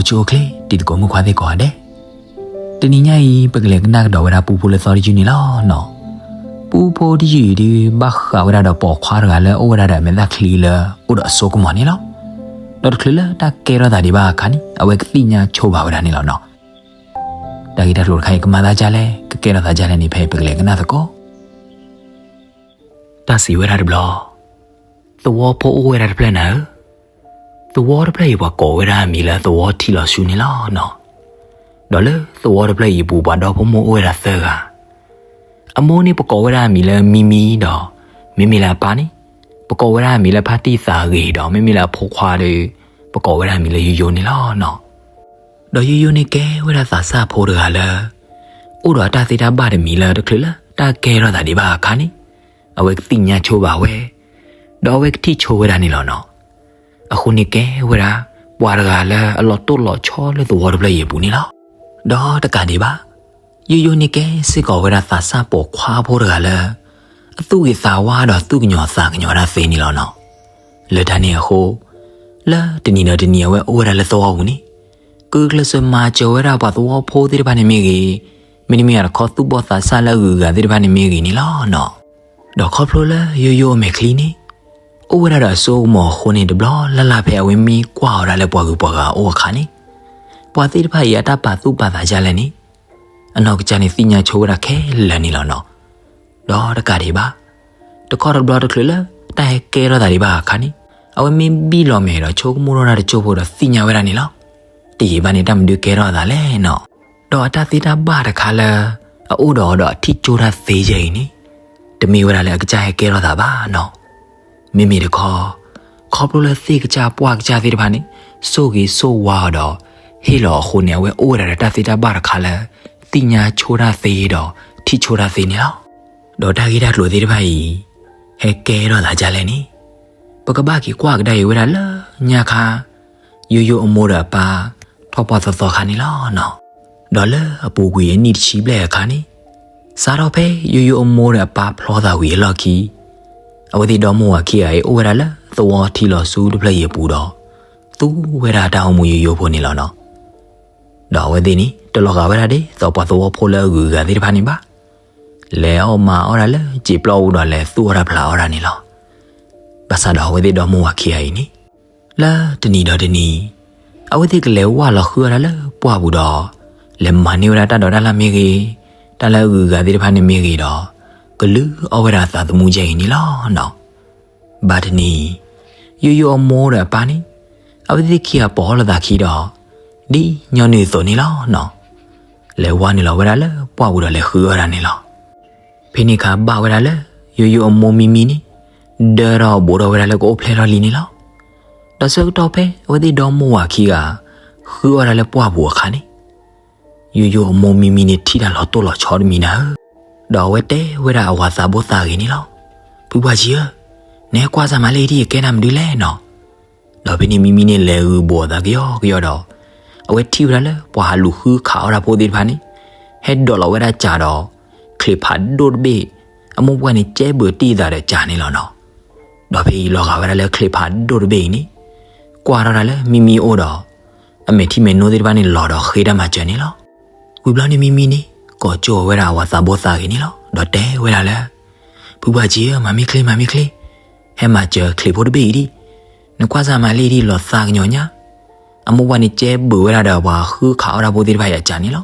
အိၣ်ဆူၣ်အိၣ်ချ့ တံၤသကိးမုၣ်ခွါသ့ၣ်ကိးဂၤဒဲး, တနံၤညါအံၤ ပကလဲၤကနၣ်ကဒီးဝဲဒၣ်ပူဖိလၢသီတယုၢ်န့ၣ်လီၤနီၤ. ပူဖိတယုၢ်အံၤဒုး ဘၣ်ဃးဝဲဒၣ်ဒီးပိာ်ခွါတဂၤလၢအအိၣ်ဝဲဒၣ်ဒီးအမဲာ်သၣ်ချံလၢအိၣ်ဒီးအစိကမီၤန့ၣ်လီၤ. ဒီးတချုးလၢတၢ်ကဲထီၣ်သးဒံးဘၣ်အခါန့ၣ် အဝဲကသ့ၣ်ညါဆိဘၣ်ဝဲဒၣ်န့ၣ်လီၤနီၤ. တၢ်ဂ့ၢ်တၢ်ကျိၤတခါအံၤ ကမၤသးဒ်လဲၣ်, ကကဲထီၣ်သးဒ်လဲၣ်န့ၣ် ဖဲအံၤပကလဲၤကနၣ်သကိး. တၢ်စံးဝဲဒၣ်တဘျီ, သဝီဖိအိၣ်ဝဲဒၣ်တဖျၢၣ်နၤဧၢ, သဝီတဖျၢၣ်အံၤ ပှၤကိးဝဲဒၣ်အမံၤလၢသဝီထံလီၤဆူန့ၣ်လီၤနီၤ. ဒီးလၢသဝီတဖျၢၣ်အံၤအပူၤ ပှၤဒီဖိမိၢ်အိၣ်ဝဲဒၣ်သၢဂၤ, အမိၢ်န့ၣ် ပကိးဝဲဒၣ်အမံၤလၢမံမံဒီး မ့မ့ၢ်လၢအပၢ်န့ၣ် ပကိးဝဲဒၣ်အမံၤလၢဖါတံၢ်သးဂ့ၤဒီး မ့မ့ၢ်လၢအဖိခွါဒီး ပကိးဝဲဒၣ်အမံၤလၢယိယိန့ၣ်လီၤနီၤ. ဒီးယိယိန့ၣ်ကဲဝဲဒၣ်သးစၢ်ဖိတဂၤလၢ အိၣ်ဒီးအတၢ်သ့တၢ်ဘၣ်တမံၤလၢတချုးလၢတၢ်ကဲထီၣ်သးဒံးဘၣ်အခါန့ၣ် အဝဲကသ့ၣ်ညါဆိဘၣ်ဝဲ, ဒီးအဝဲကထံၣ်ဆိဝဲဒၣ်န့ၣ်လီၤနီၤ. အဃိန့ၣ်ကဲဝဲဒၣ် ပှၤတဂၤလၢအလီၤတိၢ်လီၤဆီလၢသဝီတဖျၢၣ်အံၤအပူၤန့ၣ်လီၤ. ဒီးတကးဒံးဘၣ်, ယိယိန့ၣ်ကဲစ့ၢ်ကီးဝဲဒၣ်သးစၢ်ပိာ်ခွါဖိတဂၤလၢ အသူၣ်ဂ့ၤသးဝါဒီးသူၣ်ကညီၤသးကညီၤတၢ်သ့န့ၣ်လီၤနီၤ. လၢတၢ်န့ၣ်အဃိ, လၢတနံၤဒီးတနံၤအဝဲအိၣ်ဝဲဒၣ်လၢသဝီပူၤန့ၣ် ကဂုာ်ကျဲးစၢးမၤစၢၤဝဲဒၣ်ပှၤသဝီဖိသ့ၣ်တဖၣ်န့ၣ်မ့ၢ်ဂ့ၤ, မ့တမ့ၢ်တခီသူၣ်ဘီၣ်သးစၢ်လၢအဂုၤအဂၤသ့ၣ်တဖၣ်န့ၣ်မ့ၢ်ဂ့ၤန့ၣ်လီၤနီၤ. ဒီးခီဖျိလၢယိယိအမဲာ်ချံန့ၣ် အိၣ်ဝဲဒၣ်ဒီးအစိကမီၤအဃိန့ၣ် တဘျီလၢ်လၢ်ဖဲအဝဲမ့ၢ်ကွၢ်ဝဲဒၣ်လၢပှၤဂုၤပှၤဂၤအအိၣ်အခါန့ၣ် ပှၤသ့ၣ်တဖၣ်အံၤအတၢ်ပာ်သူၣ်ပာ်သးဒ်လဲၣ်န့ၣ် အနီၢ်ကစၢ်န့ၣ်သ့ၣ်ညါဆိဝဲဒၣ်ခဲလၢာ်န့ၣ်လီၤနီၤ. ဒီးတကးဒံးဘၣ်, တခီတဘျီတချုးလၢတၢ်ဟဲကဲထီၣ်သးဒံးဘၣ်အခါန့ၣ် အဝဲမ့ၢ်ဘံၣ်လီၤမဲာ်ဒီးဆိကမိၣ်ထီၣ်တၢ်တစိၢ်ဖိဒီးသ့ၣ်ညါဝဲဒၣ်န့ၣ်လီၤ. တယံာ်ဘၣ်န့ၣ် တၢ်မနုၤကဲထီၣ်အသးလဲၣ်နီၤ. ဒီးအတၢ်သ့တၢ်ဘၣ်တခါလၢ အအိၣ်ဒီးအီၤဒီးအထံၣ်ကၠိတၢ်သ့ယဲၢ်အံၤန့ၣ် တမ့ၢ်ဝဲဒၣ်လၢအကစၢ်ဟဲကဲထီၣ်သးဘၣ်နီၤ. မ့မ့ၢ်တခီ, ခီဖျိလၢသ့ၣ်ကစၢ်ပှၢ်ကစၢ်သ့ၣ်တဖၣ်န့ၣ် ဆိၣ်ဂ့ၤဆိၣ်ဝါအီၤဒီး ဟ့ၣ်လီၤအဃိန့ၣ် အဝဲအိၣ်ဝဲဒၣ်ဒီးတၢ်သ့တၢ်ဘၣ်တခါလၢ သ့ၣ်ညါဆိတၢ်သ့ဒီးထံၣ်ဆိတၢ်သ့န့ၣ်လီၤ. ဒီးတၢ်ဂ့ၢ်တၢ်ကျိၤသ့ၣ်တဖၣ်အံၤ ဟဲကဲထီၣ်သးဒ်လဲၣ်န့ၣ် ပကဘၣ်က့ၤကွၢ်ကဒါအံၤဝဲဒၣ်လၢညါခါ ယိယိအမိၢ်ဒီးအပၢ် ထီၣ်ပှၢ်သီသီခါန့ၣ်လီၤနီၤ. ဒီးလၢအပူၤကွံာ်အနံၣ်တဆံဘျဲၣ်အခါန့ၣ် စးထီၣ်ဖဲယိယိအမိၢ်ဒီးအပၢ်ဖျီသးဝံၤအလီၢ်ခံ အဝဲသ့ၣ်ဒီမိၢ်ဝၤခံဂၤအံၤ အိၣ်ဝဲဒၣ်လၢသဝီထံလီၤဆူတဖျၢၣ်အံၤအပူၤဒီး သူဝဲဒၣ်တၢ်အိၣ်မူယိယိဖိန့ၣ်လီၤနီၤ. ဒီးအဝဲသ့ၣ်န့ၣ် တလီၤဂာ်ဝဲဒၣ်ဒ်သိးပှၤသဝီဖိလၢအဂုၤအဂၤသ့ၣ်တဖၣ်န့ၣ်ဘၣ်. လဲၤအီၣ်မၤအီၣ်ဒၣ်လၢစံာ်ပျီပူၤဒီးလဲၤသူၣ်အီၣ်တၢ်ဖျးအီၣ်ဒၣ်န့ၣ်လီၤ. ဘၣ်ဆၣ်ဒီးအဝဲသ့ၣ်ဒီမိၢ်ဝၤခံဂၤအံၤန့ၣ် လၢတနံၤဒီးတနံၤ အဝဲသ့ၣ်ကလဲၤဝၢ်လီၤဃုအီၣ်တၢ်လၢပှၢ်ပူၤဒီး လဲၤမၤန့ၢ်ဝဲဒၣ်တၢ်ဒိးတၢ်လၢ်မ့ၢ်ဂ့ၤ, တၢ်လၢအဂုၤအဂၤသ့ၣ်တဖၣ်န့ၣ်မ့ၢ်ဂ့ၤဒီး ကလုၢ်အီၣ်ဝဲဒၣ်အသးသမူကဲအံၤန့ၣ်လီၤနီၤ. ဘၣ်တနံၤ ယိယိအမိၢ်ဒီးအပၢ်န့ၣ် အဝဲသ့ၣ်ခံဂၤပိာ်အီၣ်လိာ်သးခံဒီး ဒ်ညီနုၢ်အသိးန့ၣ်လီၤနီၤ. လဲၤဝၢ်နုာ်လီၤဝဲဒၣ်လၢပှၢ်ပူၤဒီးလဲၤဃုအီၣ်တၢ်န့ၣ်လီၤ. ဖဲန့ၣ်အခါဘၣ်ဝဲဒၣ်လၢ ယိယိအမိၢ်မံမံန့ၣ် ဒၢထီၣ်ဘူးထီၣ်ဝဲဒၣ်လၢကအိၣ်ဖျဲၣ်ထီၣ်လံန့ၣ်လီၤ. ဒီးဆၢကတီၢ်ဖဲအဝဲသ့ၣ်ဒီမိၢ်ဝၤခံဂၤ ဃုအီၣ်တၢ်လၢပှၢ်ပူၤအခါန့ၣ် ယိယိအမိၢ်မံမံန့ၣ် ထံၣ်တၢ်လီၤတိၢ်လီၤဆီတမံၤနၤဧၢ, ဒီးအဝဲတဲဝဲဒၣ်အဝၤသးဘိသးဂ့ၤန့ၣ်လီၤ. ဖုပှၢ်ကံဧၢ, နဟဲကွၢ်စၢ်မၤလၢအံၤဒ်ယကဲနၤမနုၤလဲၣ်နီၤ. ဒီးဖဲန့ၣ်မံမံန့ၣ်လဲၤဂုာ်ဘိးအသးကယီကယီဒီး အဝဲထံၣ်ဝဲဒၣ်လၢပှၤဟးလူၤဃုခးအီၣ်တၢ်ဖိသ့ၣ်တဖၣ်န့ၣ် ဟဲဒိးလီၤဝဲဒၣ်စးဒီး ချံးဖးဒိၣ်တဘ့ၣ် အမိၢ်ပှၢ်န့ၣ်ကဲဘုးတံၢ်အသးဒီးစးန့ၣ်လီၤနီၤ. ဒီးဖဲအံၤလီၤဂာ်ဝဲဒၣ်လၢချံးဖးဒိၣ်တဘ့ၣ်အံၤန့ၣ် ကွၢ်ထီၣ်တၢ်လၢမံမံအအိၣ်ဒီး အမဲာ်ထံမဲာ်နိသ့ၣ်တဖၣ်န့ၣ်လီၤဒီးဃ့တၢ်မၤစၢၤန့ၣ်လီၤ. ဝံၤဘျီန့ၣ်မံမံန့ၣ် ကိးကၠိဝဲဒၣ်အဝၤသးဘိသးဂ့ၤန့ၣ်လီၤ. ဒီးတဲဝဲဒၣ်လၢ ဖုပှၢ်ကံဧၢ, မၤမ့ၢ်ချ့ မၤမ့ၢ်ချ့, ဟဲမၤစၢၤချံးဖိတဘ့ၣ်အံၤဒံး, နကွၢ်စၢ်မၤလၢအံၤဒ်လီၤသးကညီၤညါ, အမိၢ်ပှၢ်န့ၣ်ကဲဘုးဝဲဒၣ်ဒီးပှၤဃုခးအီၣ်တၢ်ဖိသ့ၣ်တဖၣ်အံၤအစးန့ၣ်လီၤ.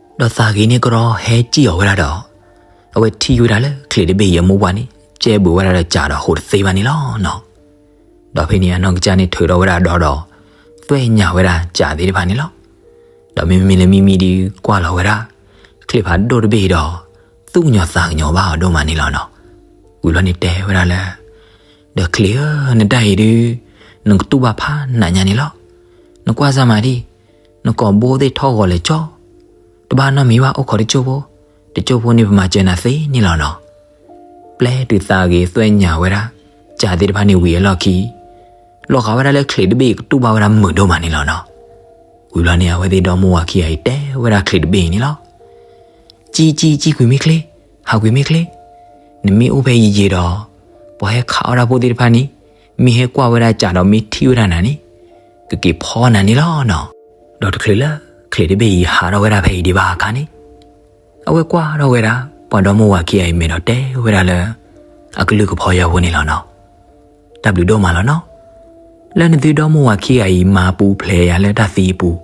ဒီးသးဂ့ၤန့ၢ်ကရီဟဲစံၣ်အီၤဝဲဒၣ်ဒီး အဝဲထံၣ်ဝဲဒၣ်လၢချံးတဘ့ၣ်အံၤအမိၢ်ပှၢ်န့ၣ် ကဲဘုးဝဲဒၣ်ဒီးစးဒီးဟိးတသ့ဘၣ်န့ၣ်လီၤနီၤ. ဒီးဖဲန့ၣ်အနီၢ်ကစၢ်န့ၣ်ထုးထီၣ်ဝဲဒၣ်ဒီးဒီး သွဲၣ်ညါဝဲဒၣ်စးသ့ၣ်တဖၣ်န့ၣ်လီၤ. ဒီးမ့မ့ၢ်လၢမံမံဒုးကွၢ်လီၤဝဲဒၣ် ချံးဖးဒိၣ်တဘ့ၣ်ဒီး သူၣ်ကညီၤသးကညီၤဘၣ်အီၤဒိၣ်မးန့ၣ်လီၤနီၤ. ဝံၤဘျီန့ၣ်တဲဝဲဒၣ်လၢ ဒီးချံးဧၢ, နတၢ်အံၤဒုး နကတူၢ်ဘၣ်ဖးနးညါန့ၣ်လီၤ. နကွၢ်စၢ်မၤဒံး, နကိာ်ဘိသ့ၣ်ထီၣ်ဂီၤလဲၤကၠီ, တဘၣ်နီတမံၤဘၣ်အိၣ်ခိးတကၠိၢ်ဖိ, တကၠိၢ်ဖိန့ၣ်ပမၤစၢၤနၤသ့န့ၣ်လီၤနီၤ. ပျဲတုၤသးဂ့ၤသွဲၣ်ညါဝဲဒၣ် စးသ့ၣ်တဖၣ်န့ၣ်ဝံၤအလီၢ်ခံ လီၤဂာ်ဝဲဒၣ်လၢချံးတဘ့ၣ်အံၤကတူၢ်ဘၣ်ဝဲဒၣ်မုာ်ဒိၣ်မးန့ၣ်လီၤနီၤ. ဝံၤဘျီန့ၣ် အဝဲသ့ၣ်ဒီမိၢ်ဝၤခံဂၤအံၤတဲဝဲဒၣ်ချံးတဘ့ၣ်အံၤန့ၣ်လီၤ. ကံ, ကံ, ကံကွံာ်မ့ၢ်ချ့, ဟးကွံာ်မ့ၢ်ချ့, နမ့ၢ်အိၣ်ဖဲယံာ်ယံာ်ဒီး ပှၤဟဲခးအီၣ်တၢ်ဖိသ့ၣ်တဖၣ်န့ၣ် မ့ၢ်ဟဲကွၢ်ဝဲဒၣ်စးဒီးမ့ၢ်ထံၣ်ဝဲဒၣ်နၤန့ၣ် ကက့ၤဖီနၤန့ၣ်လီၤနီၤ. ဒီးတချုးလၢ ချံးတဘ့ၣ်အံၤဟးထီၣ်ဝဲဒၣ်ဖဲအံၤဒံးဘၣ်အခါန့ၣ်, အဝဲကွၢ်ထီၣ်ဝဲဒၣ် ပှၤဒီမါဝၤခံဂၤအံၤမဲာ်ဒီးတဲဝဲဒၣ်လၢ အကလုၢ်ကဖီယၢဖိန့ၣ်လီၤနီၤ. တၢ်ဘျုးဒိၣ်မးလီၤနီၤ. လၢနသုဒီမါဝၤခံဂၤအံၤ မၤပူၤဖျဲးယၤလၢတၢ်သံအပူၤ,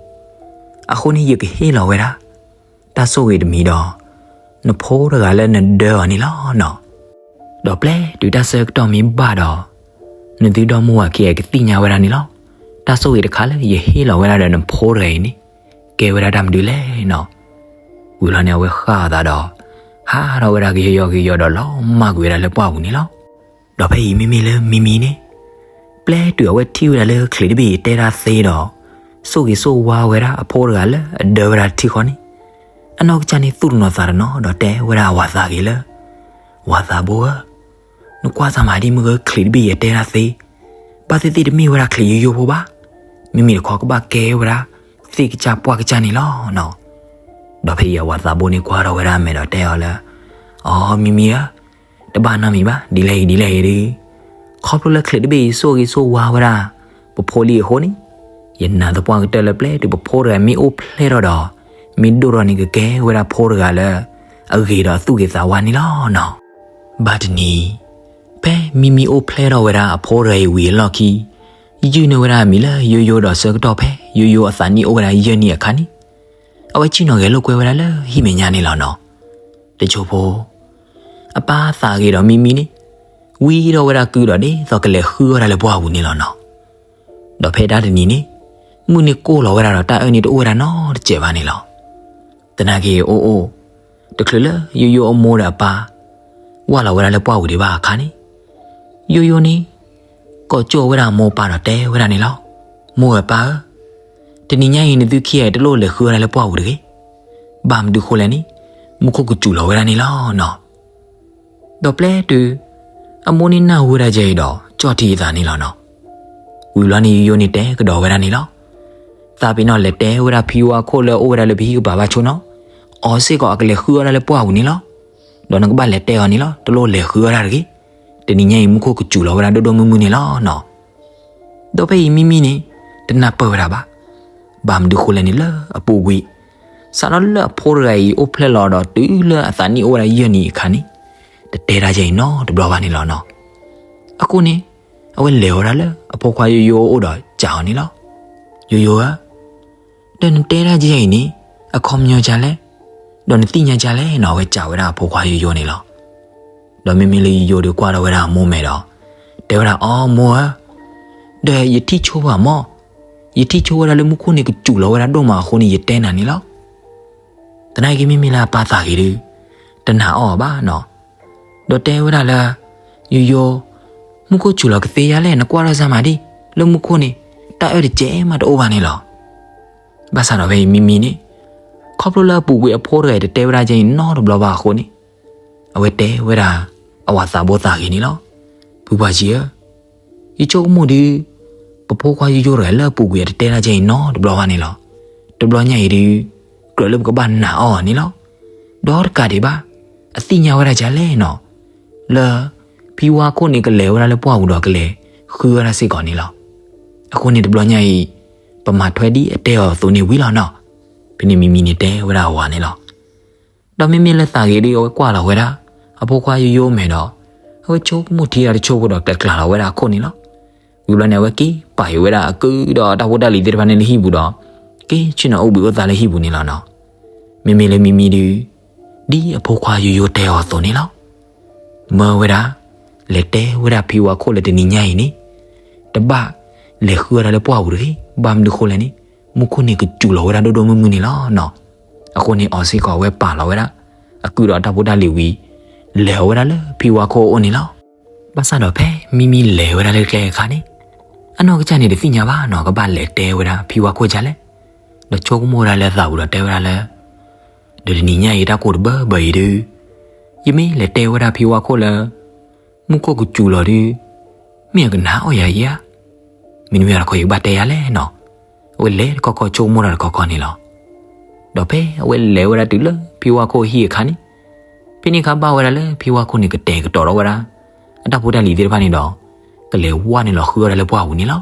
အဃိန့ၣ်ယကဟ့ၣ်လီၤဝဲဒၣ် တၢ်ဆိၣ်ဂ့ၤတမံၤဒီး နဖိတဂၤလၢနဒၢအီၤန့ၣ်လီၤနီၤ. ဒီးပျဲတုၤတၢ်ဆၢကတီၢ်မ့ၢ်ဘၣ်ဒီး နသုဒီမါဝၤခံဂၤအံၤကသ့ၣ်ညါဝဲဒၣ်န့ၣ်လီၤ. တၢ်ဆိၣ်ဂ့ၤတခါလၢယဟ့ၣ်လီၤဝဲဒၣ်ဒီးနဖိတဂၤအံၤန့ၣ် ကဲဝဲဒၣ်တၢ်မနုၤလဲၣ်နီၤ. ဝံၤလီၤန့ၣ် အဝဲဃၣ်အသးဒီး ဟးထီၣ်ဝဲဒၣ်ကယီကယီဒီးလီၤမၢ်ကွံာ်ဝဲဒၣ်လၢပှၢ်ပူၤန့ၣ်လီၤ. ဒီးဖဲအံၤမ့မ့ၢ်လၢမံမံန့ၣ် ပျဲတုၤအဝဲထံၣ်ဝဲဒၣ်လၢချံးတဘ့ၣ်အံၤတဲတၢ်သ့ဒီး ဆိၣ်ဂ့ၤဆိၣ်ဝါဝဲဒၣ်အဖိတဂၤလၢအဒၢဝဲဒၣ်ထံဃီန့ၣ်, အနီၢ်ကစၢ်န့ၣ်သူၣ်တနီၤသးတနီၤဒီးတဲဝဲဒၣ်အဝၤသးဂ့ၤလၢ ဝၤသးဘိဧၢ, နကွၢ်စၢ်မၤဒ်မုၢ်ဂၢၢ်ချံးတဘ့ၣ်အံၤအတဲတၢ်သ့, ဘၣ်သ့ၣ်သ့ၣ်တမ့ၢ်ဝဲဒၣ်ချံးယိယိဖိဘၣ်. မ့မ့ၢ်တခီကဘၣ်ကဲဝဲဒၣ် သ့ၣ်ကစၢ်ပှၢ်ကစၢ်န့ၣ်လီၤနီၤ. ဒီးဖဲအံၤအဝၤသးဘိန့ၣ်ကွၢ်ထီၣ်ဝဲဒၣ်အမဲာ်ဒီးတဲအီၤလၢ အိ မံမံဧၢ, တဘၣ်နီတမံၤဘၣ်, ဒ်လဲၣ်ဂ့ၤဒ်လဲၣ်ဂ့ၤဒီး ခီဖျိလၢချံးတဘ့ၣ်အံၤဆိၣ်ဂ့ၤဆိၣ်ဝါဝဲဒၣ် ပဖိလံအဃိန့ၣ်, ယနာ်သပှၢ်ကတၢၢ်လၢပျဲတုၤပဖိတဂၤမ့ၢ်အိၣ်ဖျဲၣ်ထီၣ်ဒီး မ့ၢ်ဒိၣ်ထီၣ်န့ၣ်ကကဲဝဲဒၣ်ဖိတဂၤလၢ အဂ့ၤဒီးအသူၣ်ဂ့ၤသးဝါန့ၣ်လီၤနီၤ. ဘၣ်တနံၤ, ဖဲမံမံအိၣ်ဖျဲၣ်ထီၣ်ဝဲဒၣ်အဖိတဂၤအံၤဝံၤအလီၢ်ခံ, ယုၢ်န့ၢ်ဝဲဒၣ်အမံၤလၢယိယိဒီးဆၢကတီၢ်ဖဲယိယိအသးနံၣ်အိၣ်ဝဲဒၣ်ယဲၢ်နံၣ်အခါန့ၣ်, အဝဲဆ့ၣ်နီၤဂဲၤလိာ်ကွဲဝဲဒၣ်လၢဟံၣ်မဲာ်ညါန့ၣ်လီၤနီၤ. တစိၢ်ဖိ အပၢ်သးဂ့ၤဒီးမံမံန့ၣ် ဝံထီၣ်ဝဲဒၣ်ကုဒီးဒ်သိးကလဲၤဃုအီၣ်တၢ်လၢပှၢ်ပူၤန့ၣ်လီၤနီၤ. ဒီးဖဲဒၣ်တနံၤန့ၣ်, မုၢ်န့ၣ်ကိၢ်လီၤဝဲဒၣ်ဒီးတၢ်အၢၣ်န့ၣ်တအိၣ်ဝဲဒၣ်နီတစဲးဘၣ်န့ၣ်လီၤ. သနာ်က့အိၣ်အိၣ်, တချုးလၢယိယိအမိၢ်ဒီးအပၢ် ဝၢ်လီၤဝဲဒၣ်လၢပှၢ်ပူၤဒံးဘၣ်အခါန့ၣ်, ယိယိန့ၣ် ကိးကၠိဝဲဒၣ်အမိၢ်အပၢ်ဒီးတဲဝဲဒၣ်န့ၣ်လီၤ. မိၢ်ဧၢပၢ်ဧၢ, တနံၤညါအံၤနသုခံဂၤအံၤတလိၣ်လဲၤဃုအီၣ်တၢ်လၢပှၢ်ပူၤတဂ့ၤ. ဘၣ်မနုၤဃိလဲၣ်န့ၣ်, မူခိၣ်ကစူၤလီၤဝဲဒၣ်န့ၣ်လီၤနီၤ. ဒီးပျဲတုၤ အမိၢ်န့ၣ်နၢ်ဟူဝဲဒၣ်ယဲအံၤဒီး ကၠီၣ်ထံအသးန့ၣ်လီၤနီၤ. ဝံၤဘျီန့ၣ်ယိယိန့ၣ်တဲကဒီးဝဲဒၣ်န့ၣ်လီၤ. သးပ့ၤနီၣ်လဲၤတဲဝဲဒၣ်ဖံဝါခိၣ်လၢအအိၣ်ဝဲဒၣ်လၢပဟံၣ်ကပၤဘၣ်ဆိနီၤ, အီၤစ့ၢ်ကီးအကလဲၤဃုအီၣ်တၢ်လၢပှၢ်ပူၤန့ၣ်လီၤ. ဒီးနကဘၣ်လဲၤတဲအီၤန့ၣ်လီၤ, တလိၣ်လဲၤဃုအီၣ်တၢ်တဂ့ၤ. တနံၤညါအံၤမူခိၣ်ကစူၤလီၤဝဲဒၣ်ဒိၣ်ဒိၣ်မုၢ်မုၢ်န့ၣ်လီၤနီၤ. ဒီးဖဲအံၤမံမံန့ၣ် တနၢ်ပၢၢ်ဝဲဒၣ်ဘၣ်. ဘၣ်မနုၤဃိလဲၣ်န့ၣ်လၢအပူၤကွံာ်, စးထီၣ်လၢအဖိတဂၤအံၤအိၣ်ဖျဲၣ်လီၤဒီးတုၤလၢအသးနံၣ်အိၣ်ဝဲဒၣ်ယဲၢ်နံၣ်အခါန့ၣ်, တတဲတၢ်ယဲအံၤနီတဘျီဘၣ်န့ၣ်လီၤနီၤ. အဃိန့ၣ်, အဝဲလဲၤဝဲဒၣ်လၢအဖိခွါယိယိအအိၣ်ဒီးစံးအီၤန့ၣ်လီၤ. ယိယိဧၢ, ဒီးနတဲတၢ်ယဲအံၤန့ၣ် အခီပညီဒ်လဲၣ်, ဒီးနသ့ၣ်ညါဒ်လဲၣ်နီၤ. အဝဲစံးဝဲဒၣ်အဖိခွါယိယိန့ၣ်လီၤ. ဒီးမ့မ့ၢ်လၢယိယိဒီးကွၢ်ထီၣ်ဝဲဒၣ်အမိၢ်မဲာ်ဒီး တဲဝဲဒၣ် အိ မိၢ်ဧၢ, ဒီးယထံၣ်ဆိဘၣ်မၢ်, ယထံၣ်ဆိဝဲဒၣ်လၢမူခိၣ်န့ၣ်ကစူၤလီၤဝဲဒၣ်ဒိၣ်မးအဃိန့ၣ် ယတဲနၤန့ၣ်လီၤ. သနာ်က့မ့မ့ၢ်လၢအပၢ်သးဂ့ၤဒီး တနာ်အီၤဘၣ်နီၤ. ဒီးတဲဝဲဒၣ်လၢ ယိယိ, မူခိၣ်စူၤလီၤကသ့ဧါလဲၣ်, နကွၢ်ထီၣ်စၢ်မၤဒံး, လၢမူခိၣ်န့ၣ် တၢ်အၢၣ်တစဲးမးတအိၣ်ဘၣ်န့ၣ်လီၤ. ဘၣ်ဆၣ်ဒီးဖဲအံၤမံမံန့ၣ်, ခီဖျိလၢအပူၤကွံာ်အဖိတဂၤအံၤတတဲဝဲဒၣ်ယဲအံၤနီတဘျီဘၣ်အဃိန့ၣ်, အဝဲတဲဝဲဒၣ်အဝၤသးဘိသးဂ့ၤန့ၣ်လီၤ. ဖုပှၢ်ကံဧၢ, ယဆိကမိၣ်ဒီး ပဖိခွါယိယိတဂၤလၢအပူၤကွံာ်အတတဲတၢ်ယဲအံၤနီတဘျီဘၣ်န့ၣ်လီၤ. တဘျီညါအံၤဒီး ကြၢးလၢပကဘၣ်နာ်အီၤန့ၣ်လီၤ. ဒီးတကးဒံးဘၣ်, အသ့ၣ်ညါဝဲဒၣ်ဒ်လဲၣ်နီၤ, လၢ ဖံဝါခိၣ်န့ၣ်ကလဲၤဝဲဒၣ်လၢပှၢ်ပူၤဒီးကလဲၤဃုဝဲဒၣ်စ့ၢ်ကီးန့ၣ်လီၤ. အဃိန့ၣ်တဘျီညါအံၤ, ပမၤထွဲဒ်အတဲအီၤအသိးန့ၣ်ဝံၤလီၤနီၤ. ဖဲန့ၣ်မံမံန့ၣ်တဲဝဲဒၣ်အဝၤန့ၣ်လီၤ. ဒီးမ့မ့ၢ်လၢသးဂ့ၤဒီးအဝဲကွၢ်လီၤဝဲဒၣ် အဖိခွါယိယိမဲာ်ဒီး, အဝဲဆိကမိၣ်ထံတၢ်တဆိဖိဒီးကျဲၤကျါလီၤဝဲဒၣ်အခိၣ်န့ၣ်လီၤ. ဝံၤဘျီန့ၣ် အဝဲက့ၤပာ်ဃုာ်ဝဲဒၣ်အကုၢ်ဒီးတၢ်ဖိတၢ်လံၤသ့ၣ်တဖၣ်န့ၣ်လၢဟံၣ်ပူၤဒီး, က့ၤဆ့ၣ်နီၤအိၣ်ဘှံးအိၣ်သါလၢဟံၣ်ပူၤန့ၣ်လီၤနီၤ. မ့မ့ၢ်လၢမံမံဒီး, ဒ်အဖိခွါယိယိတဲအီၤအသိးန့ၣ်လီၤ. မၢဝဲဒၣ်လဲၤတဲဝဲဒၣ်ဖံဝါခိၣ်လၢတနံၤညါအံၤန့ၣ်, တဘၣ်လဲၤဃုအီၣ်တၢ်လၢပှၢ်ပူၤတဂ့ၤ. ဘၣ်မနုၤဃိလဲၣ်န့ၣ်, မူခိၣ်န့ၣ်ကစူၤလီၤဝဲဒၣ်ဒိၣ်ဒိၣ်မုၢ်မုၢ်န့ၣ်လီၤနီၤ. အဃိန့ၣ်အီၤစ့ၢ်ကီးအဝဲပာ်လီၤဝဲဒၣ် အကုၢ်ဒီးတၢ်ဖိတၢ်လံၤဝံၤ, လဲၤအီၤဝဲဒၣ်လၢဖံဝါခိၣ်အအိၣ်န့ၣ်လီၤ. ဘၣ်ဆၣ်ဒီးဖဲမံမံလဲၤဝဲဒၣ်လၢကျဲအခါန့ၣ်, အနီၢ်ကစၢ်န့ၣ်တသ့ၣ်ညါဘၣ်နီၤ ကဘၣ်လဲၤတဲဝဲဒၣ်ဖံဝါခိၣ်ဒ်လဲၣ်. ဒီးဆိကမိၣ်ဝဲဒၣ်လၢသးပူၤဒီးတဲဝဲဒၣ်လၢ ဒီးတနံၤညါအံၤတၢ်ကိၢ်တဘၢဘၢအံၤဒီး, ယမ့ၢ်လဲၤတဲဝဲဒၣ်ဖံဝါခိၣ်လၢ မူခိၣ်ကစူၤလီၤဒီး, မ့ၢ်အကနာ်အီၣ်ယၤဧါ. မ့တမ့ၢ်တခီယကဘၣ်တဲယၤလဲၣ်နီၤ. အဝဲလဲၤတခီခီဆိကမိၣ်တၢ်တခီခီန့ၣ်လီၤ. ဒီးဖဲအဝဲလဲၤဝဲဒၣ်တုၤလၢဖံဝါခိၣ်အဟံၣ်အခါန့ၣ်, ဖဲန့ၣ်အခါဘၣ်ဝဲဒၣ်လၢဖံဝါခိၣ်န့ၣ်ကတဲာ်ကတီၤထီၣ်ဝဲဒၣ် အတၢ်ဖိတၢ်လံၤသ့ၣ်တဖၣ်န့ၣ်ဒီး, ကလဲၤဝဲန့ၣ်လီၤဃုအီၣ်တၢ်လၢပှၢ်ပူၤန့ၣ်လီၤ.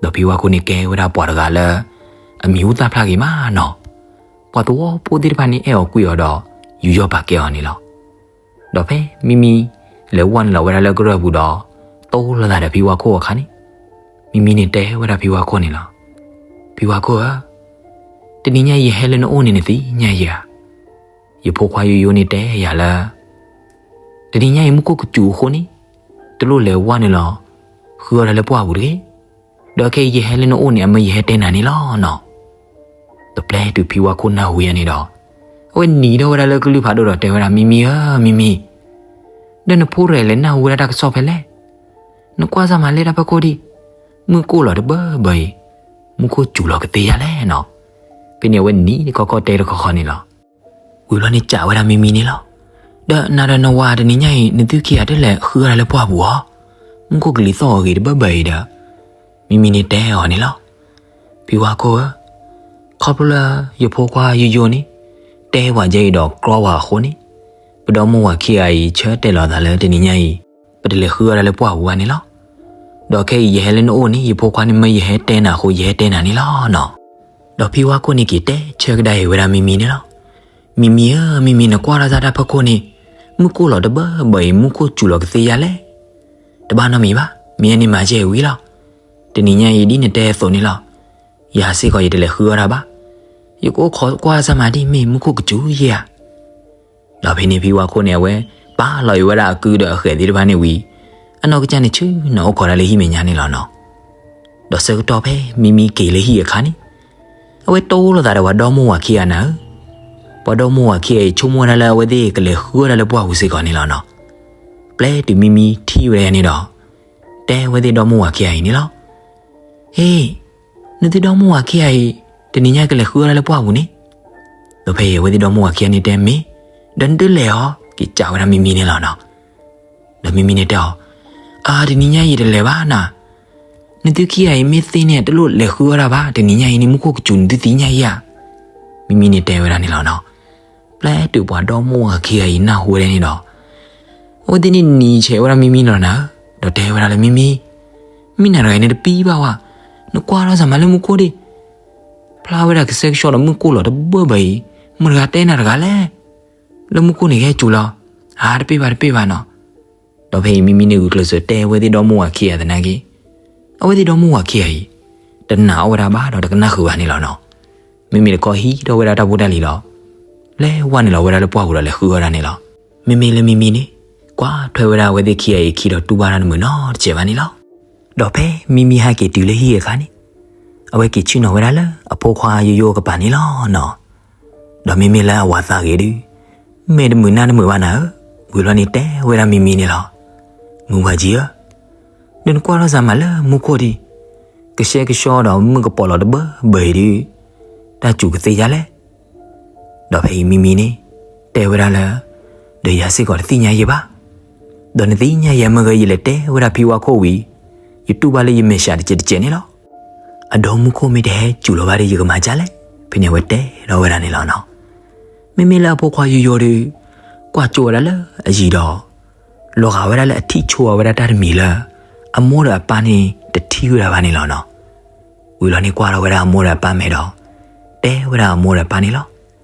ဒီးဖံဝါခိၣ်န့ၣ်ကဲဝဲဒၣ်ပှၤတဂၤလၢ အမံၤဟူသၣ်ဖျါဂ့ၤမးနီၤ. ပှၤသဝီဖိသ့ၣ်တဖၣ်န့ၣ်အဲၣ်အီၤကွံအီၤဒီး ယူးယီၣ်ပာ်ကဲအီၤန့ၣ်လီၤ. ဒီးဖဲမံမံ လဲၤဝၢ်နုာ်လီၤဝဲဒၣ်လၢကရၢၢ်ပူၤဒီး တိလိာ်သးဒီးဖံဝါခိၣ်အခါန့ၣ်, မံမံန့ၣ်တဲဝဲဒၣ်ဖံဝါခိၣ်န့ၣ်လီၤ. ဖံဝါခိၣ်ဧၢ, တနံၤညါအံၤယဟဲလၢနအိၣ်န့ၣ်နသ့ၣ်ညါယၤဧါ. ယဖိခွါယိယိန့ၣ်တဲယၤလၢ တနံၤညါအံၤမူခိၣ်ကစူၤအဃိန့ၣ်, တလိၣ်လဲၤဝၢ်နုာ်လီၤ ဃုအီၣ်တၢ်လၢပှၢ်ပူၤတဂ့ၤ. ဒီးခဲအံၤယဟဲလၢနအိၣ်န့ၣ် အမ့ၢ်ယဟဲတဲနၤန့ၣ်လီၤနီၤ. ဒီးပျဲတုၤဖံဝါခိၣ်နၢ်ဟူဝဲန့ၣ်ဒီး, အဝဲနံၤထီၣ်ဝဲဒၣ်လၢကလုၢ်ဖးဒိၣ်ဒီးတဲဝဲဒၣ် မံမံဧၢ, မံမံ, ဒီးနဖိတဂၤလဲၤနၢ်ဟူဝဲဒၣ်တၢ်ကစီၣ်ဖဲလဲၣ်. နကွၢ်စၢ်မၤလၢတၢ်ဖီခိၣ်ဒံး, မုၢ်ကိၢ်လီၤတဘၢဘၢအံၤ, မူခိၣ်စူၤလီၤကသ့ယၤလဲၣ်နီၤ. ဖဲန့ၣ်အဝဲနံၤတခီခီတဲတခီခီန့ၣ်လီၤ. ဝံၤဘျီန့ၣ်စံးဝဲဒၣ်မံမံန့ၣ်လီၤ. ဒီးနၤဒီးနဝၤတနံၤညါအံၤ နသုခံဂၤတလဲၤဃုအီၣ်တၢ်လၢပှၢ်ပူၤဧါ, မူခိၣ်ကလံၤသီၣ်အီၤဂ့ၤတဘၢဘၢအံၤဒီး, မံမံန့ၣ်တဲအီၤန့ၣ်လီၤ. ဖံဝါခိၣ်ဧၢ, ခီဖျိလၢယဖိခွါယိယိန့ၣ် တဲပှၤကဲအံၤဒီးကြီပှၤအဃိန့ၣ်, ပဒီမိၢ်ဝၤခံဂၤအံၤ ဆၢတဲာ်လီၤသးလၢတနံၤညါအံၤ ပတလဲၤဃုအီၣ်တၢ်လၢပှၢ်ပူၤဘၣ်န့ၣ်လီၤ. ဒီးခဲအံၤယဟဲလၢနအိၣ်န့ၣ် ယဖိခွါန့ၣ်မ့ၢ်ယဟဲတဲနၤအဃိ ယဟဲတဲနၤန့ၣ်လီၤနီၤ. ဒီးဖံဝါခိၣ်န့ၣ်က့ၤတဲဆၢကဒါအံၤဝဲဒၣ်မံမံန့ၣ်လီၤ. မံမံဧၢ, မံမံ နကွၢ်ထီၣ်စၢ်တၢ်ဖီခိၣ်န့ၣ်, မုၢ်ကိၢ်လီၤတဘၢဘၢအံၤ မူခိၣ်စူၤလီၤကသ့ယၤလဲၣ်. တဘၣ်နီတမံၤဘၣ်, မ့ၢ်အန့ၣ်မၤကဲဝံၤလီၤ. တနံၤညါအံၤဒ်နတဲအသိးန့ၣ်လီၤ. ယၤစ့ၢ်ကီးယတလဲၤဃုအီၣ်တၢ်ဘၣ်. ယကအိၣ်ခိးကွၢ်စၢ်မၤဒ်မ့ၢ်မူခိၣ်ကစူၤယဲဧါ. ဒီးဖဲန့ၣ်ဖံဝါခိၣ်န့ၣ် အဝဲပာ်လီၤအံၤဝဲဒၣ်အကုဒီးအဃဲၤသ့ၣ်တဖၣ်န့ၣ်ဝံၤ, အနီၢ်ကစၢ်န့ၣ်ဆူနအိၣ်ခိးဒၣ်လၢဟံၣ်မဲာ်ညါန့ၣ်လီၤနီၤ. ဒီးဆၢကတီၢ်ဖဲမံမံက့ၤလၢဟံၣ်အခါန့ၣ်, အဝဲတိလိာ်သးဒီးပှၤဒီမိၢ်ဝၤခံဂၤနၤဧၢ. ပှၤဒီမိၢ်ဝၤခံဂၤအံၤ ဆိကမိၣ်ဝဲဒၣ်လၢအဝဲသ့ၣ်ကလဲၤဃုအီၣ်တၢ်လၢပှၢ်ပူၤစ့ၢ်ကီးန့ၣ်လီၤနီၤ. ပျဲတုၤမံမံထံၣ်ဝဲဒၣ်န့ၣ်ဒီး, တဲဝဲသ့ၣ်ဒီမိၢ်ဝၤခံဂၤအံၤန့ၣ်လီၤ. ဟ့ၣ်, နသုဒီမိၢ်ဝၤခံဂၤအံၤ, တနံၤညါကလဲၤဃုအီၣ်တၢ်လၢပှၢ်ပူၤန့ၣ်. ဒီးဖဲအံၤအဝဲသ့ၣ်ဒီမိၢ်ဝၤခံဂၤန့ၣ်တဲမ့ၢ်, ဒီးနတလဲၤအီၤ, က့ၤစံးဝဲဒၣ်မံမံန့ၣ်လီၤနီၤ. ဒီးမံမံန့ၣ်တဲအီၤ, အါ တနံၤညါအံၤတလဲၤဘၣ်နၤ. နသုခံဂၤအံၤမ့ၢ်သ့န့ၣ် တလိၣ်လဲၤဃုအီၣ်တၢ်ဘၣ်, တနံၤညါအံၤန့ၣ် မူခိၣ်ကစူၤနသုသ့ၣ်ညါယဲဧါ. မံမံန့ၣ်တဲဝဲဒၣ်န့ၣ်လီၤနီၤ. ပျဲတုၤပှၤဒီမိၢ်ဝၤခံဂၤအံၤနၢ်ဟူဝဲဒၣ်န့ၣ်ဒီး, အဝဲသ့ၣ်န့ၣ်နံၤဆဲးဝဲဒၣ်မံမံလီၤနၤဧၢ, ဒီးတဲဝဲဒၣ်လၢမံမံ, မ့ၢ်နၤတဂၤအံၤန့ၣ်တပံဘၣ်ဝဲ, နကွၢ်ထီၣ်စၢ်မၤလၢမူခိၣ်ဒံး, ဖျါဝဲဒၣ်ကဆှဲကဆှီဒီးမုၢ်ကိၢ်လီၤတဘၢဘၢအံၤ, မတၤတဂၤတဲနၤတဂၤလဲၣ်. လၢမူခိၣ်န့ၣ်ကဟဲစူၤလီၤ. အါ တပ့ၢ်ဘၣ်တပ့ၢ်ဘၣ်နီၤ. ဒီးဖဲအံၤမံမံန့ၣ်ဂုာ်ကျဲးစၢးတဲ အဝဲသ့ၣ်ဒီမိၢ်ဝၤခံဂၤသနာ်က့, အဝဲသ့ၣ်ဒီမိၢ်ဝၤခံဂၤအံၤ, တနာ်အီၣ်ဝဲဒၣ်ဘၣ်ဒီးတကနၣ်ဃုာ်ဘၣ်န့ၣ်လီၤနီၤ. မ့မ့ၢ်တခီဟံးထီၣ်ဝဲဒၣ်တၢ်ဖိတၢ်လံၤလီၤ. လဲၤဝဲနုာ်လီၤဝဲဒၣ်လၢပှၢ်ပူၤဒီးလဲၤဃုအီၣ်ဒၣ်န့ၣ်လီၤ. မ့မ့ၢ်လၢမံမံန့ၣ်, ကွၢ်ထွဲဝဲဒၣ်အဝဲသ့ၣ်ခံဂၤအံၤအခံဒီးတူၢ်ဘၣ်တၢ်တမုာ်နီတစဲးဘၣ်န့ၣ်လီၤ. ဒီးဖဲမံမံဟဲက့ၤတုၤလၢဟံၣ်အခါန့ၣ်, အဝဲက့ၤဆ့ၣ်နီၤဝဲဒၣ်လၢအဖိခွါယိယိကပၤန့ၣ်လီၤနီၤ. ဒီးမ့မ့ၢ်လၢအဝၤသးဂ့ၤဒုး, မ့ၢ်တမုာ်နၢ်တမုာ်ဘၣ်နၤဧၢ, ဝံၤလီၤန့ၣ်တဲဝဲဒၣ်မံမံန့ၣ်လီၤ. မုၢ်ဝၤကံဧၢ, ဒီးနကွၢ်ထီၣ်စၢ်မၤလၢမူခိၣ်ဒံး, ကဆှဲကဆှီဒီးမုၢ်ကပီၤလီၤတဘၢဘၢအံၤဒုး, တၢ်စူၤကသ့ယၤလဲၣ်. ဒီးဖဲအံၤမံမံန့ၣ်, တဲဝဲဒၣ်လၢ, ဒီးယၤစ့ၢ်ကီးတသ့ၣ်ညါယဲဘၣ်. ဒီးနသ့ၣ်ညါယဲမ့ၢ်ဂ့ၤ ယလဲၤတဲဝဲဒၣ်ဖံဝါခိၣ်ဝံၤ, ယတူၢ်ဘၣ်လၢယမဲာ်ဆှးတစဲးတစဲးန့ၣ်လီၤ. အဒီမူခိၣ်မ့ၢ်တဟဲစူၤလီၤဘၣ်ဒီးယကမၤဒ်လဲၣ်, ဖဲန့ၣ်အဝဲတဲဒီးဝဲဒၣ်န့ၣ်လီၤနီၤ. မ့မ့ၢ်လၢအဖိခွါယိယိဒီး, ကွၢ်ကၠိဝဲဒၣ်လၢအယံၤဒီး, လီၤဂာ်ဝဲဒၣ်လၢအထံၣ်ဆိအီၤဝဲဒၣ်တၢ်တမံၤလၢ, အမိၢ်ဒီးအပၢ်န့ၣ်တထံၣ်ဝဲဒၣ်ဘၣ်န့ၣ်လီၤနီၤ. ဝံၤလီၤန့ၣ်ကွၢ်ထီၣ်ဝဲဒၣ်အမိၢ်ဒီးအပၢ်မဲာ်ဒီး, တဲဝဲဒၣ်အမိၢ်ဒီးအပၢ်န့ၣ်လီၤ.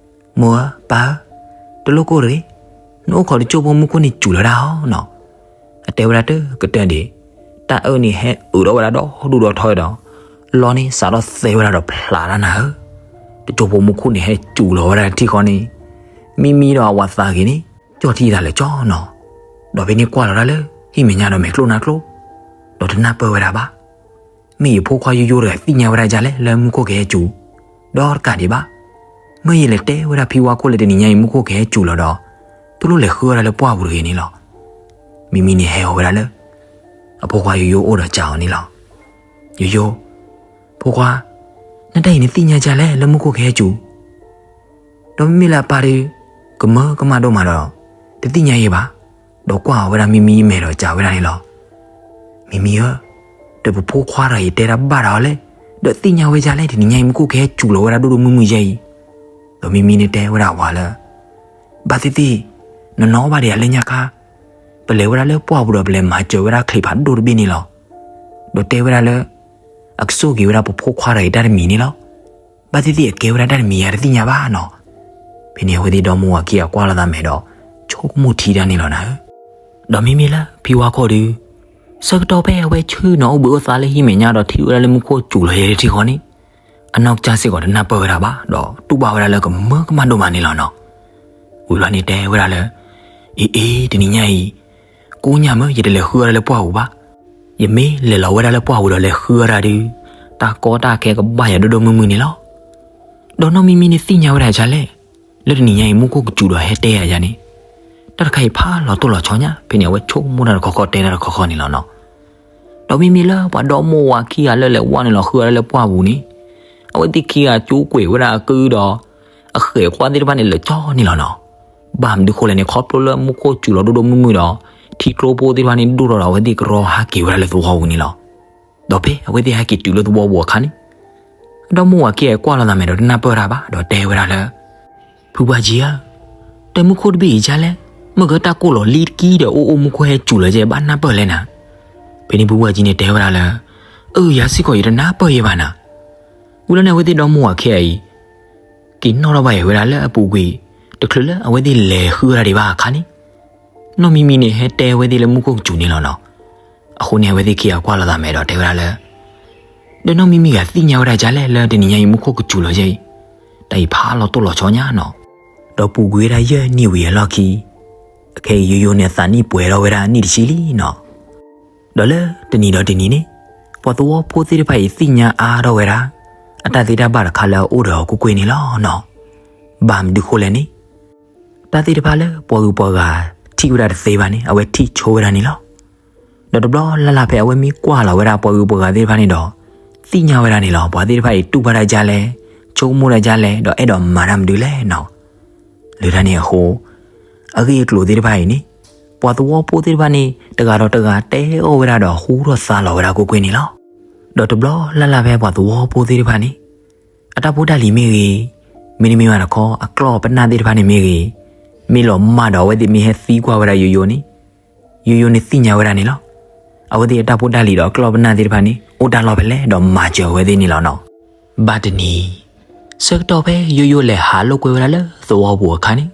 မိၢ်ဧၢ, ပၢ်ဧၢ, တလိၣ်ကိၢ်တဂ့ၤ, နအိၣ်ခိးတကၠိဖိမူခိၣ်န့ၣ်စူၤလီၤဒၣ်အီၤနီၤ. အတဲဝဲဒၣ်တကတၢၢ်ဒံး, တၢ်အၢၣ်န့ၣ်ဟဲအုးထီၣ်ဝဲဒၣ်ဒီဒူၣ်ဒီထီဒီး, လီန့ၣ်စးထီၣ်သဲဝဲဒၣ်ဒီးဖျးတၢ်နၤဧၢ. တကၠိဖိမူခိၣ်န့ၣ်ဟဲစူၤလီၤဝဲဒၣ်တထံၣ်ဃီန့ၣ်, မံမံဒီးအဝၤသးဂ့ၤန့ၣ်, ကၠီၣ်ထံသးလဲၤကၠီနီၤ. ဒီးဖဲန့ၣ်ကွၢ်လီၤဒၣ်လၢဟံၣ်မဲာ်ညါဒီးမဲာ်ကျိၣ်နါကျိ, ဒီးတနၢ်ပၢၢ်ဝဲဒၣ်ဘၣ်. မ့ၢ်ယဖိခွါယိယိတဂၤသ့ၣ်ညါဝဲဒၣ်ဒ်လဲၣ်လၢမူခိၣ်ကဟဲစူၤ, ဒီးတကးဒံးဘၣ်, မ့ၢ်ယလဲၤတဲဝဲဒၣ်ဖံဝါခိၣ်လၢတနံၤညါအံၤမူခိၣ်ကဟဲစူၤလီၤဒီး, တလိၣ်လဲၤဃုအီၣ်ဒၣ်လၢပှၢ်ပူၤတဂ့ၤန့ၣ်လီၤ. မံမံန့ၣ်ဟဲအီၤဝဲဒၣ်လၢ အဖိခွါယိယိအိၣ်ဒီးစံးအီၤန့ၣ်လီၤ. ယိယိ, ဖိခွါ, နတၢ်အံၤနသ့ၣ်ညါဒ်လဲၣ်လၢမူခိၣ်ကဟဲစူၤ ဒီးမ့မ့ၢ်လၢအပၢ်ဒီး, ကမၢကမၣ်ဒိၣ်မးဒီး, တသ့ၣ်ညါယဲဘၣ်. ဒီးကွၢ်အီၤဝဲဒၣ်မံမံမဲာ်ဒီးစံးဝဲဒၣ်န့ၣ်လီၤ. မံမံဧၢ, ဒီးပဖိခွါတဂၤအံၤတဲတၢ်ဘၣ်တၢ်အီၤလဲၣ်, ဒီးသ့ၣ်ညါဝဲဒ်လဲၣ် တနံၤညါအံၤမူခိၣ်ကဟဲစူၤလီၤဝဲဒၣ်ဒိၣ်ဒိၣ်မုၢ်မုၢ်ယဲအံၤ. ဒီးမံမံန့ၣ်တဲဝဲဒၣ်အဝၤလၢ ဘၣ်သ့ၣ်သ့ၣ်, နနီၣ်ဘၣ်ဒံးအလၢညါခါ, ပလဲၤဝဲဒၣ်လၢပှၢ်ပူၤဒီးပလဲၤမၤစၢၤဝဲဒၣ်ချံးဖးဒိၣ်တဘ့ၣ်န့ၣ်လီၤ. ဒီးတဲဝဲဒၣ်လၢ အကဆိၣ်က့ၤဝဲဒၣ်ပဖိခွါတဂၤအံၤတၢ်တမံၤန့ၣ်လီၤ. ဘၣ်သ့ၣ်သ့ၣ်အကဲဝဲဒၣ်တၢ်တမံၤယၤတသ့ၣ်ညါဘၣ်နီၤ. ဖဲန့ၣ် အဝဲသ့ၣ်ဒီမါဝၤခံဂၤကွၢ်လိာ်သးမဲာ်ဒီး ဆိကမိၣ်ထံတၢ်န့ၣ်လီၤနၤဧၢ. ဒီးမ့မ့ၢ်လၢဖံဝါခိၣ်ဒုး ဆၢကတီၢ်ဖဲအဝဲဆ့ၣ်နီၤအိၣ်ဘှံးအိၣ်သါလၢဟံၣ်မဲာ်ညါဒီးထံၣ်ဝဲဒၣ်လၢမူခိၣ်စူၤလီၤယဲထံဃီန့ၣ် အနီၢ်ကစၢ်စ့ၢ်ကီးတနၢ်ပၢၢ်ဝဲဒၣ်ဘၣ် ဒီးတူၢ်ဘၣ်ဝဲဒၣ်လၢကမၢကမၣ်ဒိၣ်မးန့ၣ်လီၤနီၤ. ဝံၤဘျီန့ၣ်တဲဝဲဒၣ်လၢ အ့အ့ တနံၤညါအံၤ ကိးညါမ့ၢ် ယတလဲၤဃုအီၣ်ဒၣ်လၢပှၢ်ပူၤဘၣ်. ယမ့ၢ်လဲၤလီၤဝဲဒၣ်လၢပှၢ်ပူၤဒီးလဲၤဃုအီၣ်ဒၣ်ဒုး တၢ်ကီတၢ်ခဲကဘၣ်ယၤဒိၣ်ဒိၣ်မုၢ်မုၢ်န့ၣ်လီၤ. ဒီးနီၢ်မံမံန့ၣ်သ့ၣ်ညါဝဲဒၣ်ဒ်လဲၣ်, လၢတနံၤညါအံၤမူခိၣ်ကစူၤဒီးဟဲတဲယၤန့ၣ်, တၢ်တခါအံၤဖးလီၤတိၢ်လီၤဆီညါ, ဖဲန့ၣ် အဝဲဆိကမိၣ်တၢ်တခီခီတဲတၢ်တခီခီန့ၣ်လီၤနီၤ. ဒီးမ့မ့ၢ်လၢပှၤဒီမိၢ်ဝၤခံဂၤလၢလဲၤဝါန့ၣ်လီၤဃုအီၣ်ဒၣ်လၢပှၢ်ပူၤန့ၣ်, အဝဲသ့ၣ်ခံဂၤကၠိကွဲးဝဲဒၣ်အကုဒီး အဃဲၤခွါသ့ၣ်တဖၣ်န့ၣ်လၢာ်ကၠီန့ၣ်လီၤနီၤ. ဘၣ်မနုၤဃိလဲၣ်န့ၣ် ခီဖျိလၢမူခိၣ်စူၤလီၤဒိၣ်ဒိၣ်မုၢ်မုၢ်ဒီး ထံကျိဖိသ့ၣ်တဖၣ်န့ၣ်ဒိၣ်ထီၣ်ဒီး အဝဲသ့ၣ်ကရီဟးက့ၤဝဲဒၣ်လၢသဝီပူၤန့ၣ်လီၤ. ဒီးဖဲအဝဲသ့ၣ်ဟဲက့ၤတုၤလၢသဝီပူၤအခါန့ၣ်, ဒီမိၢ်ဝၤခံဂၤကွၢ်လိာ်သးမဲာ်ဒီးတနၢ်ပၢၢ်တၢ်ဘၣ် ဒီးတဲဝဲဒၣ်လၢ ဖုပှၢ်ကၠံဧၢ, တဲမူခိၣ်တဘ့ၣ်အံၤဒ်လဲၣ်, မ့ၢ်ကတၢ်ကိၢ်လီၤလံတကံဒီးအိၣ်အိၣ်မူခိၣ်ဟဲစူၤလီၤကဲဘၣ်နၢ်ပၢၢ်လဲၣ်နၤ. ဖဲန့ၣ်ဖုပှၢ်ကၠံန့ၣ်တဲဝဲဒၣ်လၢ အၢ ယၤစ့ၢ်ကီးယတနၢ်ပၢၢ်ယဲဘၣ်နၤ. ဝံၤလီၤန့ၣ် အဝဲသ့ၣ်ဒီမိၢ်ဝၤခံဂၤအံၤ က့ၤနီၣ်ထီၣ်ဘၣ်ယဲဝဲဒၣ်လၢအပူၤကွံာ် တချုးလၢအဝဲသ့ၣ်လဲၤဃုအီၣ်တၢ်ဒံးဘၣ်အခါန့ၣ်, နီၢ်မံမံန့ၣ်ဟဲတဲအဝဲသ့ၣ်လၢမူခိၣ်ကစူၤန့ၣ်လီၤနီၤ. အဃိန့ၣ် အဝဲသ့ၣ်ခံဂၤကွၢ်လိာ်သးမဲာ်ဒီးတဲဝဲဒၣ်လၢ ဒီးနီၢ်မံမံဂၤသ့ၣ်ညါဝဲဒၣ်ဒ်လဲၣ်လၢတနံၤညါအံၤမူခိၣ်ကစူၤလီၤကဲအံၤ, တၢ်အံၤဖးလီၤတိၢ်လီၤဆီညါနီၤ. ဒီးပူၤကွံာ်ဝဲဒၣ်ယဲၢ်နံၣ်ဝံၤအလီၢ်ခံ, အခဲအံၤယိယိန့ၣ်အသးနံၣ်ပှဲၤထီၣ်ဝဲဒၣ်နံၣ်တဆံလံနီၤ. ဒီးလၢတနံၤဒီးတနံၤန့ၣ်, ပှၤသဝီဖိသ့ၣ်တဖၣ်အံၤသ့ၣ်ညါအါထီၣ်ဝဲဒၣ် အတၢ်သ့တၢ်ဘၣ်တခါလၢအအိၣ်ဒီးအီၤကွ့ၢ်ကွ့ၢ်န့ၣ်လီၤနီၤ. ဘၣ်မနုၤဃိလဲၣ်န့ၣ်, တၢ်သ့ၣ်တဖၣ်လၢပှၤဂုၤပှၤဂၤထံၣ်ဝဲဒၣ်တသ့ဘၣ်န့ၣ် အဝဲထံၣ်ဆိဝဲဒၣ်န့ၣ်လီၤ. ဒီးတဘျီလၢ်လၢ်ဖဲအဝဲမ့ၢ်ကွၢ်လီၤဝဲဒၣ်ပှၤဂုၤပှၤဂၤသ့ၣ်တဖၣ်န့ၣ်ဒီး, သ့ၣ်ညါဝဲဒၣ်န့ၣ်လီၤ. ပှၤသ့ၣ်တဖၣ်အံၤတူၢ်ဘၣ်တၢ်ဒ်လဲၣ်, ဆိကမိၣ်တၢ်ဒ်လဲၣ် ဒီးအဲၣ်ဒိးမၤတၢ်မနုၤလဲၣ်နီၤ. လၢတၢ်န့ၣ်အဃိ, အဂ့ၢ်အကျိၤသ့ၣ်တဖၣ်အံၤန့ၣ်, ပှၤသဝီဖိသ့ၣ်တဖၣ်န့ၣ် တဂၤဒီးတဂၤတဲအီၣ်ဝဲဒၣ်ဒီးဟူထီၣ်သါလီၤဝဲဒၣ်ကွ့ၢ်ကွ့ၢ်န့ၣ်လီၤ. ဒီးတဘျီလၢ်လၢ်ဖဲပှၤသဝီဖိသ့ၣ်တဖၣ်န့ၣ် အတၢ်ဖိတၢ်လံၤမ့ၢ်ဂ့ၤ, မ့တမ့ၢ်ဘၣ်တခီ အကျီၢ်ပနၢ်သ့ၣ်တဖၣ်န့ၣ်မ့ၢ်ဂ့ၤ, မ့ၢ်လီၤမၢ်ဒီးအဝဲသ့ၣ်မ့ၢ်ဟဲသံကွၢ်ဝဲဒၣ်ယိယိန့ၣ်, ယိယိန့ၣ်သ့ၣ်ညါဝဲဒၣ်န့ၣ်လီၤ. အဝဲသ့ၣ်အတၢ်ဖိတၢ်လံၤဒီးအကျီၢ်ပနၢ်သ့ၣ်တဖၣ်န့ၣ် အိၣ်တၢ်လီၢ်ဖဲလဲၣ်ဒီးမၤစၢၤအဝဲသ့ၣ်န့ၣ်လီၤနီၤ. ဘၣ်တနံၤ, ဆၢကတီၢ်ဖဲယိယိလဲၤဟးလိာ်ကွဲဝဲဒၣ်လၢသဝီပူၤအခါန့ၣ်,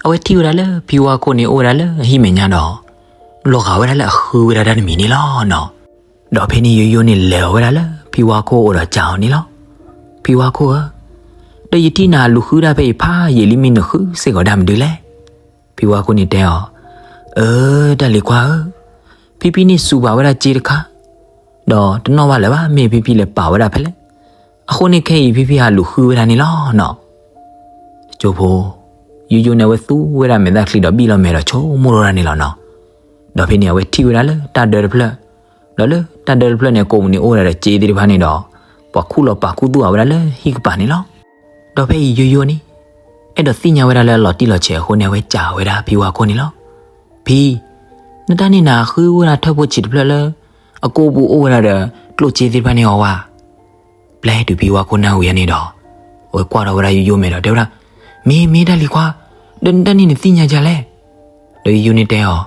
အဝဲထံၣ်ဝဲဒၣ်လၢဖံဝါခိၣ်န့ၣ်အိၣ်ဝဲဒၣ်လၢအဟံၣ်မဲာ်ညါဒီး လီၤဂာ်ဝဲဒၣ်လၢအဃုဝဲဒၣ်တၢ်တမံၤန့ၣ်လီၤနီၤ. ဒီးဖဲန့ၣ်ယိယိန့ၣ်လဲၤအီၤဝဲဒၣ်လၢဖံဝါခိၣ်အအိၣ်ဒီးစံးအီၤန့ၣ်လီၤ. ဖံဝါခိၣ်ဧၢ, ဒီးယထံၣ်နၤလူၤဃုဒၣ်ဖဲအံၤဖးယံာ်လံ မ့ၢ်နဃုစ့ၢ်ကီးဒၣ်မနုၤလဲၣ်. ဖံဝါခိၣ်န့ၣ်တဲအီၤ, အၢ တၢ်လံၤခွါဧၢ, ဖံဖံန့ၣ်စူးဘၣ်ဝဲဒၣ်စ့တခါ, ဒီးတနီၣ်ဘၣ်လၢၤဘၣ် မ့ၢ်ဖံဖံလဲၤပာ်ဝဲဒၣ်ဖဲလဲၣ်. အဃိန့ၣ်ခဲအံၤဖံဖံဟးလူၤဃုဝဲဒၣ်န့ၣ်လီၤနီၤ. ကၠိဖိ, ယိယိန့ၣ်အဝဲသူဝဲဒၣ်မဲာ်သၣ်ချံဒီးဘံၣ်လီၤမဲာ်ဒီးဆိကမိၣ်ထီၣ်ဒၣ်န့ၣ်လီၤနီၤ. ဒီးဖဲန့ၣ်အဝဲထံၣ်ဝဲဒၣ်လၢတၢ်ဒၢတဖျၢၣ်, ဒီးလၢတၢ်ဒၢတဖျၢၣ်န့ၣ် အကိာ်ပူၤန့ၣ်အိၣ်ဝဲဒၣ်ဒီးစ့သ့ၣ်တဖၣ်န့ၣ်ဒီး, ပှၤခူၣ်လီၤပာ်ခူသူၣ်အီၤဝဲဒၣ်လၢဟံၣ်ကပၤန့ၣ်လီၤ. ဒီးဖဲအံၤယိယိန့ၣ် အဲၣ်ဒိးသ့ၣ်ညါဝဲဒၣ်လၢအလီၤတံၢ်လီၤဆဲးအဃိန့ၣ် အဝဲစံးဝဲဒၣ်ဖံဝါခိၣ်န့ၣ်လီၤ. ဖံ, နတၢ်န့ၣ်နဃုဝဲဒၣ်ထၢၣ်ဖိဆံးတဖျၢၣ်လၢ အကိာ်ပူၤအိၣ်ဝဲဒၣ်ဒီးကျိၣ်စ့သ့ၣ်တဖၣ်န့ၣ်အီၤဧါ. ပျဲတုၤဖံဝါခိၣ်နၢ်ဟူဝဲန့ၣ်ဒီး, အဝဲကွၢ်ထီၣ်ဝဲဒၣ်ယိယိမဲာ်ဒီးတဲဝဲဒၣ်, မ့ၢ်မ့ၢ်တၢ်လံၤခွါ, ဒီးနတၢ်န့ၣ်နသ့ၣ်ညါဒ်လဲၣ်. ဒီးယိယိန့ၣ်တဲအီၤ,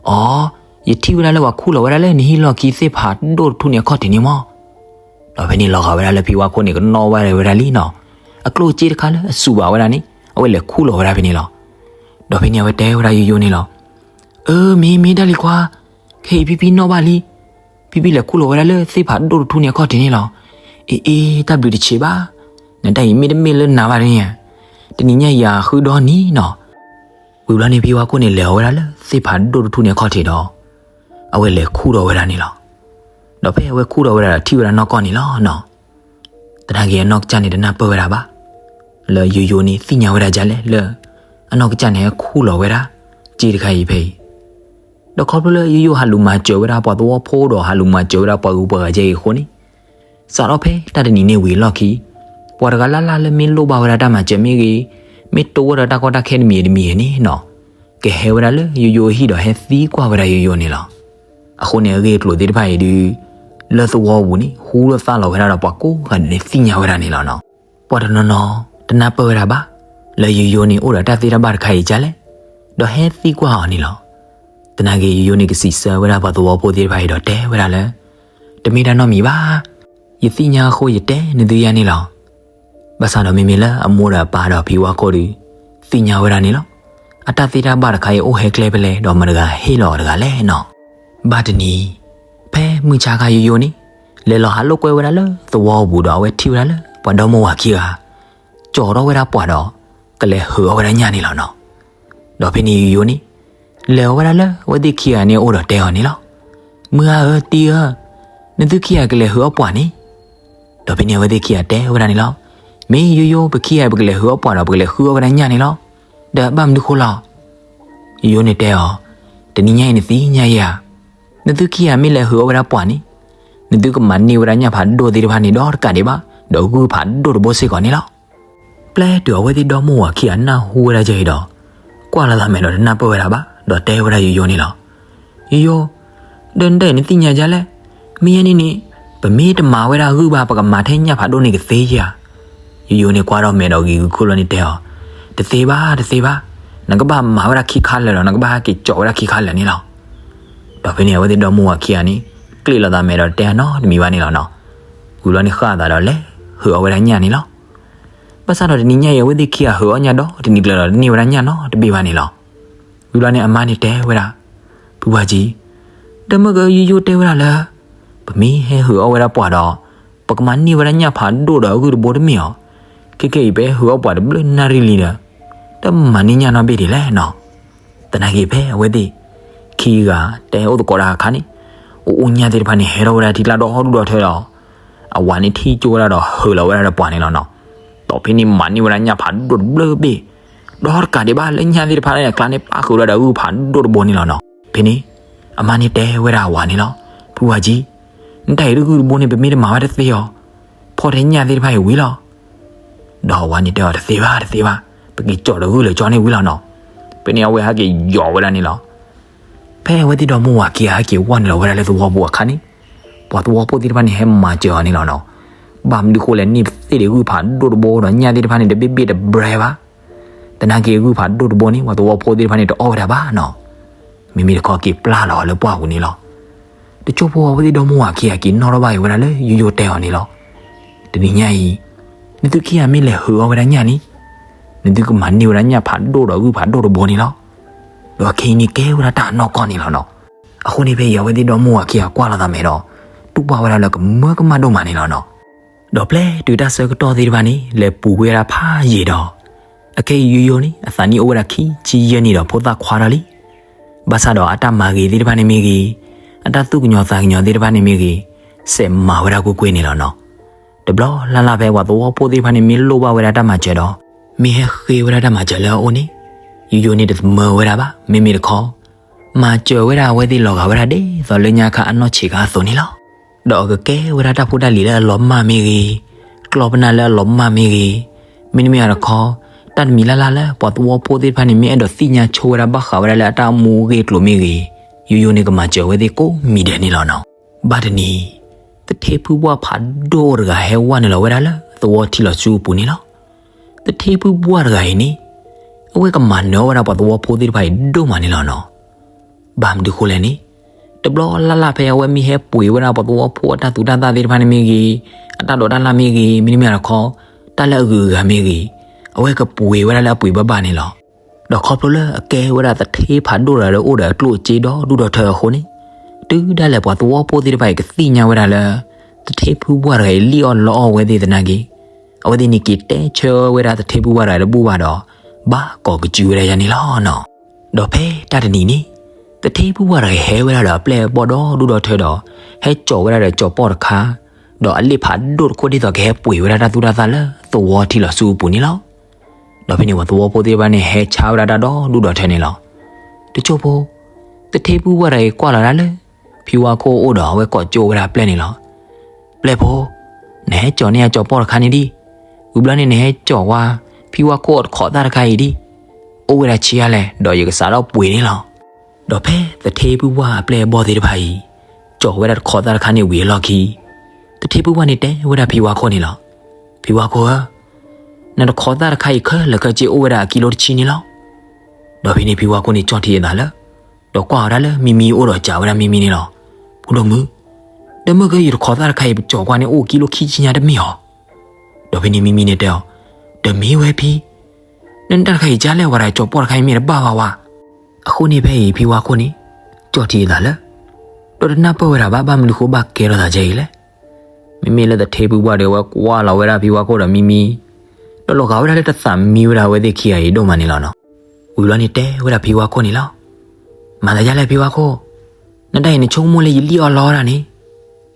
အိ, ယထံၣ်ဝဲဒၣ်လၢပှၤခူၣ်လီၤဝဲဒၣ်လၢနဟံၣ်လီၢ်ခံသ့ၣ်ဖးဒိၣ်တထူၣ်န့ၣ်အခီၣ်ထံးန့ၣ်မီၢ်. ဒီးဖဲန့ၣ်လီၤဂာ်ဝဲဒၣ်လၢဖံဝါခိၣ်န့ၣ်ကနီၣ်ဘၣ်ဝဲဒၣ်လံနီၤ, အကျိၣ်စ့တခါလၢအစူးဘၣ်ဝဲဒၣ်န့ၣ် အဝဲလဲၤခူၣ်လီၤဝဲဒၣ်ဖဲန့ၣ်လီၤ. ဒီးဖဲန့ၣ်အဝဲတဲဝဲဒၣ်ယိယိန့ၣ်လီၤ. အၢ မ့ၢ်မ့ၢ်တၢ်လံၤခွါ, ခဲအံၤဖံဖံနီၣ်ဘၣ်လံ. ဖံဖံလဲၤခူၣ်လီၤဝဲဒၣ်လၢသ့ၣ်ဖးဒိၣ်တထူၣ်န့ၣ်အခီၣ်ထံးန့ၣ်လီၤ. အ့အ့ တၢ်ဘျုးတဆံးဘၣ်. နတၢ်အံၤမ့တမ့ၢ်လၢနၤဘၣ်န့ၣ်, တနံၤညါအံၤယဃုဒီနံၤနီၤ. ဝံၤဘျီန့ၣ်ဖံဝါခိၣ်န့ၣ်လဲၤအီၤဝဲဒၣ်လၢသ့ၣ်ဖးဒိၣ်တထူၣ်န့ၣ်အခီၣ်ထံးဒီး, အဝဲလဲၤခူၣ်ဒီးဝဲဒၣ်န့ၣ်လီၤ. ဒီးဖဲအဝဲခူၣ်ဒီးဝဲဒၣ်ဒီးထံၣ်ဝဲဒၣ်နီၢ်ကီၢ်န့ၣ်လီၤနီၤ. သနာ်က့အနီၢ်ကစၢ်န့ၣ်တနၢ်ပၢၢ်ဝဲဒၣ်ဘၣ်, လၢယိယိန့ၣ်သ့ၣ်ညါဝဲဒၣ်ဒ်လဲၣ်လၢ အနီၢ်ကစၢ်န့ၣ်ဟဲခူၣ်လီၤဝဲဒၣ်စ့တခါအံၤဖဲအံၤ. ဒီးခီဖျိလၢယိယိဟးလူၤမၤစၢၤဝဲဒၣ်ပှၤသဝီဖိဒီးဟးလူၤမၤစၢၤဝဲဒၣ်ပှၤဂုၤပှၤဂၤကဲအံၤအဃိန့ၣ်, စးထီၣ်ဖဲတၢ်တနံၤန့ၣ်ဝံၤအလီၢ်ခံ, ပှၤတဂၤလၢ်လၢ်လၢမ့ၢ်လိၣ်ဘၣ်ဝဲဒၣ်တၢ်မၤစၢၤမ့ၢ်ဂ့ၤ, မ့ၢ်တိဝဲဒၣ်တၢ်ကီတၢ်ခဲတမံၤတမံၤဂ့ၤန့ၣ်နီၤ, ကဟဲဝဲဒၣ်လၢယိယိအဟံၣ်ဒီးဟဲသံကွၢ်ဝဲဒၣ်ယိယိန့ၣ်လီၤ. အဃိန့ၣ်အဂ့ၢ်အကျိၤသ့ၣ်တဖၣ်အံၤဒုး, လၢသဝီပူၤန့ၣ် ဟူထီၣ်သါလီၤဝဲဒၣ်ဒီးပှၤကိးဂၤဒဲးန့ၣ်သ့ၣ်ညါဝဲဒၣ်န့ၣ်လီၤနီၤ. ပှၤတနီၤနီၤ တနၢ်ပၢၢ်ဝဲဒၣ်ဘၣ်, လၢယိယိန့ၣ်အိၣ်ဒီးတၢ်သ့တၢ်ဘၣ်တခါအံၤဒ်လဲၣ်, ဒီးဟဲသံကွၢ်အီၤန့ၣ်လီၤ. သနာ်က့ယိယိန့ၣ်ကစံးဆၢဝဲဒၣ်ပှၤသဝီဖိသ့ၣ်တဖၣ်အံၤဒီးတဲဝဲဒၣ်လၢ, တမ့ၢ်တၢ်နီတမံၤဘၣ်, ယသ့ၣ်ညါအဃိယတဲနသုယၤန့ၣ်လီၤ. ဘၣ်ဆၣ်ဒီးမ့မ့ၢ်လၢအမိၢ်ဒီးအပၢ်ဒီးဖံဝါခိၣ်ဒီး သ့ၣ်ညါဝဲဒၣ်န့ၣ်လီၤ. အတၢ်သ့တၢ်ဘၣ်တခါအံၤအိၣ်ဟဲကျဲဖဲလဲၣ် ဒီးမတၤတဂၤဟ့ၣ်လီၤအီၤတဂၤလဲၣ်နီၤ. ဘၣ်တနံၤ ဖဲမုၢ်ဆါခါယိယိန့ၣ် လဲၤလီၤဟးလိာ်ကွဲဝဲဒၣ်လၢသဝီပူၤဒီး အဝဲထံၣ်ဝဲဒၣ်လၢပှၤဒီမါဝၤခံဂၤ ကၠီၤထီၣ်ဝဲဒၣ်ပှာ်ဒီး ကလဲၤဟုးအီၣ်ဝဲဒၣ်ညၣ်န့ၣ်လီၤနီၤ. ဒီးဖဲန့ၣ်ယိယိန့ၣ် လဲၤအီၤဝဲဒၣ်လၢအဝဲသ့ၣ်ခံဂၤန့ၣ်အအိၣ်ဒီးတဲအီၤန့ၣ်လီၤ. မုၢ်ဂၤဧၢ တံၤဧၢ, နသုခံဂၤကလဲၤဟုးအီၣ်ပှာ်န့ၣ်. ဒီးဖဲန့ၣ်အဝဲသ့ၣ်ခံဂၤတဲဝဲဒၣ်န့ၣ်လီၤ. မ့ၢ်ယိယိ ပခံဂၤပကလဲၤဟုးအီၣ်ပှာ်ဒီး ပကလဲၤဟုးအီၣ်ဝဲဒၣ်ညၣ်န့ၣ်လီၤ. ဒီးဘၣ်မနုၤဃိလီၤ. ယိယိန့ၣ်တဲအီၤ, တနံၤညါအံၤနသ့ၣ်ညါဧါ, နသုခံဂၤမ့ၢ်လဲၤဟုးအီၣ်ဝဲဒၣ်ပှာ်န့ၣ်, နသုကမၤန့ၢ်ဝဲဒၣ်ညၣ်ဖးဒိၣ်သ့ၣ်တဖၣ်န့ၣ်ဒီးတကးဒံးဘၣ်, ဒီးဂုၢ်ဖးဒိၣ်တဘိစ့ၢ်ကီးန့ၣ်လီၤ. ပျဲတုၤအဝဲသ့ၣ်ဒီမါဝၤခံဂၤနၢ်ဟူဝဲဒၣ်ကဲအံၤဒီး ကွၢ်လီၤသးမဲာ်ဒီးတနၢ်ပၢၢ်ဝဲဒၣ်ဘၣ်, ဒီးတဲဝဲဒၣ်ယိယိန့ၣ်လီၤ. ယိယိ, ဒီးနတၢ်အံၤနသ့ၣ်ညါဒ်လဲၣ်, မ့ၢ်ယဲန့ၣ်န့ၣ် ပမ့ၢ်တမၤဝဲဒၣ်ဂုၢ်ဘၣ် ပကမၤထဲညၣ်ဖးဒိၣ်န့ၣ်ကသ့ဧါ. ယိယိန့ၣ်ကွၢ်ထီၣ်မဲာ်ဒီးဂ့ၤဂ့ၤခိၣ်လီၤန့ၣ်တဲအီၤ, တသ့ဘၣ် တသ့ဘၣ်, နကဘၣ်မၤဝဲဒၣ်ခံခါလၢာ်ဒီး နကဘၣ်ဟဲက့ၤကၠီၤဝဲဒၣ်ခံခါလၢာ်န့ၣ်လီၤ. ဒီးဖဲန့ၣ်အဝဲသ့ၣ်ဒီမါဝၤခံဂၤန့ၣ် ကျ့ၣ်လီၤသးမဲာ်ဒီးတဲအနီတမံၤဘၣ်န့ၣ်လီၤနီၤ. ဝံၤလီၤန့ၣ်ဃၣ်အသးဒီးလဲၤဟုးအီၣ်ဝဲဒၣ်ညၣ်န့ၣ်လီၤ. ဘၣ်ဆၣ်ဒီးတနံၤညါအံၤ အဝဲသ့ၣ်ခံဂၤဟုးအီၣ်ညၣ်ဒီး တနံၤကျၢၤဒီးတန့ၢ်ဝဲဒၣ်ညၣ်နီတဘ့ၣ်ဘၣ်န့ၣ်လီၤ. ဝံၤလီၤန့ၣ်အမါန့ၣ်တဲဝဲဒၣ်, ဖုဝါကၠံ, ဒီးမ့ၢ်ကယိယိတဲဝဲဒၣ်လၢ ပမ့ၢ်ဟဲဟုးအီၣ်ဝဲဒၣ်ပှာ်ဒီး ပကမၤန့ၢ်ဝဲဒၣ်ညၣ်ဖးဒိၣ်ဒီးအဂုၢ်တဘိတမ့ၢ်ဧါ. ခဲကဲအံၤ ပဟဲဟုးအီၣ်ပှာ်တဘျုးနၣ်ရံၣ်လံဒီး တမၤန့ၢ်ညၣ်နီတဘ့ၣ်ဒ်လဲၣ်နီၤ. သနာ်က့ဖဲအဝဲသ့ၣ်ခံဂၤတဲအိၣ်သကိးတၢ်အခါန့ၣ် အိၣ်အိၣ်ညၣ်သ့ၣ်တဖၣ်န့ၣ် ဟဲထီၣ်ဝဲဒၣ်ထံကျါဒီးဒူၣ်ဒီထၢဒီး အဝၤန့ၣ်ထံၣ်ကၠိဝဲဒၣ်ဒီးဟုးလီၤဝဲဒၣ်ဒီးပှာ်န့ၣ်လီၤနီၤ. ဒီးဖဲန့ၣ်မၤန့ၢ်ဝဲဒၣ်ညၣ်ဖးဒိၣ်တဘျုးဘ့ၣ် ဒီးတကးဒံးဘၣ်လၢညၣ်သ့ၣ်တဖၣ်န့ၣ် အကျါန့ၣ်ပၣ်ဃုာ်ဝဲဒၣ်ဒီးဂုၢ်ဖးဒိၣ်တဘိန့ၣ်လီၤနီၤ. ဖဲန့ၣ် အမါန့ၣ်တဲဝဲဒၣ်အဝၤန့ၣ်လီၤ, ဖုဝါကၠံ, နတၢ်အံၤတဂုၢ်တဘိန့ၣ် ပမ့ၢ်တမၤဝဲတသ့ဧါ. ဖီၣ်ထဲညၣ်သ့ၣ်တဖၣ်အံၤဝံၤလီၤ. ဒီးအဝၤန့ၣ်တဲအီၤ တသ့ဘၣ် တသ့ဘၣ်, ပက့ၤကၠီၤတဂုၢ်လၢာ်ကၠီန့ၣ်ဝံၤလီၤနီၤ. ဖဲန့ၣ်အဝဲဟဲက့ၤယီၤဝဲဒၣ်န့ၣ်လီၤ. ဖဲအဝဲသ့ၣ်ဒီမါဝၤခံဂၤဟဲက့ၤဝီၢ်န့ၣ်လီၤဝဲဒၣ်လၢသဝီပူၤအခါန့ၣ် ပှၤသဝီဖိသ့ၣ်တဖၣ်န့ၣ် ဟဲမၤစၢၤအီၤန့ၣ်လီၤနီၤ. ဘၣ်မနုၤဃိလဲၣ်န့ၣ် သ့ၣ်ဒံးဂုၢ်ဖးဒိၣ်တဘိဒီးညၣ်သ့ၣ်တဖၣ်န့ၣ် တဘ့ၣ်ဘ့ၣ်တဘြဲဘၣ်. သနာ်က့ဂုၢ်ဖးဒိၣ်တဘိန့ၣ် ပှၤသဝီဖိသ့ၣ်တဖၣ်န့ၣ် တအီၣ်ဝဲဒၣ်ဘၣ်နီၤ. မ့မ့ၢ်တခီက့ၤပျၢ်လီၤအီၤလၢပှၢ်ပူၤန့ၣ်လီၤ. တစိၢ်ဖိအဝဲသ့ၣ်ဒီမါဝၤခံဂၤက့ၤနီၣ်ထီၣ်ဘၣ်အံၤဝဲဒၣ်လၢယိယိတဲအီၤန့ၣ်လီၤ. တနံၤညါအံၤ နသုခံဂၤမ့ၢ်လဲၤဟုးအီၣ်ဝဲဒၣ်ညၣ်န့ၣ် နသုကမၤန့ၢ်ဝဲဒၣ်ညၣ်ဖးဒိၣ်ဒီးဂုၢ်ဖးဒိၣ်တဘိန့ၣ်လီၤ. ဒီးခဲအံၤန့ၣ်ကဲဝဲဒၣ်တၢ်အနီၢ်ကီၢ်န့ၣ်လီၤနီၤ. အဃိန့ၣ်ဖဲအံၤ အဝဲသ့ၣ်ဒီမါဝၤခံဂၤကွၢ်လီၤသးမဲာ်ဒီး တူၢ်ဘၣ်ဝဲဒၣ်လၢကမၢကမၣ်ဒိၣ်မးန့ၣ်လီၤနီၤ. ဒီးပျဲတုၤတၢ်ဆၢကတီၢ်သ့ၣ်တဖၣ်န့ၣ် လဲၤပူၤကွံာ်ဝဲဒၣ်ဖးယံာ်ဒီး အခဲအံၤယိယိန့ၣ် အသးနံၣ်အိၣ်ဝဲဒၣ်ခံဆံယဲၢ်နံၣ်ဒီး ဖိသၣ်ခွါထီၣ်လံ. ဘၣ်ဆၣ်ဒီးအတၢ်မၤဂ့ၤသ့ၣ်တဖၣ်န့ၣ်မ့ၢ်ဂ့ၤ, အတၢ်သူၣ်ကညီၤသးကညီၤသ့ၣ်တဖၣ်န့ၣ်မ့ၢ်ဂ့ၤ, စဲးမၤဝဲဒၣ်ကွ့ၢ်ကွ့ၢ်န့ၣ်လီၤနီၤ. တဘျီလၢ်လၢ်ဖဲပှၤသဝီဖိသ့ၣ်တဖၣ်န့ၣ်မ့ၢ်လိၣ်ဘၣ်ဝဲဒၣ်တၢ်မၤစၢၤဒီး မ့ၢ်ဟဲဃ့ဝဲဒၣ်တၢ်မၤစၢၤလၢအအိၣ်န့ၣ် ယိယိန့ၣ်တမၢဝဲဒၣ်ဘၣ်. မ့မ့ၢ်တခီ မၤစၢၤဝဲဒၣ်အဝဲသ့ၣ်လီၤဂာ်ဝဲဒၣ်ဒ်သိးလၢညါခါအနီၢ်ဆံးခါအသိးန့ၣ်လီၤ. ဒီးအကကဲဝဲဒၣ်တၢ်ဖိတၢ်လံၤလၢအလီၤမၢ်မ့ၢ်ဂ့ၤ, ကျီၢ်ပနၢ်လၢအလီၤမၢ်မ့ၢ်ဂ့ၤ, မ့တမ့ၢ်တခီ တၢ်တမံၤလၢ်လၢ်လၢပှၤသဝီဖိသ့ၣ်တဖၣ်န့ၣ် မ့ၢ်အဲၣ်ဒိးသ့ၣ်ညါဆိဝဲဒၣ်ဘၣ်ဃးဝဲဒၣ်လၢအတၢ်အိၣ်မူအဂ့ၢ်အကျိၤမ့ၢ်ဂ့ၤ, ယိယိန့ၣ်ကမၤစၢၤဝဲသ့ၣ်ကိးမံၤဒဲးန့ၣ်လီၤနီၤ. ဘၣ်တနံၤ သထ့ဖုပှၢ်ဖးဒိၣ်တဂၤ ဟဲဝဲနုာ်လီၤဝဲဒၣ်လၢသဝီထံလီၤဆူအပူၤန့ၣ်လီၤ. သထ့ဖုပှၢ်တဂၤအံၤန့ၣ် အဝဲကမၤနၢၤဝဲဒၣ်ပှၤသဝီဖိသ့ၣ်တဖၣ်အံၤဒိၣ်မးန့ၣ်လီၤနီၤ. ဘၣ်မနုၤဃိလဲၣ်န့ၣ်, တဘျီလၢ်လၢ်ဖဲအဝဲမ့ၢ်ဟဲပှ့ၤဝဲဒၣ်ပှၤသဝီဖိအတၢ်သူတၢ်သၣ်သ့ၣ်တဖၣ်န့ၣ်မ့ၢ်ဂ့ၤ, အတၢ်ဒိးတၢ်လၢ်မ့ၢ်ဂ့ၤ, မ့တမ့ၢ်တခီ တၢ်လၢအဂုၤအဂၤမ့ၢ်ဂ့ၤ, အဝဲကပှ့ၤဝဲဒၣ်လၢအပှ့ၤဘၣ်ဘၣ်န့ၣ်လီၤ. ဒီးခီဖျိလၢအကဲဝဲဒၣ်သထ့ဖးဒိၣ်တဂၤလၢအိၣ်ဒီးအကျိၣ်အစ့ဒီဒူၣ်ဒီထၢအဃိန့ၣ်, တုၤဒၣ်လဲာ်ပှၤသဝီဖိသ့ၣ်တဖၣ်အံၤကသ့ၣ်ညါဝဲဒၣ်လၢ သထ့ဖုပှၢ်တဂၤအံၤလံၣ်အီၣ်လီအီၣ်ဝဲသ့ၣ်သနာ်က့, အဝဲသ့ၣ်န့ၣ်က့ၤတဲဆၢဝဲဒၣ်သထ့ဖုပှၢ်တဂၤတဘူၣ်ဘၣ်ဒီး ဘၣ်ကိးကစုာ်ဝဲဒၣ်ယၤန့ၣ်လီၤနီၤ. ဒီးဖဲတၢ်တနံၤန့ၣ်, သထ့ဖုပှၢ်တဂၤအံၤဟဲဝဲဒၣ်ဒီးအပျဲၢ်အဘီၣ်ဒီဒူၣ်ဒီထၢဒီး ဟဲကၠီၤဝဲဒၣ်ဒီးကၠီၤပီၣ်တခါ, ဒီးအလံၣ်ဖးဒိၣ်တခိၣ်ဒ်သိးကဟဲပှ့ၤဝဲဒၣ်တၢ်သူတၢ်သၣ်လၢသဝီထံလီၤဆူအပူၤန့ၣ်လီၤ. ဒီးဖဲန့ၣ်ပှၤသဝီဖိသ့ၣ်တဖၣ်န့ၣ် ဟဲဆါဝဲဒၣ်တၢ်ဒီဒူၣ်ဒီထၢန့ၣ်လီၤ. တစိၢ်ဖိ, သထ့ဖုပှၢ်တဂၤအံၤကွၢ်လီၤဒၣ်လၢ ဖံဝါခိၣ်အအိၣ်ဒီးအဝဲကိးကၠိဝဲဒၣ်အပျဲၢ်န့ၣ်လီၤ. ပျဲၢ်ဖိ, နဟဲကၠီၤန့ၢ်အကၠီၤပီၣ်တခါန့ၣ်ဒံး, ဝံၤဘျီန့ၣ်နဟဲကၠီၤဝဲ ဖံဝါခိၣ်အတခိးသၣ်တခါအံၤဒံး, အိၣ်ဝဲဒၣ်ဆံးအါလဲၣ် ဒီးယကစးထီၣ်ပှ့ၤန့ၣ်လီၤ. ဒီးဖဲသထ့ဖုပှၢ်အပျဲၢ်အဘီၣ်သ့ၣ်တဖၣ်အံၤ ကၠီၤဝဲဒၣ်တခိးသၣ်တခါန့ၣ်ဝံၤအလီၢ်ခံ, သထ့ဖုပှၢ်န့ၣ်တဲဝဲဒၣ်ဖံဝါခိၣ်န့ၣ်လီၤ. ဖံဝါခိၣ်ဧၢ, နတခိးသၣ်တခါအံၤခဲလၢာ်ခဲဆ့အိၣ်ဝဲဒၣ်အကံလိတဆံန့ၣ်လီၤ. ဒီးဖဲန့ၣ်ဖံဝါခိၣ်န့ၣ်ကၠီၣ်ထံအသးလၢ ဒီးကွၢ်ဝဲဒၣ်လၢမံမံအိၣ်ဒီးစံးဝဲဒၣ်မံမံန့ၣ်လီၤ. ဖိဒိၣ်မုၣ်, ဒီးမ့ၢ်ကဲယတခိးသၣ်တခါအံၤပကၠီၤကွၢ်န့ၣ်အိၣ်ကံလိခံဆံညါတမ့ၢ်ဧါ. ဒီးဖဲန့ၣ်မံမံန့ၣ်တဲအီၤ, တမ့ၢ်ဝဲဖံ, နတၢ်တခါအံၤကလဲၣ် ဝဲဒၣ်ကၠီၤပီၣ်တခါအံၤမ့ၢ်တဘၣ်ဘၣ်ဝဲ. အဃိန့ၣ်ဖဲအံၤဖံဝါခိၣ်န့ၣ် ကၠီၣ်ထံအသးလၢ ဒီးတနၢ်ပၢၢ်ဝဲဒၣ်ဘၣ် ဘၣ်မနုၤဃိဘၣ်ကဲထီၣ်သးကဲအံၤလဲၣ်. မ့မ့ၢ်လၢသထ့ဖုပှၢ်ဒီး အဝဲကွၢ်လီၤဝဲဒၣ်ဖံဝါခိၣ်ဒီးမံမံ, ဒီးလီၤဂာ်ဝဲဒၣ်လၢတသးမံဝဲဒၣ်အဝဲသ့ၣ်ခံဂၤအံၤဒိၣ်မးန့ၣ်လီၤနီၤ. ဝံၤဘျီန့ၣ်တဲဝဲဒၣ်ဖံဝါခိၣ်န့ၣ်လီၤ. မၤသးဒ်လဲၣ်ဖံဝါခိၣ်, နတၢ်အံၤနဆိကမိၣ်လၢယလံၣ်အီၣ်လီတၢ်န့ၣ်,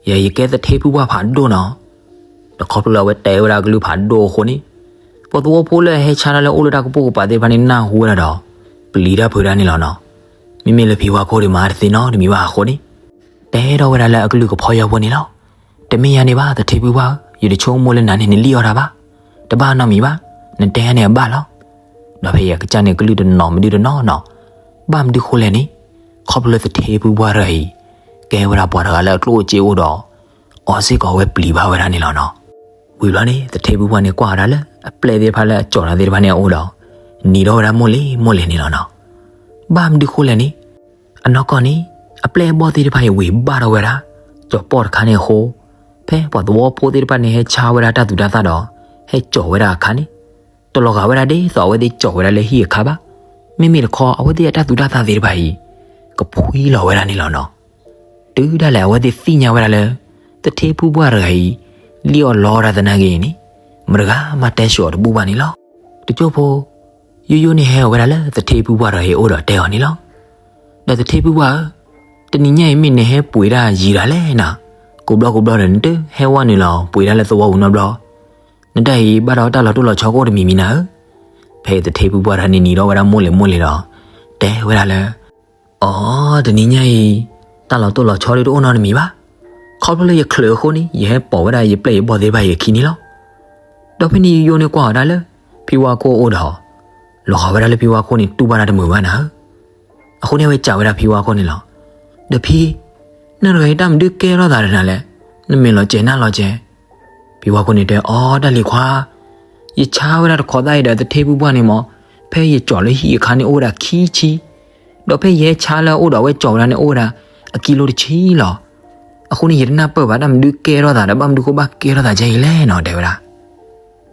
ယဲယကဲသထ့ဖုပှၢ်ဖးဒိၣ်နီၤ. ဒီးခီဖျိလၢအဝဲတဲဝဲဒၣ်ကလုၢ်ဖးဒိၣ်အဃိန့ၣ်, ပှၤသဝီဖိလၢအဟဲဆါတၢ်လၢအိၣ်လၢတၢ်ကပိာ်ကပၤသ့ၣ်တဖၣ်န့ၣ် နၢ်ဟူဝဲဒၣ်ဒီး ပျံၤတၢ်ဖုးတၢ်န့ၣ်လီၤနီၤ. မ့မ့ၢ်လၢဖံဝါခိၣ်ဒံးမၤတသ့နီတမံၤဘၣ်အဃိန့ၣ်, တဲထီၣ်ဝဲဒၣ်လၢအကလုၢ်ကဖီယၢၤဖိန့ၣ်လီၤ. တမ့ၢ်ယၤန့ၣ်ဘၣ် သထ့ဖုပှၢ်ဧၢ, ယတဆိကမိၣ်လၢနၤန့ၣ် နလံၣ်အီၣ်တၢ်ဘၣ်, တဘၣ်နီတမံၤဘၣ်, နတဲန့ၣ်အဘၣ်လီၤ. ဒီးဖဲအံၤအကစၢ်န့ၣ်ကလုၢ်တနီၤမဒုတနီၤနီၤ, ဘၣ်မနုၤဃိလဲၣ်န့ၣ်, ခီဖျိလၢသထ့ဖုပှၢ်တဂၤအံၤ ကဲဝဲဒၣ်ပှၤတဂၤလၢအကျိၣ်အစ့အိၣ်ဒီး အီစ့ၢ်ကီးဝဲပျံၤဘၣ်ဝဲဒၣ်န့ၣ်လီၤနီၤ. ဝံၤဘျီန့ၣ် သထ့ဖုပှၢ်န့ၣ်ကွၢ်ဝဲဒၣ်လၢ အပျဲၢ်သ့ၣ်တဖၣ်လၢအကၠီၤတၢ်သ့ၣ်တဖၣ်န့ၣ်အအိၣ်ဒီး နံၤထီၣ်ဝဲဒၣ်မိၢ်လ့ၢ်မိၢ်လ့ၢ်န့ၣ်လီၤနီၤ. ဘၣ်မနုၤဃိလဲၣ်န့ၣ်, အနီၢ်ကီၢ်န့ၣ် အပျဲၢ်အဘီၣ်သ့ၣ်တဖၣ်အံၤဝ့ၤဘၣ်ထီၣ်ဝဲဒၣ် ကၠီၤပီၣ်တခါန့ၣ်အဃိ, ဖဲပှၤသဝီဖိသ့ၣ်တဖၣ်န့ၣ် ဟဲဆါဝဲဒၣ်တၢ်သူတၢ်သၣ်ဒီး ဟဲကၠီၤဝဲဒၣ်အခါန့ၣ်, တလီၤဂာ်ဝဲဒၣ်ဒ်သိးအဝဲသ့ၣ်ကၠီၤဝဲဒၣ်လၢဟံၣ်အခါဘၣ်. မ့မ့ၢ်တခီ အဝဲသ့ၣ်အတၢ်သူတၢ်သၣ်သ့ၣ်တဖၣ်အံၤ ကဖှံလီၤဝဲဒၣ်န့ၣ်လီၤနီၤ. တုၤဒၣ်လဲာ်အဝဲသ့ၣ်သ့ၣ်ညါဝဲဒၣ်လၢ သထ့ဖုပှၢ်တဂၤအံၤ လံၣ်အီၣ်လီတၢ်သနာ်က့အံၤန့ၣ်, မတဂၤမးတဲဆှၢအီၤတဘူၣ်ဘၣ်န့ၣ်လီၤ. တကၠိၢ်ဖိ, ယိယိန့ၣ်ဟဲအီၤဝဲဒၣ်လၢသထ့ဖုပှၢ်တဂၤအံၤအအိၣ်ဒီးတဲအီၤန့ၣ်လီၤ. ဒီးသထ့ဖုပှၢ်ဧၢ, တနံၤညါအံၤမ့ၢ်နဟဲပှ့ၤတၢ်ယံၤဒၣ်လဲၣ်နၤ, ကိးဘျီကိးဘျီဒီး နတဟဲဝဲနုာ်လီၤပှ့ၤတၢ်လၢသဝီပူၤနီတဘျီ, နတၢ်အံၤဘၣ်ဒီးတၢ်လီၤတိၢ်လီၤဆီကအိၣ်တမံၤမံၤနၤဧၢ. ဖဲအံၤသထ့ဖုပှၢ်တဂၤန့ၣ်နံၤထီၣ်ဝဲဒၣ်မိၢ်လ့ၢ်မိၢ်လ့ၢ်ဒီး တဲဝဲဒၣ်လၢ အိ, တနံၤညါအံၤ တၢ်လီၤတိၢ်လီၤဆီဒုးတအိၣ်နီတမံၤဘၣ်. ခီဖျိလၢယချုးအဃိန့ၣ် ယဟဲပိာ်ဝဲဒၣ်ယပျဲၢ်ယဘီၣ်သ့ၣ်တဖၣ်အံၤအခံန့ၣ်လီၤ. ဒီးဖဲန့ၣ်ယိယိန့ၣ်ကွၢ်အီၤဒၣ်လၢ ဖံဝါခိၣ်အအိၣ်ဒီး လီၤဂာ်ဝဲဒၣ်လၢဖံဝါခိၣ်န့ၣ်တူၢ်ဘၣ်တၢ်တမုာ်ဘၣ်နၤဧၢ. အဃိန့ၣ်အဝဲစံးဝဲဒၣ်ဖံဝါခိၣ်န့ၣ်လီၤ. ဒီးဖံ, နတဂၤအံၤတၢ်မနုၤကဲထီၣ်သးဒီးနၤလဲၣ်, နမဲာ်လီၤစဲၤနၢ်လီၤစဲၤ. ဖံဝါခိၣ်န့ၣ်တဲအီၤ တၢ်လံၤခွါ, ယဆါဝဲဒၣ်တခိးသၣ်အံၤဒီးသထ့ဖုပှၢ်န့ၣ်မး, ဖဲယကၠီၤလၢဟံၣ်အခါန့ၣ်အိၣ်ဝဲဒၣ်ခံဆံ, ဒီးဖဲယဟဲဆါလၢအအိၣ်ဒီးအဝဲကၠီၤဝဲဒၣ်န့ၣ်အိၣ်ဝဲဒၣ်အကံလိတဆံလီၤ. အဃိန့ၣ်ယတနၢ်ပၢၢ်ဘၣ်တၢ်မနုၤကဲထီၣ်သးဒီးဘၣ်မနုၤဃိဘၣ်ကဲထီၣ်သးကဲအံၤလဲၣ်နီၤ တဲဝဲဒၣ်.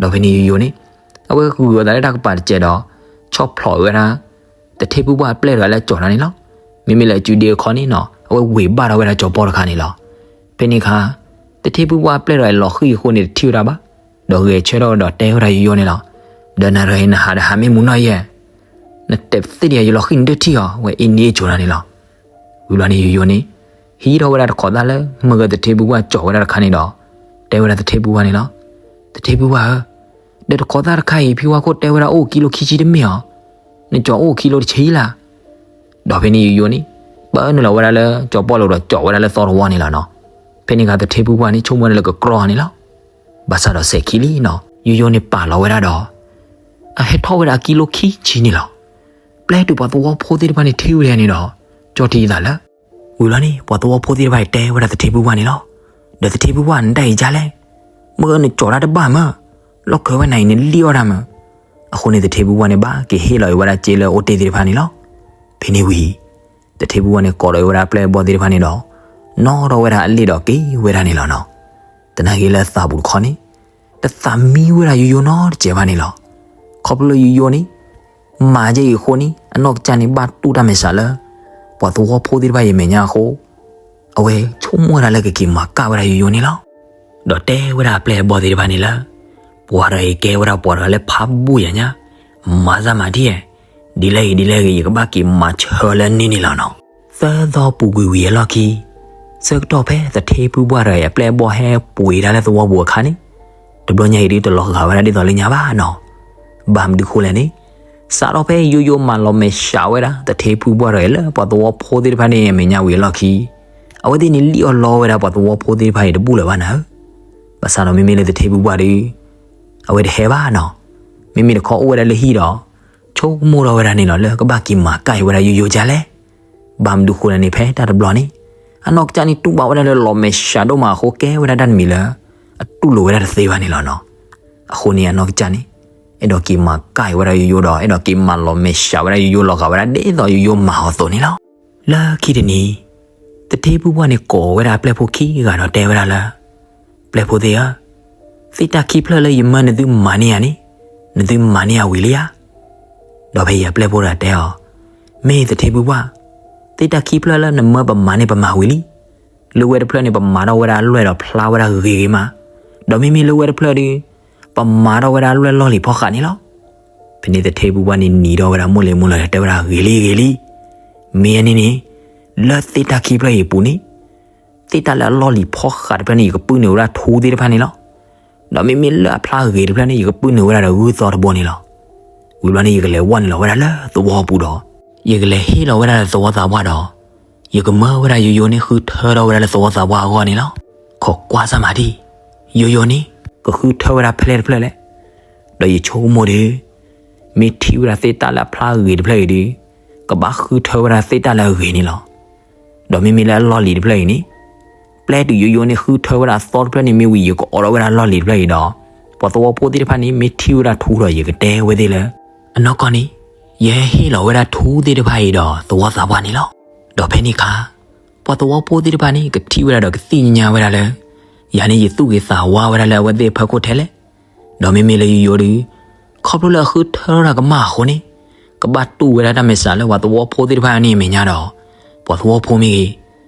ဒီးဖဲန့ၣ်ယိယိန့ၣ် အဝဲဂုာ်အသးလၢတၢ်ကပၤတစဲးဒီး ဆီၣ်ဖျိးဝဲဒၣ် သထ့ဖုပှၢ်အပျဲၢ်တဂၤလၢကၠီၤတၢ်န့ၣ်လီၤ. မ့မ့ၢ်လၢအစုဒ့အခီန့ၣ်နီၤ အဝဲဝ့ၤဘၣ်ထီၣ်ဝဲဒၣ်ကၠီၤပီၣ်တခါန့ၣ်လီၤ. ဖဲန့ၣ်အခါ သထ့ဖုပှၢ်အပျဲၢ်တဂၤအံၤလီၤဃံၤအဃိန့ၣ်တထံၣ်ဝဲဒၣ်ဘၣ်, ဒီးဂဲၤဆၢထၢၣ်ဒီးတဲဝဲဒၣ်ယိယိန့ၣ်လီၤ. ဒီးနၤတဂၤအံၤနဟးဒီးဟးမ့ၢ်မူနီၢ်ယဲၢ်, နတဲသ့ၣ်ဒံး ယလီၤဃံၤနတထံၣ်အီၤ ဝဲအ့န့အ့ကၠိနၤန့ၣ်လီၤ. ဝံၤဘျီန့ၣ်ယိယိန့ၣ် ဟံးထီၣ်ဝဲဒၣ်တခိးသၣ်လၢ မ့ၢ်ဂ့ၤသထ့ဖုပှၢ်ကၠီၤဝဲဒၣ်တခါန့ၣ်ဒီး တဲဝဲဒၣ်သထ့ဖုပှၢ်န့ၣ်လီၤ. သထ့ဖုပှၢ်ဧၢ, ဒီးတခိးသၣ်တခါအံၤ ဖံဝါခိၣ်တဲဝဲဒၣ်အိၣ်ကံလိခံဆံတမ့ၢ်ဧါ, နကၠီၤအိၣ်ကံလိတဆံလၢ်. ဒီးဖဲန့ၣ်ယိယိန့ၣ် ပာ်နုာ်လီၤဝဲဒၣ်လၢကၠီၤပီၣ်လိၤဒီးကၠီၤဝဲဒၣ်လၢသီတဝီန့ၣ်လီၤနီၤ. ဖဲန့ၣ်အခါသထ့ဖုပှၢ်န့ၣ်ဆိကမိၣ်ဝဲဒၣ်လၢကကြီန့ၣ်လီၤ. ဘၣ်ဆၣ်ဒီးစဲးခံလံနီၤ ယိယိန့ၣ်ပာ်လီၤဝဲဒၣ်ဒီး အဟဲထီၣ်ဝဲဒၣ်အကံလိခံဆံန့ၣ်လီၤ. ပျဲတုၤပှၤသဝီဖိသ့ၣ်တဖၣ်န့ၣ်ထံၣ်ဝဲဒၣ်န့ၣ်ဒီး ကၠီၣ်ထံအသးလၢ ဝံၤလီၤန့ၣ် ပှၤသဝီဖိသ့ၣ်တဖၣ်အံၤတဲဝဲဒၣ်သထ့ဖုပှၢ်န့ၣ်လီၤ. ဒီးသထ့ဖုပှၢ်နတၢ်အံၤကလဲၣ်, မ့ၢ်ဂ့ၤနကၠီၤတၢ်တဘၣ်မး, လီၢ်ခၢဝဲနၤအံၤနလံၣ်အီၣ်တၢ်မး. အဃိန့ၣ်သထ့ဖုပှၢ်န့ၣ်ဘၣ်က့ၤဟ့ၣ်လီၤအံၤဝဲဒၣ်စ့လၢအအိၣ်တ့ၢ်သ့ၣ်တဖၣ်န့ၣ်လီၤ. ဖဲန့ၣ်ဝံၤ သထ့ဖုပှၢ်န့ၣ်ကိးဒီးအံၤဝဲဒၣ်ပျဲၢ်ဘီၣ်သ့ၣ်တဖၣ်န့ၣ်ဒီး နီၣ်ထီၣ်ဝဲဒၣ်အလ့ၣ်ဒီးက့ၤဝဲဒၣ်န့ၣ်လီၤနီၤ. သနာ်က့လၢသးပူၤတခီန့ၣ် တသးမံဝဲဒၣ်ယိယိနီတစဲးဘၣ်န့ၣ်လီၤ. ခီဖျိလၢယိယိန့ၣ် မၤကဲအံၤအဃိန့ၣ် အနီၢ်ကစၢ်န့ၣ် ဘၣ်တူၢ်တၢ်မဲာ်ဆှးလၢ ပှၤသဝီဖိသ့ၣ်တဖၣ်အံၤအမဲာ်ညါအဃိ အဝဲဆိကမိၣ်ဝဲဒၣ်လၢကက့ၤမၤကၣ်ဝဲဒၣ်ယိယိန့ၣ်လီၤ. ဒီးတဲဝဲဒၣ်အပျဲၢ်အဘီၣ်သ့ၣ်တဖၣ်န့ၣ်လၢ ပှၤတဂၤအံၤကဲဝဲဒၣ်ပှၤတဂၤလၢဖးဘိၣ်ယၤညါ, မၤစၢ်မၤထံၣ်, ဒ်လဲၣ်ဂ့ၤဒ်လဲၣ်ဂ့ၤ ယကဘၣ်က့ၤမၤဆၢလၢန့ၣ်န့ၣ်လီၤနီၤ. သၢသီပူၤကွံာ်ဝံၤအလီၢ်ခံ ဆၢကတီၢ်ဖဲသထ့ဖုပှၢ်တဂၤအံၤအပျဲၢ်အဘီၣ်ဟဲပှ့ၤတၢ်လၢသဝီပူၤအခါန့ၣ် တဘျီညါအံၤဒ်တလီၤဂာ်ဝဲဒၣ်ဒ်သိးလၢညါဘၣ်နီၤ. ဘၣ်မနုၤဃိလဲၣ်န့ၣ် စးထီၣ်ဖဲယိယိမၤလီၤမဲာ်ဆှးဝဲဒၣ် သထ့ဖုပှၢ်တဂၤအံၤလၢပှၤသဝီဖိသ့ၣ်တဖၣ်န့ၣ်အမဲာ်ညါဝံၤအလီၢ်ခံ အဝဲသ့ၣ်န့ၣ်လံၣ်အီၣ်လီဝဲဒၣ်ပှၤသဝီဖိသ့ၣ်တဖၣ်အံၤတဘူၣ်လၢၤဘၣ်နၤဧၢ. ဘၣ်ဆၣ်ဒီးမ့မ့ၢ်လၢသထ့ဖုပှၢ်ဒီး အဝဲတဟဲဘၣ်နီၤ. မ့မ့ၢ်တခီအိၣ်ဝဲဒၣ်လၢဟံၣ်ဒီး ဆိကမိၣ်ထီၣ်ဝဲဒၣ်န့ၣ်လီၤလၢကဘၣ်က့ၤမၤကၣ်အံၤဝဲဒၣ်ယိယိကလဲၣ်. ဘၣ်မနုၤဃိလဲၣ်န့ၣ် ဖဲတၢ်တဘျီန့ၣ် အနီၢ်ကစၢ်န့ၣ်တူၢ်ဘၣ်ဝဲဒၣ်လၢလီၤမဲာ်ဆှးဒိၣ်မးအဃိ ကဲဝဲဒၣ်တၢ်တမံၤလၢ အတူၢ်လိာ်ဝဲဒၣ်တသ့ဘၣ်န့ၣ်လီၤနီၤ. အဃိန့ၣ်အနီၢ်ကစၢ်န့ၣ် အဲၣ်ဒိးက့ၤမၤကၣ်အံၤဝဲဒၣ်ယိယိဒီး အဲၣ်ဒိးက့ၤမၤလီၤမဲာ်ဆှးဝဲဒၣ်ယိယိ လီၤဂာ်ဝဲဒၣ်ဒ်သိးယိယိမၤအီၤအသိးန့ၣ်လီၤ. လၢခံတနံၤ သထ့ဖုပှၢ်န့ၣ်ကိးဝဲဒၣ်အပျဲၢ်ဖိခံဂၤဒီးတဲဝဲဒၣ်လၢ ပျဲၢ်ဖိသ့ၣ်ဧၢ, သ့ၣ်တၢ်ခံဖျၢၣ်လၢယမၢနသုမၤန့ၢ်ယၤန့ၣ် နသုမၤန့ၢ်အဝံၤလံဧါ. ဒီးဖဲအံၤအပျဲၢ်ဖိတဂၤတဲအီၤ, မ့ၢ်သထ့ဖုပှၢ်, သ့ၣ်တၢ်ခံဖျၢၣ်လၢနမၢပမၤန့ၣ်ပမၤဝံၤလံ. လၢဝဲတဖျၢၣ်န့ၣ် ပမၤထီၣ်ဝဲဒၣ်လွဲၢ်ဒီးဖျါဝဲဒၣ်ဂ့ၤဂ့ၤမး, ဒီးမ့မ့ၢ်လၢဝဲတဖျၢၣ်ဒီး ပမၤထီၣ်ဝဲဒၣ်လွဲၢ်လီၢ်လံၤဖီဃးန့ၣ်လီၤ. ဖဲန့ၣ်သထ့ဖုပှၢ်န့ၣ်နံၤထီၣ်ဝဲဒၣ်မိၢ်လ့ၤမိၢ်လၢၤ တဲဝဲဒၣ်ဂ့ၤလံဂ့ၤလံ, မ့ၢ်အန့ၣ်န့ၣ်, လၢသ့ၣ်တၢ်ခံဖျၢၣ်အံၤအပူၤန့ၣ်, သ့ၣ်တၢ်လၢအလီၢ်လံၤဖီဃးတဖျၢၣ်န့ၣ် ယကပုၢ်နုာ်ဝဲဒၣ်ထူသ့ၣ်တဖၣ်န့ၣ်လီၤ. ဒီးမ့မ့ၢ်လၢအဖျါဂ့ၤတဖျၢၣ်န့ၣ် ယကပုၢ်နုာ်ဝဲဒၣ်ဒီးဂုၢ်သီတဘိန့ၣ်လီၤ. ဝံၤဘျီန့ၣ် ယကလဲၤဝဲနုာ်လီၤဝဲဒၣ်လၢသဝီပူၤဒီး, ယကလဲၤဟ့ၣ်လီၤဝဲဒၣ်လၢသဝီသးပှၢ်ဒီး, ယကမၢဝဲဒၣ်ယိယိန့ၣ်ဃုထၢထီၣ်ဝဲဒၣ်လၢသဝီသးပှၢ်အဂီၢ်န့ၣ်လီၤ. ခိးကွၢ်စၢ်မၤဒံၣ်, ယိယိန့ၣ် ကဃုထၢဝဲဒၣ်ဖဲလဲၣ်တဖျၢၣ်လဲၣ်. ဒီးယဆိကမိၣ်ဒီး, မ့ၢ်ထံၣ်ဝဲဒၣ်သ့ၣ်တၢ်လၢအဖျါဂ့ၤတဖျၢၣ်အံၤဒီး, ကဘၣ်ဃုထၢဝဲဒၣ်သ့ၣ်တၢ်လၢအဂ့ၤန့ၣ်လီၤ. ဒီးမ့မ့ၢ်လၢအလီၢ်လံၤတဖျၢၣ်အံၤန့ၣ်, ပျဲတုၤယိယိန့ၣ်ဃုထၢဝဲဒၣ်အသီတဖျၢၣ်န့ၣ်မ့ၢ်ဝံၤ ယကအိးထီၣ်ဝဲဒၣ်လီၢ်လံၤတဖျၢၣ်အံၤဒီး, ပှၤသဝီဖိသ့ၣ်တဖၣ်န့ၣ် မ့ၢ်ထံၣ်ဝဲဒၣ်ထူဒီး ယကတဲဝဲသ့ၣ်လၢ, အနီၢ်ကီၢ်န့ၣ်, ယဟဲဟ့ၣ်လီၤဝဲဒၣ်ထူသ့ၣ်တဖၣ်အံၤဒီးသဝီသးပှၢ်န့ၣ်လီၤ. ဒီးဖဲန့ၣ်အခါ, ပှၤသဝီဖိသ့ၣ်တဖၣ်န့ၣ် ကထံၣ်ဝဲဒၣ်ဒီးကသ့ၣ်ညါဝဲဒၣ်လၢ, ယၤန့ၣ်ယသူၣ်ဂ့ၤသးဝါဝဲဒၣ်လၢအဝဲသ့ၣ်အဖီခိၣ်ထဲလဲၣ်. ဒီးမ့မ့ၢ်လၢယိယိဒီး, ခီဖျိလၢအဃုထၢထီၣ်တၢ်ကမၣ်အဃိန့ၣ်, ကဘၣ်တူၢ်ဝဲဒၣ်တၢ်မဲာ်ဆှးလၢပှၤသဝီဖိသ့ၣ်တဖၣ်န့ၣ်အမဲာ်ညါဒီး, ပှၤသဝီဖိမ့ၢ်ဂ့ၤ,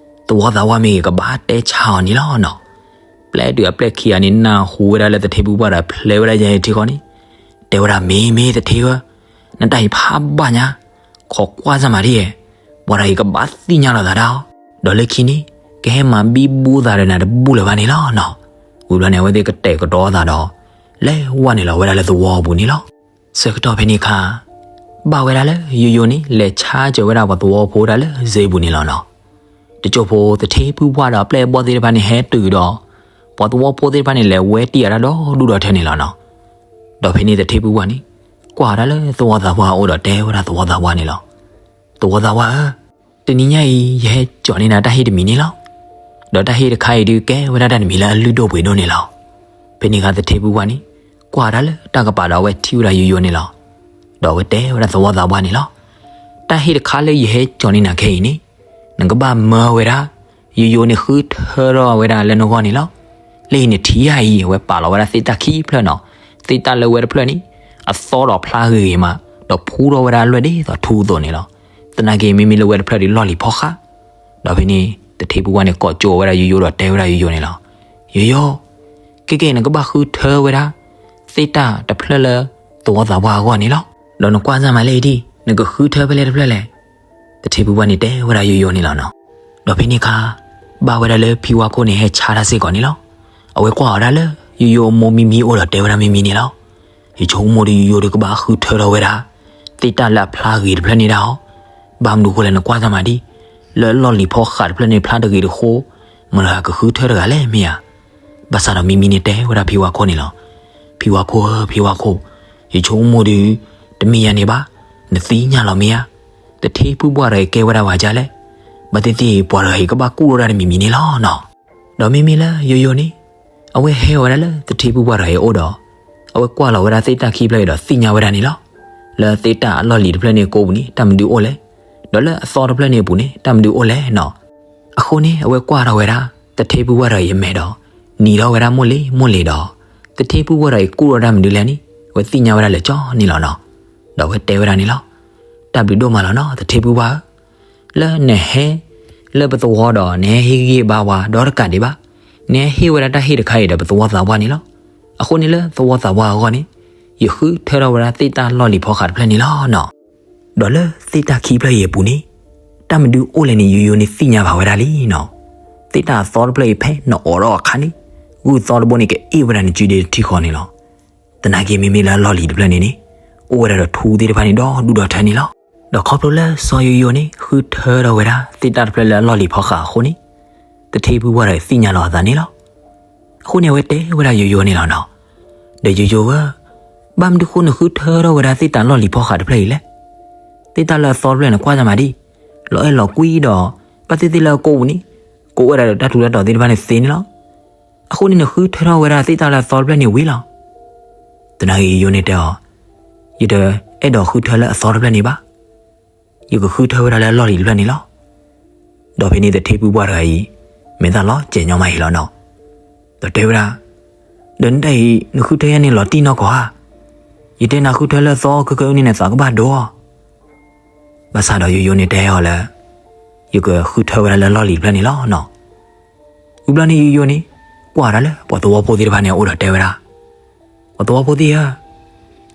သဝီသးပှၢ်မ့ၢ်ဂ့ၤ ကဘၣ်တဲဆါအီၤန့ၣ်လီၤနီၤ. ပျဲတုၤအပျဲၢ်ခံဂၤန့ၣ် နၢ်ဟူဝဲဒၣ်လၢသထ့ဖုပှၢ်ဒီးဖျဲဝဲဒၣ်ယဲထံဃီန့ၣ်, တဲဝဲဒၣ်မ့မ့ၢ်သထ့ဧၢ, နတၢ်အံၤဖးဘၣ်ညါ, ခိးကွၢ်စၢ်မၤဒံၣ်ဧဲ, ပှၤတဂၤအံၤကဘၣ်သ့ၣ်ညါလီၤသးဒၣ်အီၤ, ဒီးလၢခံန့ၣ်, ကဟဲမၤဘံဘူသးဒီးနၤတဘူၣ်လၢၤဘၣ်န့ၣ်လီၤနီၤ. ဝံၤဘျီန့ၣ် အဝဲသ့ၣ်ကတဲာ်ကတီၤသးဒီး, လဲၤဝဲနုာ်လီၤဝဲဒၣ်လၢသဝီပူၤန့ၣ်လီၤ. ဆၢကတီၢ်ဖဲန့ၣ်အခါ, ဘၣ်ဝဲဒၣ်လၢယိယိန့ၣ် လဲၤဆါစၢၤဝဲဒၣ်ပှၤသဝီဖိဒၣ်လၢစ့ပူၤန့ၣ်လီၤနီၤ. တစိၢ်ဖိသထ့ဖုပှၢ်ဒီးအပျဲၢ်အဘီၣ်သ့ၣ်တဖၣ်န့ၣ်ဟဲတုၤဒီး, ပှၤသဝီဖိသ့ၣ်တဖၣ်န့ၣ် လဲၤဝဲတံၢ်အတၢ်ဒီဒူၣ်ဒီထၢန့ၣ်လီၤနီၤ. ဒီးဖဲန့ၣ်သထ့ဖုပှၢ်န့ၣ်, ကွၢ်ဝဲဒၣ်လၢသဝီသးပှၢ်အအိၣ်ဒီးတဲဝဲဒၣ်သဝီသးပှၢ်န့ၣ်လီၤ. သဝီသးပှၢ်ဧၢ, တနံၤညါအံၤ ယဟဲစိာ်န့ၢ်နၤတၢ်ဟ့ၣ်တမံၤန့ၣ်လီၤ. ဒီးတၢ်ဟ့ၣ်တခါအံၤဒုးကဲဝဲဒၣ်တၢ်တမံၤလၢအလုၢ်ဒိၣ်ပှ့ၤဒိၣ်န့ၣ်လီၤ. ဖဲန့ၣ်အခါသထ့ဖုပှၢ်န့ၣ်, ကွၢ်ဝဲဒၣ်လၢတၢ်ကပၤဒီးအဝဲထံၣ်ဝဲဒၣ်ယိယိန့ၣ်လီၤ. ဒီးအဝဲတဲဝဲဒၣ်သဝီသးပှၢ်န့ၣ်လီၤ. တၢ်ဟ့ၣ်တခါလၢယဟဲစိာ်န့ၢ်နၤခဲအံၤန့ၣ်, နကဘၣ်မၢဝဲဒၣ်, ယိယိန့ၣ်ဃုထၢထီၣ်ဝဲဒၣ်လၢနဂီၢ်န့ၣ်လီၤ. လၢအံၤနထံၣ်ဧါအံၤ အဝဲပာ်လီၤဝဲဒၣ်သ့ၣ်တၢ်ခံဖျၢၣ်နီၤ. သ့ၣ်တၢ်လၢဝဲတဖျၢၣ်န့ၣ်, အသီဒီးဖျါဂ့ၤဂ့ၤမး, ဒီးဖူထီၣ်ဝဲဒၣ်လွဲၢ်ဒ်သိးထူအသိးန့ၣ်လီၤ. သနာ်က့မ့မ့ၢ်လၢဝဲတဖျၢၣ်ဒီးလီၢ်လံၤဖီဃး ဒီးဖဲန့ၣ် သထ့ဖုပှၢ်န့ၣ် ကိးကၠိဝဲဒၣ်ယိယိဒီးတဲဝဲဒၣ်ယိယိန့ၣ်လီၤ. ယိယိ, ကဲကဲ နကဘၣ်ဃုထၢဝဲဒၣ် သ့ၣ်တၢ်တဖျၢၣ်လၢ သဝီသးပှၢ်အဂီၢ်န့ၣ်လီၤ. ဒီးနကွၢ်စၢ်မၤလဲၣ်ဒံၣ် နကဃုထၢဖဲလဲၣ်တဖျၢၣ်လဲၣ်. သထ့ဖုပှၢ်န့ၣ်တဲဝဲဒၣ်ယိယိန့ၣ်လီၤနီၤ. ဒီးဖဲန့ၣ်အခါ ဘၣ်ဝဲဒၣ်လၢဖံဝါခိၣ်န့ၣ်ဟဲဆါတၢ်စ့ၢ်ကီးန့ၣ်လီၤ. အဝဲကွၢ်အီၤဒၣ်လၢ ယိယိအမိၢ်မံမံအိၣ်ဒီးတဲဝဲဒၣ်မံမံန့ၣ်လီၤ. ယဆိကမိၣ်ဒီးယိယိဒီးကဘၣ်ဃုထၢထီၣ်ဝဲဒၣ် သ့ၣ်တၢ်လၢအဖျါဂ့ၤတဖျၢၣ်န့ၣ်ဒၣ်အီၤ. ဘၣ်မနုၤဃိလဲၣ် နကွၢ်စၢ်မၤဒံၣ်, လၢအလီၢ်လံၤဖီဃးတဖျၢၣ်န့ၣ်ဖျါတဂ့ၤတဃိ, မတၤတဂၤကဃုထၢတဂၤလဲၣ်မ့ၢ်ဧါ. ဘၣ်ဆၣ်ဒီးမံမံန့ၣ်တဲဝဲဒၣ်ဖံဝါခိၣ်န့ၣ်လီၤ. ဖံဝါခိၣ်ဧၢ ဖံဝါခိၣ်, ယဆိကမိၣ်ဒီး တမ့ၢ်ယၤန့ၣ်ဘၣ်, နသ့ၣ်ညါလီၤမ့ၢ်ဧါ. သထ့ဖုပှၢ်တဂၤအံၤကဲဝဲဒၣ်ဝဲဒ်လဲၣ်. ဘၣ်သ့ၣ်သ့ၣ် ပှၤတဂၤအံၤကဘၣ်ကူၣ်ထီၣ်ဒၣ်တမံၤမံၤန့ၣ်လီၤနီၤ. ဒီးမ့မ့ၢ်လၢယိယိန့ၣ် အဝဲဟဲဝဲဒၣ်လၢသထ့ဖုပှၢ်တဂၤအံၤအအိၣ်ဒီး အဝဲကွၢ်လီၤဝဲဒၣ်သ့ၣ်တၢ်ခံဖျၢၣ်အံၤဒီးသ့ၣ်ညါဝဲဒၣ်န့ၣ်လီၤ. လၢသ့ၣ်တၢ်အလီၢ်လံၤတဖျၢၣ်န့ၣ်ကိးပူၤန့ၣ် တၢ်မနုၤအိၣ်လဲၣ်, ဒီးလၢအသီတဖျၢၣ်န့ၣ်အပူၤန့ၣ် တၢ်မနုၤအိၣ်လဲၣ်နီၤ. အဃိန့ၣ် အဝဲကွၢ်ထီၣ်ဝဲဒၣ် သထ့ဖုပှၢ်တဂၤအံၤအမဲာ်ဒီး နံၤထီၣ်ဝဲဒၣ်မိၢ်လ့ၤမိၢ်လ့ၤဒီး သထ့ဖုပှၢ်တဂၤအံၤကူၣ်ထီၣ်တၢ်မနုၤလဲၣ်န့ၣ် အဝဲသ့ၣ်ညါဝဲဒၣ်လၢာ်ကၠီန့ၣ်လီၤနီၤ. ဒီးအဝဲတဲဝဲဒၣ်န့ၣ်လီၤ. တၢ်ဘျုးဒိၣ်မးလီၤနီၤ သထ့ဖုပှၢ်ဧၢ, လၢနဟဲ လၢပသဝီဒီး နဟဲဟ့ၣ်ဂံၢ်ဘါဝဲဒီတကးဒံးဘၣ်, နဟဲဟ့ၣ်ဝဲဒၣ်တၢ်ဟ့ၣ်တခါအံၤဒီးပသဝီသးပှၢ်န့ၣ်လီၤ. အဃိန့ၣ်လၢသဝီသးပှၢ်အဂီၢ်န့ၣ် ယဃုထၢထီၣ်ဝဲဒၣ်သ့ၣ်တၢ်လီၢ်လံၤဖီဃးတဖျၢၣ်န့ၣ်လီၤနီၤ. ဒီးလၢသ့ၣ်တၢ်ခံဖျၢၣ်အံၤအပူၤန့ၣ် တၢ်မနုၤအိၣ်လဲၣ်န့ၣ် ယိယိန့ၣ်သ့ၣ်ညါဘၣ်ဝဲဒၣ်လံနီၤ. သ့ၣ်တၢ်အသီတဖျၢၣ်အံၤဖဲနအိးထီၣ်အခါန့ၣ် ဂုၢ်သီတဘိန့ၣ် ကအ့ၣ်ဝဲဒၣ်နစုဒ့တထံၣ်ဃီန့ၣ်လီၤ. သနာ်က့မ့မ့ၢ်လၢအလီၢ်လံၤတဖျၢၣ်န့ၣ်န့ၣ် အိၣ်ဝဲဒၣ်ဒီးထူသ့ၣ်တဖၣ်န့ၣ်ဒီဒူၣ်ဒီထၢန့ၣ်လီၤ. ဒီးခီဖျိလၢစီၤယိယိန့ၣ် ဃုထၢထီၣ်ဝဲဒၣ်သ့ၣ်တၢ်တဖျၢၣ်လၢအလီၢ်လံၤဖီဃာ်အဃိန့ၣ် သထ့ဖုပှၢ်တဂၤအံၤသ့ၣ်ညါလီၤအသးန့ၣ်လီၤ. အဃိန့ၣ် အဝဲတဲဝဲဒၣ်ယိယိန့ၣ်လီၤနီၤ. ဒီးယိယိဧၢ, ဘၣ်မနုၤဃိနဃုထၢထီၣ်ဝဲဒၣ်သ့ၣ်တၢ်လီၢ်လံၤဖီဃာ်တဖျၢၣ်အံၤလဲၣ်. သ့ၣ်တၢ်လၢအသီတဖျၢၣ်န့ၣ် ကွၢ်စၢ်မၤဒံၣ်, လီၤအဲၣ်လီၤကွံဒီး ဘၣ်သ့ၣ်သ့ၣ်လၢအကိးပူၤန့ၣ် ကိးဝဲဒၣ်ဒီးတၢ်ထူးတၢ်တီၤသ့ၣ်တဖၣ်န့ၣ်သ့န့ၣ်လီၤ. အဃိန့ၣ် နဃုထၢထီၣ်ဝဲဒၣ်သ့ၣ်တၢ်လၢအသီတဖျၢၣ်န့ၣ်ဝံၤလီၤ. သနာ်က့ယိယိန့ၣ်တဲအီၤ, ယတအဲၣ်ဒိးဃုထၢလၢအသီတဖျၢၣ်န့ၣ်ဘၣ်. ယကဃုထၢဝဲဒၣ်လၢအလီၢ်လံၤတဖျၢၣ်န့ၣ်လီၤ. ဒီးဖဲန့ၣ်သထ့ဖုပှၢ်တဂၤအံၤ မဲာ်သၣ်လီၤစဲၤညီမးအံၤလီၤနီၤ. ဒီးတဲဝဲဒၣ်, ဒီးနတၢ်အံၤ နဃုထၢယၤန့ၣ်လီၤတံၢ်နီၢ်ကီၢ်ဧါ. ယတဲနၤဃုထၢလၢသီခဲကနံၣ်န့ၣ် နသးကဘၣ်ဒိအီၤ. ဘၣ်ဆၣ်ဒီးယိယိန့ၣ်တဲအီၤလၢ ယကဃုထၢဝဲဒၣ်လၢလီၢ်လံၤတဖျၢၣ်န့ၣ်လီၤနီၤ. ဝံၤဘျီန့ၣ် ယိယိန့ၣ် ကွၢ်တၢ်လၢပှၤသဝီဖိသ့ၣ်တဖၣ်န့ၣ် အအိၣ်ဒီးတဲဝဲဒၣ်, ပှၤသဝီဖိသ့ၣ်ဧၢ,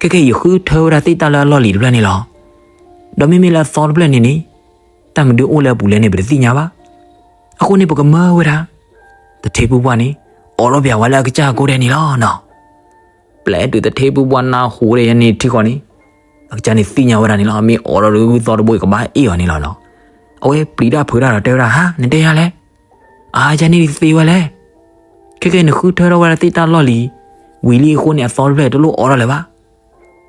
ခဲကနံၣ်အံၤ ယဃုထၢဝဲဒၣ်သ့ၣ်တၢ်လၢအလီၢ်လံၤတဖျၢၣ်န့ၣ်လီၤ. ဒီးမ့မ့ၢ်လၢအသီတဖျၢၣ်န့ၣ်န့ၣ် တၢ်မနုၤအိၣ်လၢအပူၤလဲၣ်န့ၣ် ပတသ့ၣ်ညါဘၣ်. အဃိန့ၣ် ပကမၢဝဲဒၣ် သထ့ဖုပှၢ်န့ၣ် အိးထီၣ်ပၠးဝဲလၢအကစၢ်ကိးဒဲးန့ၣ်လီၤနီၤ. ပျဲတုၤသထ့ဖုပှၢ်နၢ်ဟူဒၣ်ယၤန့ၣ်ထံဃီန့ၣ် အကစၢ်န့ၣ်သ့ၣ်ညါဝဲဒၣ်န့ၣ်လီၤ. မ့ၢ်အိးထီၣ်ဒီးဂုၢ်သီတဘိ ကဘၣ်အ့ၣ်အီၤန့ၣ်လီၤနီၤ. အဝဲပျံၤတၢ်ဖုးတၢ်ဒီးတဲဝဲဒၣ်, ဟါ, နတဲယၤလဲၣ်. အါယၤန့ၣ်သ့ဝဲလဲၣ်. ခဲကနံၣ်အံၤ နဃုထၢထီၣ်ဝဲဒၣ်သ့ၣ်တၢ်လီၢ်လံၤ ဝံၤလံအဃိန့ၣ် အသီတဖျၢၣ်တလိၣ်အိးထီၣ်လၢၤဘၣ်.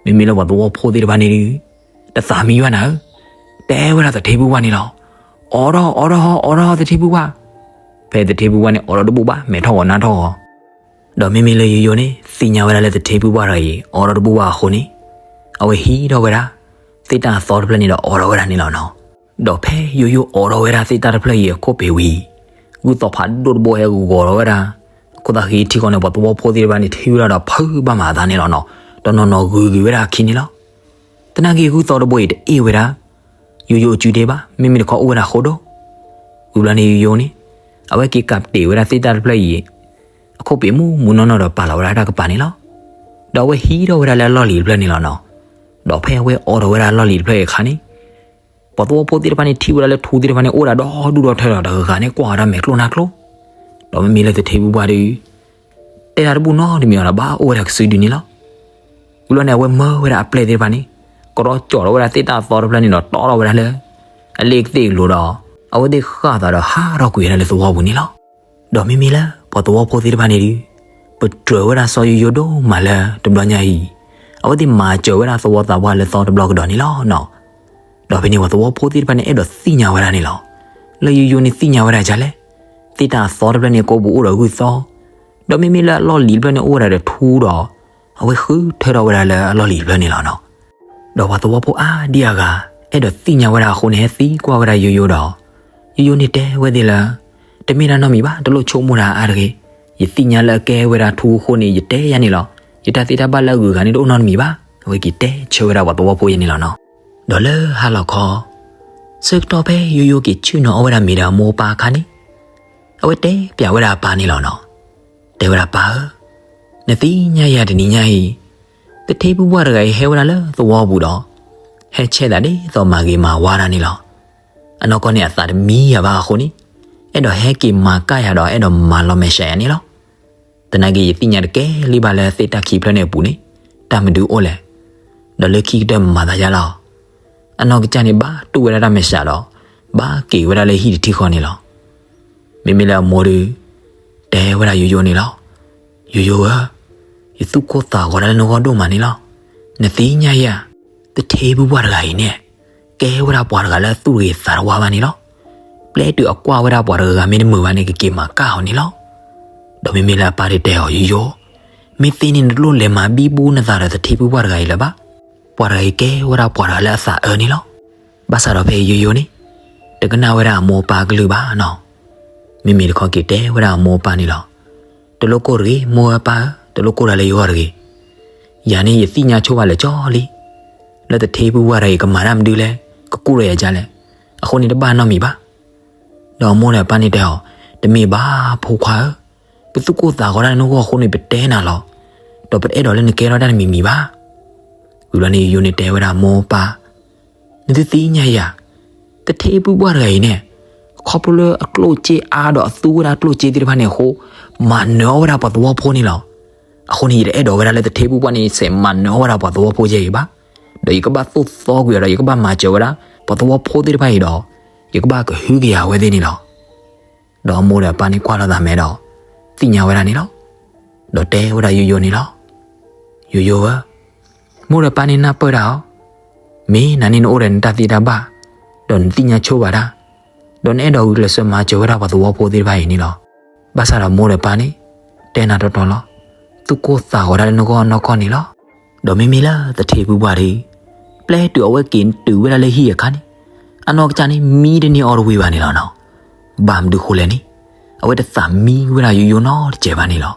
မ့မ့ၢ်လၢပှၤသဝီဖိသ့ၣ်တဖၣ်န့ၣ်ဒီး တသးမံဘၣ်နၤဧၢ, တဲဝဲဒၣ်သထ့ဖုပှၢ်န့ၣ်လီၤ. အိးထီၣ်, အိးထီၣ်, အိးထီၣ်သထ့ဖုပှၢ်. ဖဲသထ့ဖုပှၢ်န့ၣ် အိးထီၣ်တဘူၣ်ဘၣ်, မဲာ်ထီၣ်ဂီၤနါထီၣ်ဂီၤ. ဒီးမ့မ့ၢ်လၢယိယိန့ၣ် သ့ၣ်ညါဝဲဒၣ်လၢသထ့ဖုပှၢ်တဂၤအံၤ အိးထီၣ်တဘူၣ်ဘၣ်အဃိန့ၣ် အဝဲဟံးထီၣ်ဝဲဒၣ် သ့ၣ်တၢ်အသီတဖျၢၣ်န့ၣ်ဒီးအိးထီၣ်ဝဲဒၣ်န့ၣ်လီၤနီၤ. ဒီးဖဲယိယိအိးထီၣ်ဝဲဒၣ်သ့ၣ်တၢ်တဖျၢၣ်အံၤအခိၣ်ပ့ၤဝံၤ ဂုၢ်သီဖးဒိၣ်တဘိဟဲဂီၤထီၣ်ဝဲဒၣ်. အခိၣ်သးဃံထံဃီန့ၣ် ပှၤသဝီဖိသ့ၣ်တဖၣ်န့ၣ် ထံၣ်ဝဲဒၣ်ဒီးဖုးဘၣ်မးအသးန့ၣ်လီၤနီၤ. တနီၤနီၤဂုာ်ကွံာ်ဝဲဒၣ်အခံန့ၣ်လီၤ. သနာ်က့ဂုၢ်သီတဘိအံၤတအ့ၣ်ဝဲဒၣ် ယိယိအစုဒ့ဘၣ်, မ့မ့ၢ်တခီအိၣ်ဝဲဒၣ်ဃိဒိၣ်. ဝံၤဘျီန့ၣ်ယိယိန့ၣ် အဝဲက့ၤကးတ့ၢ်ဝဲဒၣ်သ့ၣ်တၢ်တဖျၢၣ်အံၤ အခိၣ်ပ့ၤမုၢ်မုၢ်နီၢ်နီၢ်ဒီးပာ်လီၤဝဲဒၣ်တၢ်ကပၤန့ၣ်လီၤ. ဒီးအဝဲဟံးထီၣ်ဝဲဒၣ်လၢအလီၢ်လံၤတဖျၢၣ်န့ၣ်လီၤနီၤ. ဒီးဖဲအဝဲအိးထီၣ်ဝဲဒၣ်အလီၢ်လံၤတဖျၢၣ်အံၤအခါန့ၣ် ပှၤသဝီဖိသ့ၣ်တဖၣ်န့ၣ်ထံၣ်ဝဲဒၣ်လၢထူသ့ၣ်တဖၣ်န့ၣ် အိၣ်ဒၣ်ဒီဒူၣ်ဒီထၢဒီး တဂၤဂၤန့ၣ်ကွၢ်ဝဲဒၣ်မဲာ်ကျိၣ်နါကျိၣ်. ဒီးမ့မ့ၢ်လၢသထ့ဖုပှၢ်ဒီး တဲတၢ်တဘူၣ်နီတမံၤအီၤဒီး ဘၣ်အိၣ်ဝဲဒၣ်ကစုဒုန့ၣ်လီၤ. ဝံၤလီၤန့ၣ် အဝဲမၢဝဲဒၣ်အပျဲၢ်သ့ၣ်တဖၣ်န့ၣ် ကရီကၠီၣ်ထီၣ်ဝဲဒၣ်သ့ၣ်တၢ်အသီတဖျၢၣ်န့ၣ်ဒီး တီထီၣ်ဝဲဒၣ်လၢ အလ့ၣ်ကသ့ၣ်ကလိၤဒီး အဝဲသ့ၣ်ဃၣ်သးဒီးဟးထီၣ်ကွံာ်ဝဲဒၣ်လၢသဝီပူၤန့ၣ်လီၤ. ဒီးမ့မ့ၢ်လၢပှၤသဝီဖိသ့ၣ်တဖၣ်န့ၣ်ဒီး ပတြၢၤဝဲဒၣ်စီၤယိယိဒိၣ်မးလၢတဘျီညါအံၤ အဝဲသ့ၣ်မၤစၢၤဝဲဒၣ်သဝီသးပှၢ်လၢသီတဘျီကဒီးန့ၣ်လီၤနီၤ. ဒီးဖဲန့ၣ်ပှၤသဝီဖိသ့ၣ်တဖၣ်န့ၣ် အဲၣ်ဒိးသ့ၣ်ညါဝဲဒၣ်န့ၣ်လီၤ. လၢယိယိန့ၣ်သ့ၣ်ညါဝဲဒၣ်ဒ်လဲၣ်. သ့ၣ်တၢ်အသီတဖျၢၣ်န့ၣ် ကိးပူၤအိၣ်ဒီးဂုၢ်သီ ဒီးမ့မ့ၢ်လၢအလီၢ်လံၤတဖျၢၣ်န့ၣ်အိၣ်ဝဲဒၣ်ဒီးထူဒီး အဝဲဃုထၢထီၣ်ဝဲဒၣ်လၢအလီၢ်လံၤတဖျၢၣ်န့ၣ်လီၤနီၤ. ဒီးပှၤသဝီဖိအါဒံအါဂၤ အဲၣ်ဒိးသ့ၣ်ညါဝဲဒၣ်အဃိန့ၣ် ဟဲသံကွၢ်ဝဲဒၣ်ယိယိဒီး ယိယိန့ၣ်တဲဝဲသ့ၣ်လၢ တမ့ၢ်တၢ်နီတမံၤဘၣ်, တလိၣ်ဆိကမိၣ်တၢ်အါတဂ့ၤ. ယသ့ၣ်ညါလၢအကဲဝဲဒၣ်ထူအဃိန့ၣ် ယတဲယၤန့ၣ်လီၤ. ယတၢ်သ့ၣ်တၢ်ဘၣ်လၢအဂုၤအဂၤန့ၣ်တအိၣ်နီတမံၤဘၣ်. အဝဲက့ၤတဲဆၢဝဲဒၣ်ပှၤသဝီဖိယဲန့ၣ်လီၤနီၤ. ဒီးလၢဟါလီၤခီ ဆၢကတီၢ်ဖဲယိယိက့ၤဆ့ၣ်နီၤအီၣ်ဝဲဒၣ်မ့ၤဒီးအမိၢ်အပၢ်အခါန့ၣ် အဝဲတဲပျးဝဲဒၣ်အပၢ်န့ၣ်လီၤနီၤ. တဲဝဲဒၣ်ပၢ်ဧၢ, နသ့ၣ်ညါယၤတနံၤညါအံၤ သထ့ဖုပှၢ်တဂၤအံၤဟဲဝဲဒၣ်လၢသဝီပူၤဒီး ဟဲဆဲးသးဒ်သိးမၤဂ့ၤမၤဝါတၢ်န့ၣ်လီၤ. အနီၢ်ကီၢ်န့ၣ်အသးတမံယၤဘၣ်အဃိန့ၣ် အဲၣ်ဒိးဟဲက့ၤမၤကၣ်ယၤဒီးအဲၣ်ဒိးမၤလီၤမဲာ်ဆှးယၤန့ၣ်လီၤ. သနာ်က့ယသ့ၣ်ညါတကဲလံဘၣ်လၢသ့ၣ်တၢ်ခံဖျၢၣ်န့ၣ်အပူၤန့ၣ် တၢ်မနုၤအိၣ်လဲၣ်. ဒီးလၢခံကတၢၢ်မၤသးယါလီၤ. အနီၢ်ကစၢ်န့ၣ်ဘၣ်တူၢ်ဝဲဒၣ်တၢ်မဲာ်ဆှးဒီး ဘၣ်က့ၤဝဲဒၣ်လၢဟံၣ်တထံၣ်ဃီန့ၣ်လီၤ. မ့မ့ၢ်လၢအမိၢ်ဒီး တဲဝဲဒၣ်ယိယိန့ၣ်လီၤ. ယိယိဧၢ, ယသူၣ်ကိၢ်သးဂီၤဒၣ်လၢနဂီၢ်ဒိၣ်မးန့ၣ်လီၤ. နသ့ၣ်ညါယၤ, သထ့ဖုပှၢ်တဂၤအံၤန့ၣ် ကဲဝဲဒၣ်ပှၤတဂၤလၢအသူၣ်တဂ့ၤသးတဝါဘၣ်န့ၣ်လီၤ. ပျဲတုၤအကွၢ်ဝဲဒၣ်ပှၤတဂၤဂၤမ့ၢ်တမုာ်ဘၣ်န့ၣ် ကက့ၤမၤကၣ်အီၤန့ၣ်လီၤ. ဒီးမ့မ့ၢ်လၢအပၢ်ဒီးတဲအီၤ ယိယိ, မ့ၢ်သ့န့ၣ် နတလိၣ်လဲၤမၤဘံဘူနသးဒီးသထ့ဖုပှၢ်တဂၤအံၤလၢၤဘၣ်. ပှၤတဂၤအံၤကဲဝဲဒၣ်ပှၤတဂၤလၢအသးအၢန့ၣ်လီၤ. ဘၣ်ဆၣ်ဒီးဖဲယိယိန့ၣ် တကနၣ်ဝဲဒၣ်အမိၢ်အပၢ်အကလုၢ်ဘၣ်နီၤ. မ့မ့ၢ်တခီက့ၤတဲဝဲဒၣ်အမိၢ်အပၢ်န့ၣ်လီၤ. တလိၣ်ကိၢ်တဂ့ၤ မိၢ်ဧၢပၢ်ဧၢ, တလိၣ်ကိၢ်တၢ်လၢယဂီၢ်တဂ့ၤ. ယၤန့ၣ်ယသ့ၣ်ညါဆိဘၣ်လၢာ်ကၠီလံ လၢသထ့ဖုပှၢ်တဂၤအံၤကမၤတၢ်မနုၤလဲၣ်, ကကူၣ်ထီၣ်ယၤဒ်လဲၣ်, အဃိန့ၣ်တဘၣ်နီတမံၤဘၣ်. ဒီးအမိၢ်ဒီးအပၢ်န့ၣ်တဲအီၤ, တမ့ၢ်ဘၣ်ဖိခွါဧၢ, ပသူၣ်ကိၢ်သးဂီၤဒၣ်လၢနဂီၢ်အဃိန့ၣ် ပတဲနၤလီၤ. ဒီးပတအဲၣ်ဒိးလၢနကဲထီၣ်တၢ်တမံၤမံၤဘၣ်. ဝံၤဘျီန့ၣ်ယိယိန့ၣ်တဲဝဲဒၣ်အမိၢ်အပၢ်, နသုသ့ၣ်ညါယၤ, သထ့ဖုပှၢ်တဂၤအံၤန့ၣ် ခီဖျိလၢအကျိၣ်စ့အါဒီးအသူဝဲဒၣ်ကျိၣ်စ့သ့ၣ်တဖၣ်န့ၣ်အဃိ, မၤနၢၤအီၣ်ဝဲဒၣ်ပှၤသဝီဖိန့ၣ်လီၤ. အဃိန့ၣ် ယတအဲၣ်ဒိးဝဲဒၣ်လၢသထ့ဖုပှၢ်န့ၣ် ဆဲးမၤနၢၤအီၣ်ဝဲဒၣ်ပှၤသဝီဖိယဲအံၤဘၣ်. ဒီးယကဘၣ်သိၣ်သီကွံာ်အီၤဒီး ယကဘၣ်မၤစၢၤဝဲဒၣ် ပှၤသဝီဖိသ့ၣ်တဖၣ်အံၤဒီး ယကဘၣ်ကဟုကယာ်အဝဲသ့ၣ်န့ၣ်လီၤ. ဒီးအမိၢ်ဒီးအပၢ်န့ၣ်ကွၢ်လိာ်သးမဲာ်ဒီး သ့ၣ်ညါဝဲဒၣ်န့ၣ်လီၤ. ဒီးတဲဝဲဒၣ်ယိယိန့ၣ်လီၤ. ယိယိဧၢ, မိၢ်ဒီးပၢ်န့ၣ်နၢ်ပၢၢ်တၢ်အီၤ, မ့ၢ်နၤန့ၣ်နအိၣ်ဒီးနတၢ်သ့တၢ်ဘၣ်, ဒီးနသ့ၣ်ညါဆိဘၣ်တၢ်, ဒီးနအဲၣ်ဒိးဂုာ်ကျဲးစၢးမၤစၢၤဝဲဒၣ်ပှၤသဝီဖိသ့ၣ်တဖၣ်အံၤန့ၣ်လီၤ. ဘၣ်ဆၣ်ဒီးမိၢ်ဒီးပၢ်န့ၣ် တဲနၤတီတီလီၤ. သူၣ်ကိၢ်သးဂီၤဒၣ်လၢနဂီၢ်နီၢ်ကီၢ်န့ၣ်လီၤ. ဒီးမ့မ့ၢ်လၢသထ့ဖုပှၢ်ဒီး ပျဲတုၤအဝဲက့ၤတုၤဝဲဒၣ်လၢဟံၣ်အခါန့ၣ်, အနီၢ်ကစၢ်န့ၣ် မံတန့ၢ်အီၣ်တဝံၤဘၣ်န့ၣ်လီၤနီၤ. ဘၣ်မနုၤဃိလဲၣ်န့ၣ်, အဝဲတသးမံဝဲဒၣ်ယိယိနီတစဲးဘၣ်န့ၣ်လီၤ.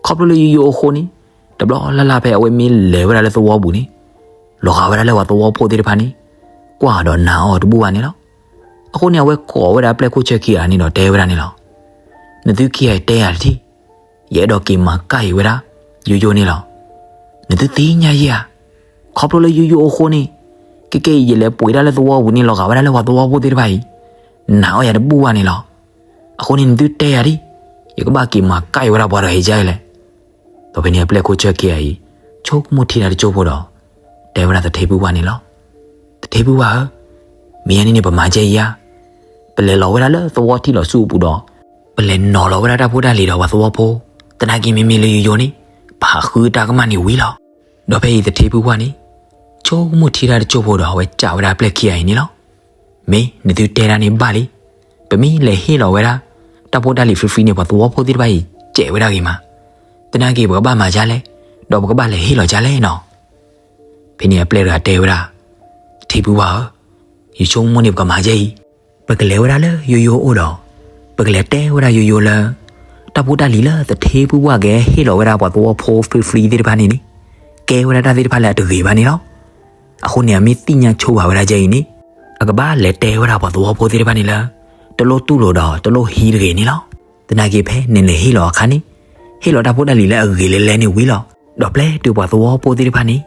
ခီဖျိလၢယိယိအဃိန့ၣ်, တဘျီလၢ်လၢ်ဖဲအဝဲမ့ၢ်လဲၤဝဲဒၣ်လၢသဝီပူၤန့ၣ်, လီၤဂာ်ဝဲဒၣ်လၢပှၤသဝီဖိသ့ၣ်တဖၣ်န့ၣ် ကွၢ်ဒီးနာ်အီၤတဘူၣ်ဘၣ်န့ၣ်လီၤ. အဃိန့ၣ် အဝဲကိးဝဲဒၣ်ပျဲၢ်ခိၣ်ဆၢခံဂၤန့ၣ်ဒီးတဲဝဲဒၣ်န့ၣ်လီၤ. နသုခံဂၤအံၤတဲယၤတထံၣ်, ယအဲၣ်ဒိးက့ၤမၤကၣ်အံၤဝဲဒၣ် ယိယိန့ၣ်လီၤ. နသုသ့ၣ်ညါယဲဧါ, ခီဖျိလၢယိယိအဃိန့ၣ်, ကဲကဲအံၤ ယလဲၤပှ့ၤဒၣ်လၢသဝီပူၤန့ၣ် လီၤဂာ်ဝဲဒၣ်လၢပှၤသဝီဖိသ့ၣ်တဖၣ်အံၤ နာ်အီၤယၤတဘူၣ်ဘၣ်န့ၣ်လီၤ. အဃိန့ၣ် နသုတဲယၤဒံး, ယကဘၣ်က့ၤမၤကၣ်အံၤဝဲဒၣ်ပှၤတဂၤအံၤဒ်လဲၣ်. ဒီးဖဲန့ၣ်အပျဲၢ်ခိၣ်ဆၢခံဂၤအံၤ ဆိကမိၣ်ထံတၢ်တစိၢ်ဖိဒီး တဲဝဲဒၣ်သထ့ဖုပှၢ်န့ၣ်လီၤ. သထ့ဖုပှၢ်ဧၢ, မ့ၢ်ယၤန့ၣ်န့ၣ် ပမၤကဲအံၤဧါ. ပလဲၤလီၤဝဲဒၣ်လၢသဝီထံလီၤဆူအပူၤဒီး ပလဲၤနီၤလီၤဝဲဒၣ်တၢ်ဖိတၢ်လံၤဒီးပှၤသဝီဖိ, သနာ်က့မ့မ့ၢ်လၢယိယိန့ၣ် ပဟးဃုတၢ်ကမၣ်န့ၣ်ဝံၤလီၤ. ဒီးဖဲအံၤသထ့ဖုပှၢ်န့ၣ် ဆိကမိၣ်ထံတၢ်တစိၢ်ဖိဒီး အဝဲစံးဝဲဒၣ်ပျဲၢ်ခံဂၤအံၤန့ၣ်လီၤ. မ့ၢ်နသုတဲဒၣ်န့ၣ်ဘၣ်လံ. ပမ့ၢ်လဲၤဟ့ၣ်လီၤဝဲဒၣ် တၢ်ဖိတၢ်လံၤ free free န့ၣ် ပှၤသဝီဖိသ့ၣ်တဖၣ်အံၤ စဲးဝဲဒၣ်ဂ့ၤမး. သနာ်က့ပကဘၣ်မၤဒ်လဲၣ်, ဒီးပကဘၣ်လဲၤဟ့ၣ်လီၤဒ်လဲၣ်နီၤ. ဖဲန့ၣ်အပျဲၢ်တဂၤတဲဝဲဒၣ်, သထ့ဖုပှၢ်ဧၢ, ယဆိကမိၣ်န့ၣ် ပကမၤဒ်အံၤ, ပကလဲၤဝဲဒၣ်လၢယိယိအအိၣ်ဒီး ပကလဲၤတဲဝဲဒၣ်ယိယိလၢ တၢ်ဖိတၢ်လံၤလၢသထ့ဖုပှၢ်ကဟ့ၣ်လီၤဝဲဒၣ်ပှၤသဝီဖိ free free သ့ၣ်တဖၣ်န့ၣ်န့ၣ် ကဲဝဲဒၣ်တၢ်သ့ၣ်တဖၣ်လၢအတဂ့ၤဘၣ်န့ၣ်လီၤ. အဃိန့ၣ် အမ့ၢ်သ့ၣ်ညါဆိဘၣ်ဝဲဒၣ်ဒ်အံၤန့ၣ်, အကဘၣ်လဲၤတဲဝဲဒၣ်ပှၤသဝီဖိသ့ၣ်တဖၣ်န့ၣ်လၢ တလိၣ်တူၢ်လိာ်ဒီးတလိၣ်ဟံးတဂ့ၤန့ၣ်လီၤ. သနာ်က့ဖဲနလဲၤဟ့ၣ်လီၤအခါန့ၣ်, ဟ့ၣ်လီၤတၢ်ဖိတၢ်လံၤလၢအဂ့ၤလဲၤလဲၤန့ၣ်ဝံၤလီၤ. ဒီးပျဲတုၤပှၤသဝီဖိသ့ၣ်တဖၣ်န့ၣ်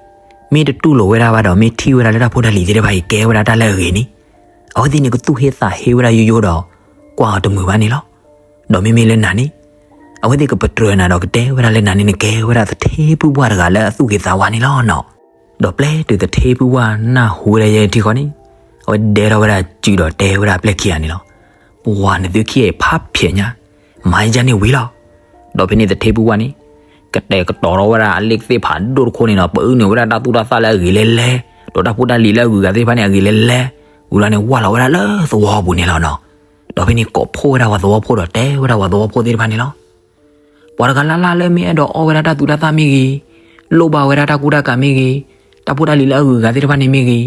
မ့ၢ်တတူၢ်လိာ်ဝဲဒၣ်ဘၣ်ဒီး မ့ၢ်ထံၣ်ဝဲဒၣ်လၢတၢ်ဖိတၢ်လံၤသ့ၣ်တဖၣ်အံၤ ကဲဝဲဒၣ်တၢ်လၢအဂ့ၤန့ၣ်, အဝဲသ့ၣ်န့ၣ်ကသူၣ်ဟ့သးဟ့ဝဲဒၣ်ယိယိဒီး ကွၢ်အီၤတမုာ်ဘၣ်န့ၣ်လီၤ. ဒီးမ့မ့ၢ်လၢနၤန့ၣ်, အဝဲသ့ၣ်ကပတြၢၤနၤဒီးကတဲဝဲဒၣ်လၢနၤန့ၣ်န့ၣ် ကဲဝဲဒၣ်သထ့ဖုပှၢ်တဂၤလၢအသူၣ်ဂ့ၤသးဝါန့ၣ်လီၤနီၤ. ဒီးပျဲတုၤသထ့ဖုပှၢ်နၢ်ဟူဝဲဒၣ်ယဲထံဃီန့ၣ်, အဝဲဒဲထီၣ်ဝဲဒၣ်စုဒီးတဲဝဲဒၣ်ပျဲၢ်ခံဂၤန့ၣ်လီၤ. ပှၤနသုခံဂၤအံၤဖးဖျဲးညါ, မၤယဲန့ၣ်ဝံၤလီၤ. ဒီးဖဲန့ၣ်သထ့ဖုပှၢ်န့ၣ် ကတဲာ်ကတီၤထီၣ်ဝဲဒၣ်အလ့ၣ်သ့ၣ်ဖးဒိၣ်တခိၣ်န့ၣ်ဒီး ပအုၣ်န့ၢ်ဝဲဒၣ်တၢ်သူၣ်တၢ်သၣ်လၢအဂ့ၤလဲၤလဲၤ, ဒီးတၢ်ဖိတၢ်လံၤလၢအဂုၤအဂၤသ့ၣ်တဖၣ်န့ၣ် အဂ့ၤလဲၤလဲၤ, ဝံၤလီၤန့ၣ် ဝၢ်လီၤဝဲဒၣ်လၢသဝီပူၤန့ၣ်လီၤနီၤ. ဒီးဖဲန့ၣ်ကိးဖှိၣ်ဝဲဒၣ်ပှၤသဝီဖိဒီးတဲဝဲဒၣ်ပှၤသဝီဖိသ့ၣ်တဖၣ်န့ၣ်လီၤ. ပှၤတဂၤလၢ်လၢ်လၢမ့ၢ်အဲၣ်ဒိးအီၣ်ဝဲဒၣ်တၢ်သူၣ်တၢ်သၣ်မ့ၢ်ဂ့ၤ, လိၣ်ဘၣ်ဝဲဒၣ်တၢ်ကူတၢ်ကၤမ့ၢ်ဂ့ၤ, တၢ်ဖိတၢ်လံၤလၢအဂုၤအဂၤသ့ၣ်တဖၣ်န့ၣ်မ့ၢ်ဂ့ၤ,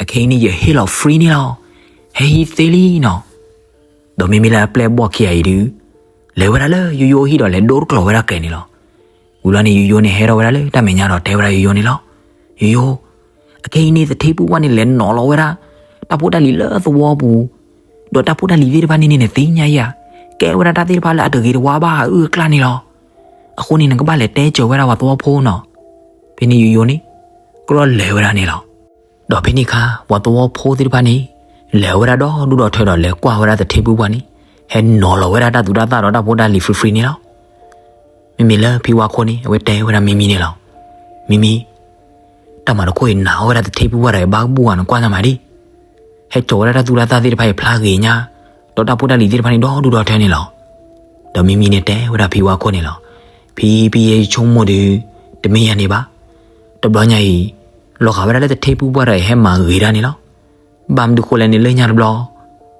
အခဲအံၤန့ၣ် ယဟ့ၣ်လီၤ free န့ၣ်လီၤ. ဟဲဟံးသ့လံနီၤ. ဒီးမ့မ့ၢ်လၢအပျဲၢ်ဘီၣ်ခံဂၤအံၤဒုး, လဲၤဝဲဒၣ်လၢယိယိအဟံၣ်ဒီးလဲၤဒိတကျိၤဝဲဒၣ်ကျဲန့ၣ်လီၤ. ဝံၤလီၤန့ၣ် ယိယိန့ၣ်ဟဲထီၣ်ဝဲဒၣ်လၢတၢ်မဲာ်ညါဒီးတဲဝဲဒၣ်ယိယိန့ၣ်လီၤ. ယိယိ, အခဲအံၤန့ၣ်သထ့ဖုပှၢ်န့ၣ် လဲၤနီၤလီၤဝဲဒၣ် တၢ်ဖိတၢ်လံၤလၢသဝီပူၤ, ဒီးတၢ်ဖိတၢ်လံၤသ့ၣ်တဖၣ်န့ၣ်န့ၣ် နသ့ၣ်ညါယၤ, ကဲဝဲဒၣ်တၢ်သ့ၣ်တဖၣ်လၢအတဂ့ၤတဝါဘၣ်အအုၣ်အကျၢ်န့ၣ်လီၤ. အဃိန့ၣ် နကဘၣ်လဲၤတဲစၢၤဝဲဒၣ်ပှၤသဝီဖိနီၤ. ဖဲန့ၣ်ယိယိန့ၣ် ကြၢးလဲၤဝဲဒၣ်န့ၣ်လီၤ. ဒီးဖဲန့ၣ်အခါ ပှၤသဝီဖိသ့ၣ်တဖၣ်န့ၣ် လဲၤဝဲဒၣ်ဒီဒူၣ်ဒီထၢဒီးလဲၤကွၢ်ဝဲဒၣ်သထ့ဖုပှၢ်န့ၣ် ဟဲနီၤလီၤဝဲဒၣ်တၢ်သူၣ်တၢ်သၣ်ဒီးတၢ်ဖိတၢ်လံၤ free free န့ၣ်လီၤ. မ့မ့ၢ်လၢဖံဝါခိၣ်န့ၣ် အဝဲတဲဝဲဒၣ်မံမံန့ၣ်လီၤ. မံမံ, တၢ်မၤတခီအံၤနာ်အီၤဝဲဒၣ်သထ့ဖုပှၢ်တဂၤအံၤဘၣ်ကဘူၣ်ဧါ, နကွၢ်တၢ်မၤဒံး. ဟဲစိာ်ဝဲဒၣ်တၢ်သူၣ်တၢ်သၣ်သ့ၣ်တဖၣ်အံၤဖျါဂ့ၤညါ, ဒီးတၢ်ဖိတၢ်လံၤသ့ၣ်တဖၣ်န့ၣ်ဒီဒူၣ်ဒီထၢန့ၣ်လီၤ. ဒီးမံမံန့ၣ်တဲဝဲဒၣ်ဖံဝါခိၣ်န့ၣ်လီၤ. ဖံ, ဖံယဲယဆိကမိၣ်ဒီး တမ့ၢ်ယၤန့ၣ်ဘၣ်. တဘျီညါအံၤ လီၤဂာ်ဝဲဒၣ်လၢသထ့ဖုပှၢ်တဂၤအံၤဟဲမၤဂ့ၤတၢ်န့ၣ်လီၤ. ဘၣ်မနုၤဃိလဲၣ်န့ၣ် လၢညါတဘျီ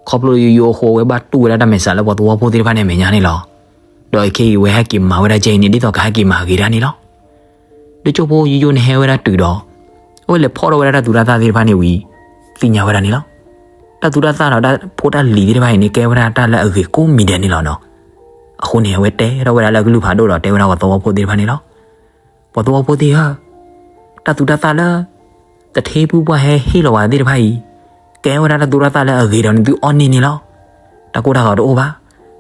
ခီဖျိယိယိအဃိ အဝဲဘၣ်တူၢ်ဝဲဒၣ်တၢ်မဲာ်ဆှးလၢပှၤသဝီဖိသ့ၣ်တဖၣ်န့ၣ်အမဲာ်ညါန့ၣ်လီၤ. ဒီးခဲအံၤအဝဲဟဲက့ၤမၤဝဲဒၣ်ကဲအံၤန့ၣ် ဒ်သိးကဟဲက့ၤမၤဂ့ၤတၢ်န့ၣ်လီၤ. တကၠိဖိယိယိန့ၣ်ဟဲဝဲဒၣ်တုၤဒီး အဝဲလဲၤဖီၣ်ထီၣ်ဝဲဒၣ်တၢ်သူၣ်တၢ်သၣ်သ့ၣ်တဖၣ်န့ၣ်ဝံၤ သ့ၣ်ညါဝဲဒၣ်န့ၣ်လီၤ. တၢ်သူၣ်တၢ်သၣ်ဒီးတၢ်ဖိတၢ်လံၤသ့ၣ်တဖၣ်အံၤန့ၣ် ကဲဝဲဒၣ်တၢ်လၢအဂ့ၤကိးမံၤဒဲးန့ၣ်လီၤနီၤ. အဃိန့ၣ် အဝဲတဲထီၣ်ဝဲဒၣ်လၢအကလုၢ်ဖးဒိၣ်ဒီးတဲဝဲဒၣ်ပှၤသဝီဖိသ့ၣ်တဖၣ်န့ၣ်လီၤ. ပှၤသဝီဖိသ့ၣ်ဧၢ, တၢ်သူၣ်တၢ်သၣ်လၢ သထ့ဖုပှၢ်ဟဲဟ့ၣ်လီၤဝဲသ့ၣ်တဖၣ်အံၤ ကဲဝဲဒၣ်တၢ်သူၣ်တၢ်သၣ်လၢအဂ့ၤဒီးနသုအီၣ်န့ၢ်န့ၣ်လီၤ. တၢ်ကိၢ်တၢ်ဂီၤတအိၣ်ဘၣ်.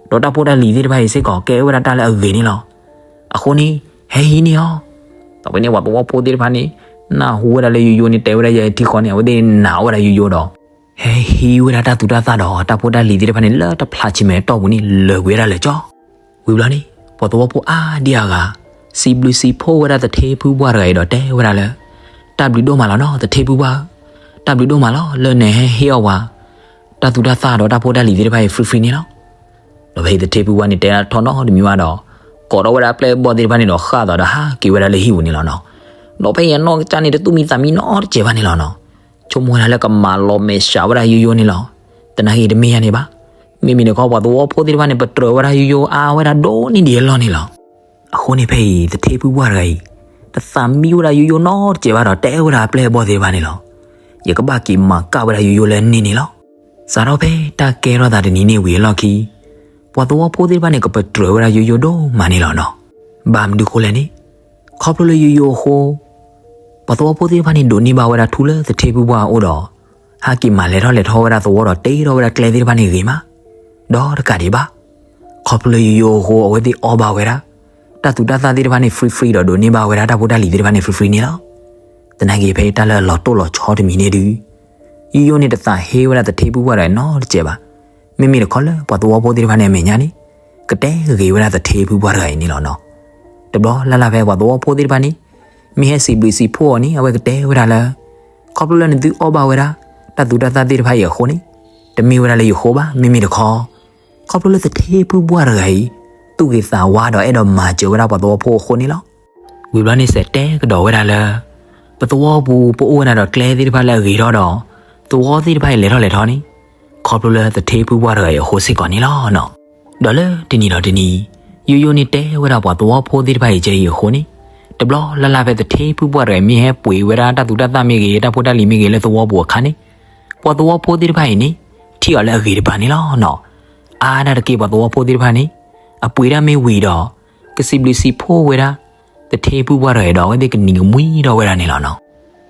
ဒီးတၢ်ဖိတၢ်လံၤသ့ၣ်တဖၣ်အံၤစ့ၢ်ကီး ကဲဝဲဒၣ်တၢ်လၢအဂ့ၤန့ၣ်လီၤ. အဃိန့ၣ် ဟဲဟံးန့ၢ်အီၤ. ဒီးဖဲန့ၣ်ပှၤသဝီဖိသ့ၣ်တဖၣ်န့ၣ် နၢ်ဟူဝဲဒၣ်လၢယိယိန့ၣ် တဲဝဲဒၣ်ယဲထံဃီန့ၣ် အဝဲသ့ၣ်နာ်ဝဲဒၣ်ယိယိဒီး ဟဲဟံးဝဲဒၣ်တၢ်သူၣ်တၢ်သၣ်ဒီးတၢ်ဖိတၢ်လံၤသ့ၣ်တဖၣ်န့ၣ် လၢတဖျးဆံမဲာ်တီၢ်ပူၤန့ၣ် လၢာ်ကွံာ်ဝဲဒၣ်လၢာ်ကၠီ. ဝံၤဘျီန့ၣ် ပှၤသဝီဖိအါဒံအါဂၤ စံးဘျုးစံးဖှိၣ်ဝဲဒၣ်သထ့ဖုပှၢ်တဂၤအံၤဒီးတဲဝဲဒၣ်လၢ တၢ်ဘျုးဒိၣ်မးလီၤနီၤ သထ့ဖုပှၢ်ဧၢ, တၢ်ဘျုးဒိၣ်မးလီၤ လၢနဟဲဟ့ၣ်အီၣ်ဝဲ တၢ်သူၣ်တၢ်သၣ်ဒီးတၢ်ဖိတၢ်လံၤသ့ၣ်တဖၣ်အံၤ free free န့ၣ်လီၤ. ဒီးဖဲအံၤသထ့ဖုပှၢ်န့ၣ် တဲဒၣ်ထီၣ်နီတမံၤဘၣ်ဒီး ကိးထီၣ်ဝဲဒၣ်ပျဲၢ်ဘီၣ်သ့ၣ်တဖၣ်န့ၣ်ဒီး ဃၣ်သးဒီးဟးက့ၤဝဲဒၣ်လၢဟံၣ်ပူၤန့ၣ်လီၤနီၤ. ဒီးဖဲအံၤအနီၢ်ကစၢ်န့ၣ် တသူၣ်မံသးမံနီတစဲးဘၣ်န့ၣ်လီၤနီၤ. ဆိကမိၣ်ဝဲဒၣ်လၢကမၤလီၤမဲာ်ဆှးဝဲဒၣ်ယိယိန့ၣ်လီၤ. သနာ်က့တမ့ၢ်ယါန့ၣ်ဘၣ်. မ့မ့ၢ်တခီ ပှၤသဝီဖိသ့ၣ်တဖၣ်န့ၣ် ပတြၢၤဝဲဒၣ်ယိယိအါဝဲဒၣ်ဒိၣ်န့ၢ်ဒံးအလီၢ်န့ၣ်လီၤ. အဃိန့ၣ်ဖဲအံၤ သထ့ဖုပှၢ်တဂၤအံၤ တသးမံဝဲဒၣ်ယိယိနီတစဲးဘၣ်ဒီး တဲဝဲဒၣ်ပျဲၢ်ဘီၣ်သ့ၣ်တဖၣ်န့ၣ်လီၤ. ယကဘၣ်က့ၤမၤကၣ်ဝဲဒၣ်ယိယိလၢန့ၣ်န့ၣ်လီၤ. စးထီၣ်ဖဲတၢ်ကဲထီၣ်သးတနံၤန့ၣ်ဝံၤအလီၢ်ခံ ပှၤသဝီဖိသ့ၣ်တဖၣ်န့ၣ် ကပတြၢၤဝဲဒၣ်ယိယိဒိၣ်မးန့ၣ်လီၤနီၤ. ဘၣ်မနုၤဃိလဲၣ်န့ၣ်, ခီဖျိလၢယိယိအဃိ ပှၤသဝီဖိသ့ၣ်တဖၣ်န့ၣ် ဒိးန့ၢ်ဘၣ်ဝဲဒၣ်ထူလၢသထ့ဖုပှၢ်အအိၣ်ဒီး ဟဲက့ၤမၤလဲၤထီၣ်လဲၤထီဝဲဒၣ်သဝီဒီး တ့ထီၣ်ဝဲဒၣ်ကျဲသ့ၣ်တဖၣ်န့ၣ်ဂ့ၤမး ဒီးတကးဒံးဘၣ်. ခီဖျိလၢယိယိအဃိ အဝဲသ့ၣ်အီၣ်ဘၣ်ဝဲဒၣ် တၢ်သူတၢ်သၣ်သ့ၣ်တဖၣ်န့ၣ် free free ဒီးဒိးန့ၢ်ဘၣ်ဝဲဒၣ်တၢ်ဖိတၢ်လံၤသ့ၣ်တဖၣ်န့ၣ် free free န့ၣ်လီၤ. သနာ်က့ ဖဲအံၤတၢ်လၢအလီၤတိၢ်လီၤဆီတမံၤန့ၣ်ဒုး ယိယိန့ၣ်တသးဟ့ဝဲဒၣ်သထ့ဖုပှၢ်တဂၤအံၤနီတစဲးဘၣ်. မ့မ့ၢ်တခီလၢပှၤသဝီဖိသ့ၣ်တဖၣ်န့ၣ်အမဲာ်ညါန့ၣ် ကတဲဂ့ၤဝဲဒၣ်သထ့ဖုပှၢ်တဂၤအံၤန့ၣ်လီၤနီၤ. တဘျီလၢ်လၢ်ဖဲပှၤသဝီဖိသ့ၣ်တဖၣ်န့ၣ် မ့ၢ်ဟဲစံးဘျုးစံးဖှိၣ်အီၤန့ၣ် အဝဲကတဲဝဲဒၣ်လၢ ခီဖျိလၢနသုအီၣ်ဘၣ်ဝဲဒၣ် တၢ်သူတၢ်သၣ်သ့ၣ်တဖၣ်အံၤအဃိန့ၣ် တမ့ၢ်ဝဲဒၣ်လၢယဃိဘၣ်. မ့မ့ၢ်တခီ ခီဖျိလၢသထ့ဖုပှၢ်တဂၤအံၤ သူၣ်ဂ့ၤသးဝါဒီးအဲၣ်ဒိးမၤစၢၤဝဲဒၣ်ပှၤသဝီဖိအဃိန့ၣ်လီၤ. ဝံၤဘျီန့ၣ်စဲးတဲကဒီးဝဲဒၣ်လၢ ပသဝီပူၤပအိၣ်ဝဲဒၣ်ဒီးကျဲသ့ၣ်တဖၣ်လၢအဂ့ၤထီၣ်ဒီး သဝီသ့ၣ်တဖၣ်အံၤလဲၤထီၣ်လဲၤထီန့ၣ် ခီဖျိလၢသထ့ဖုပှၢ်တဂၤအံၤအဃိစ့ၢ်ကီးန့ၣ်လီၤနီၤ. ဒီးလၢတနံၤဒီးတနံၤ ယိယိန့ၣ်တဲဝဲဒၣ်ပှၤသဝီဖိသ့ၣ်တဖၣ်အံၤကဲအံၤအဃိန့ၣ် တဘျီလၢ်လၢ်ဖဲသထ့ဖုပှၢ်တဂၤအံၤမ့ၢ်ဟဲပှ့ၤဝဲဒၣ်တၢ်သူတၢ်သၣ်မ့ၢ်ဂ့ၤ တၢ်ဖိတၢ်လံၤမ့ၢ်ဂ့ၤလၢသဝီပူၤအခါန့ၣ် ပှၤသဝီဖိသ့ၣ်တဖၣ်အံၤန့ၣ် ထံၣ်အီၤလၢအဂ့ၤတပၤန့ၣ်လီၤနီၤ. အါဒၣ်တက့ၢ်ပှၤသဝီဖိသ့ၣ်တဖၣ်န့ၣ် အပှ့ၤတၢ်မ့ၢ်ဝံၤဒီး ကစံးဘျုးစံးဖှိၣ်ဝဲဒၣ် သထ့ဖုပှၢ်တဂၤအံၤဒီး အဝဲသ့ၣ်ကနံၤကမှံထီၣ်ဝဲဒၣ်န့ၣ်လီၤနီၤ.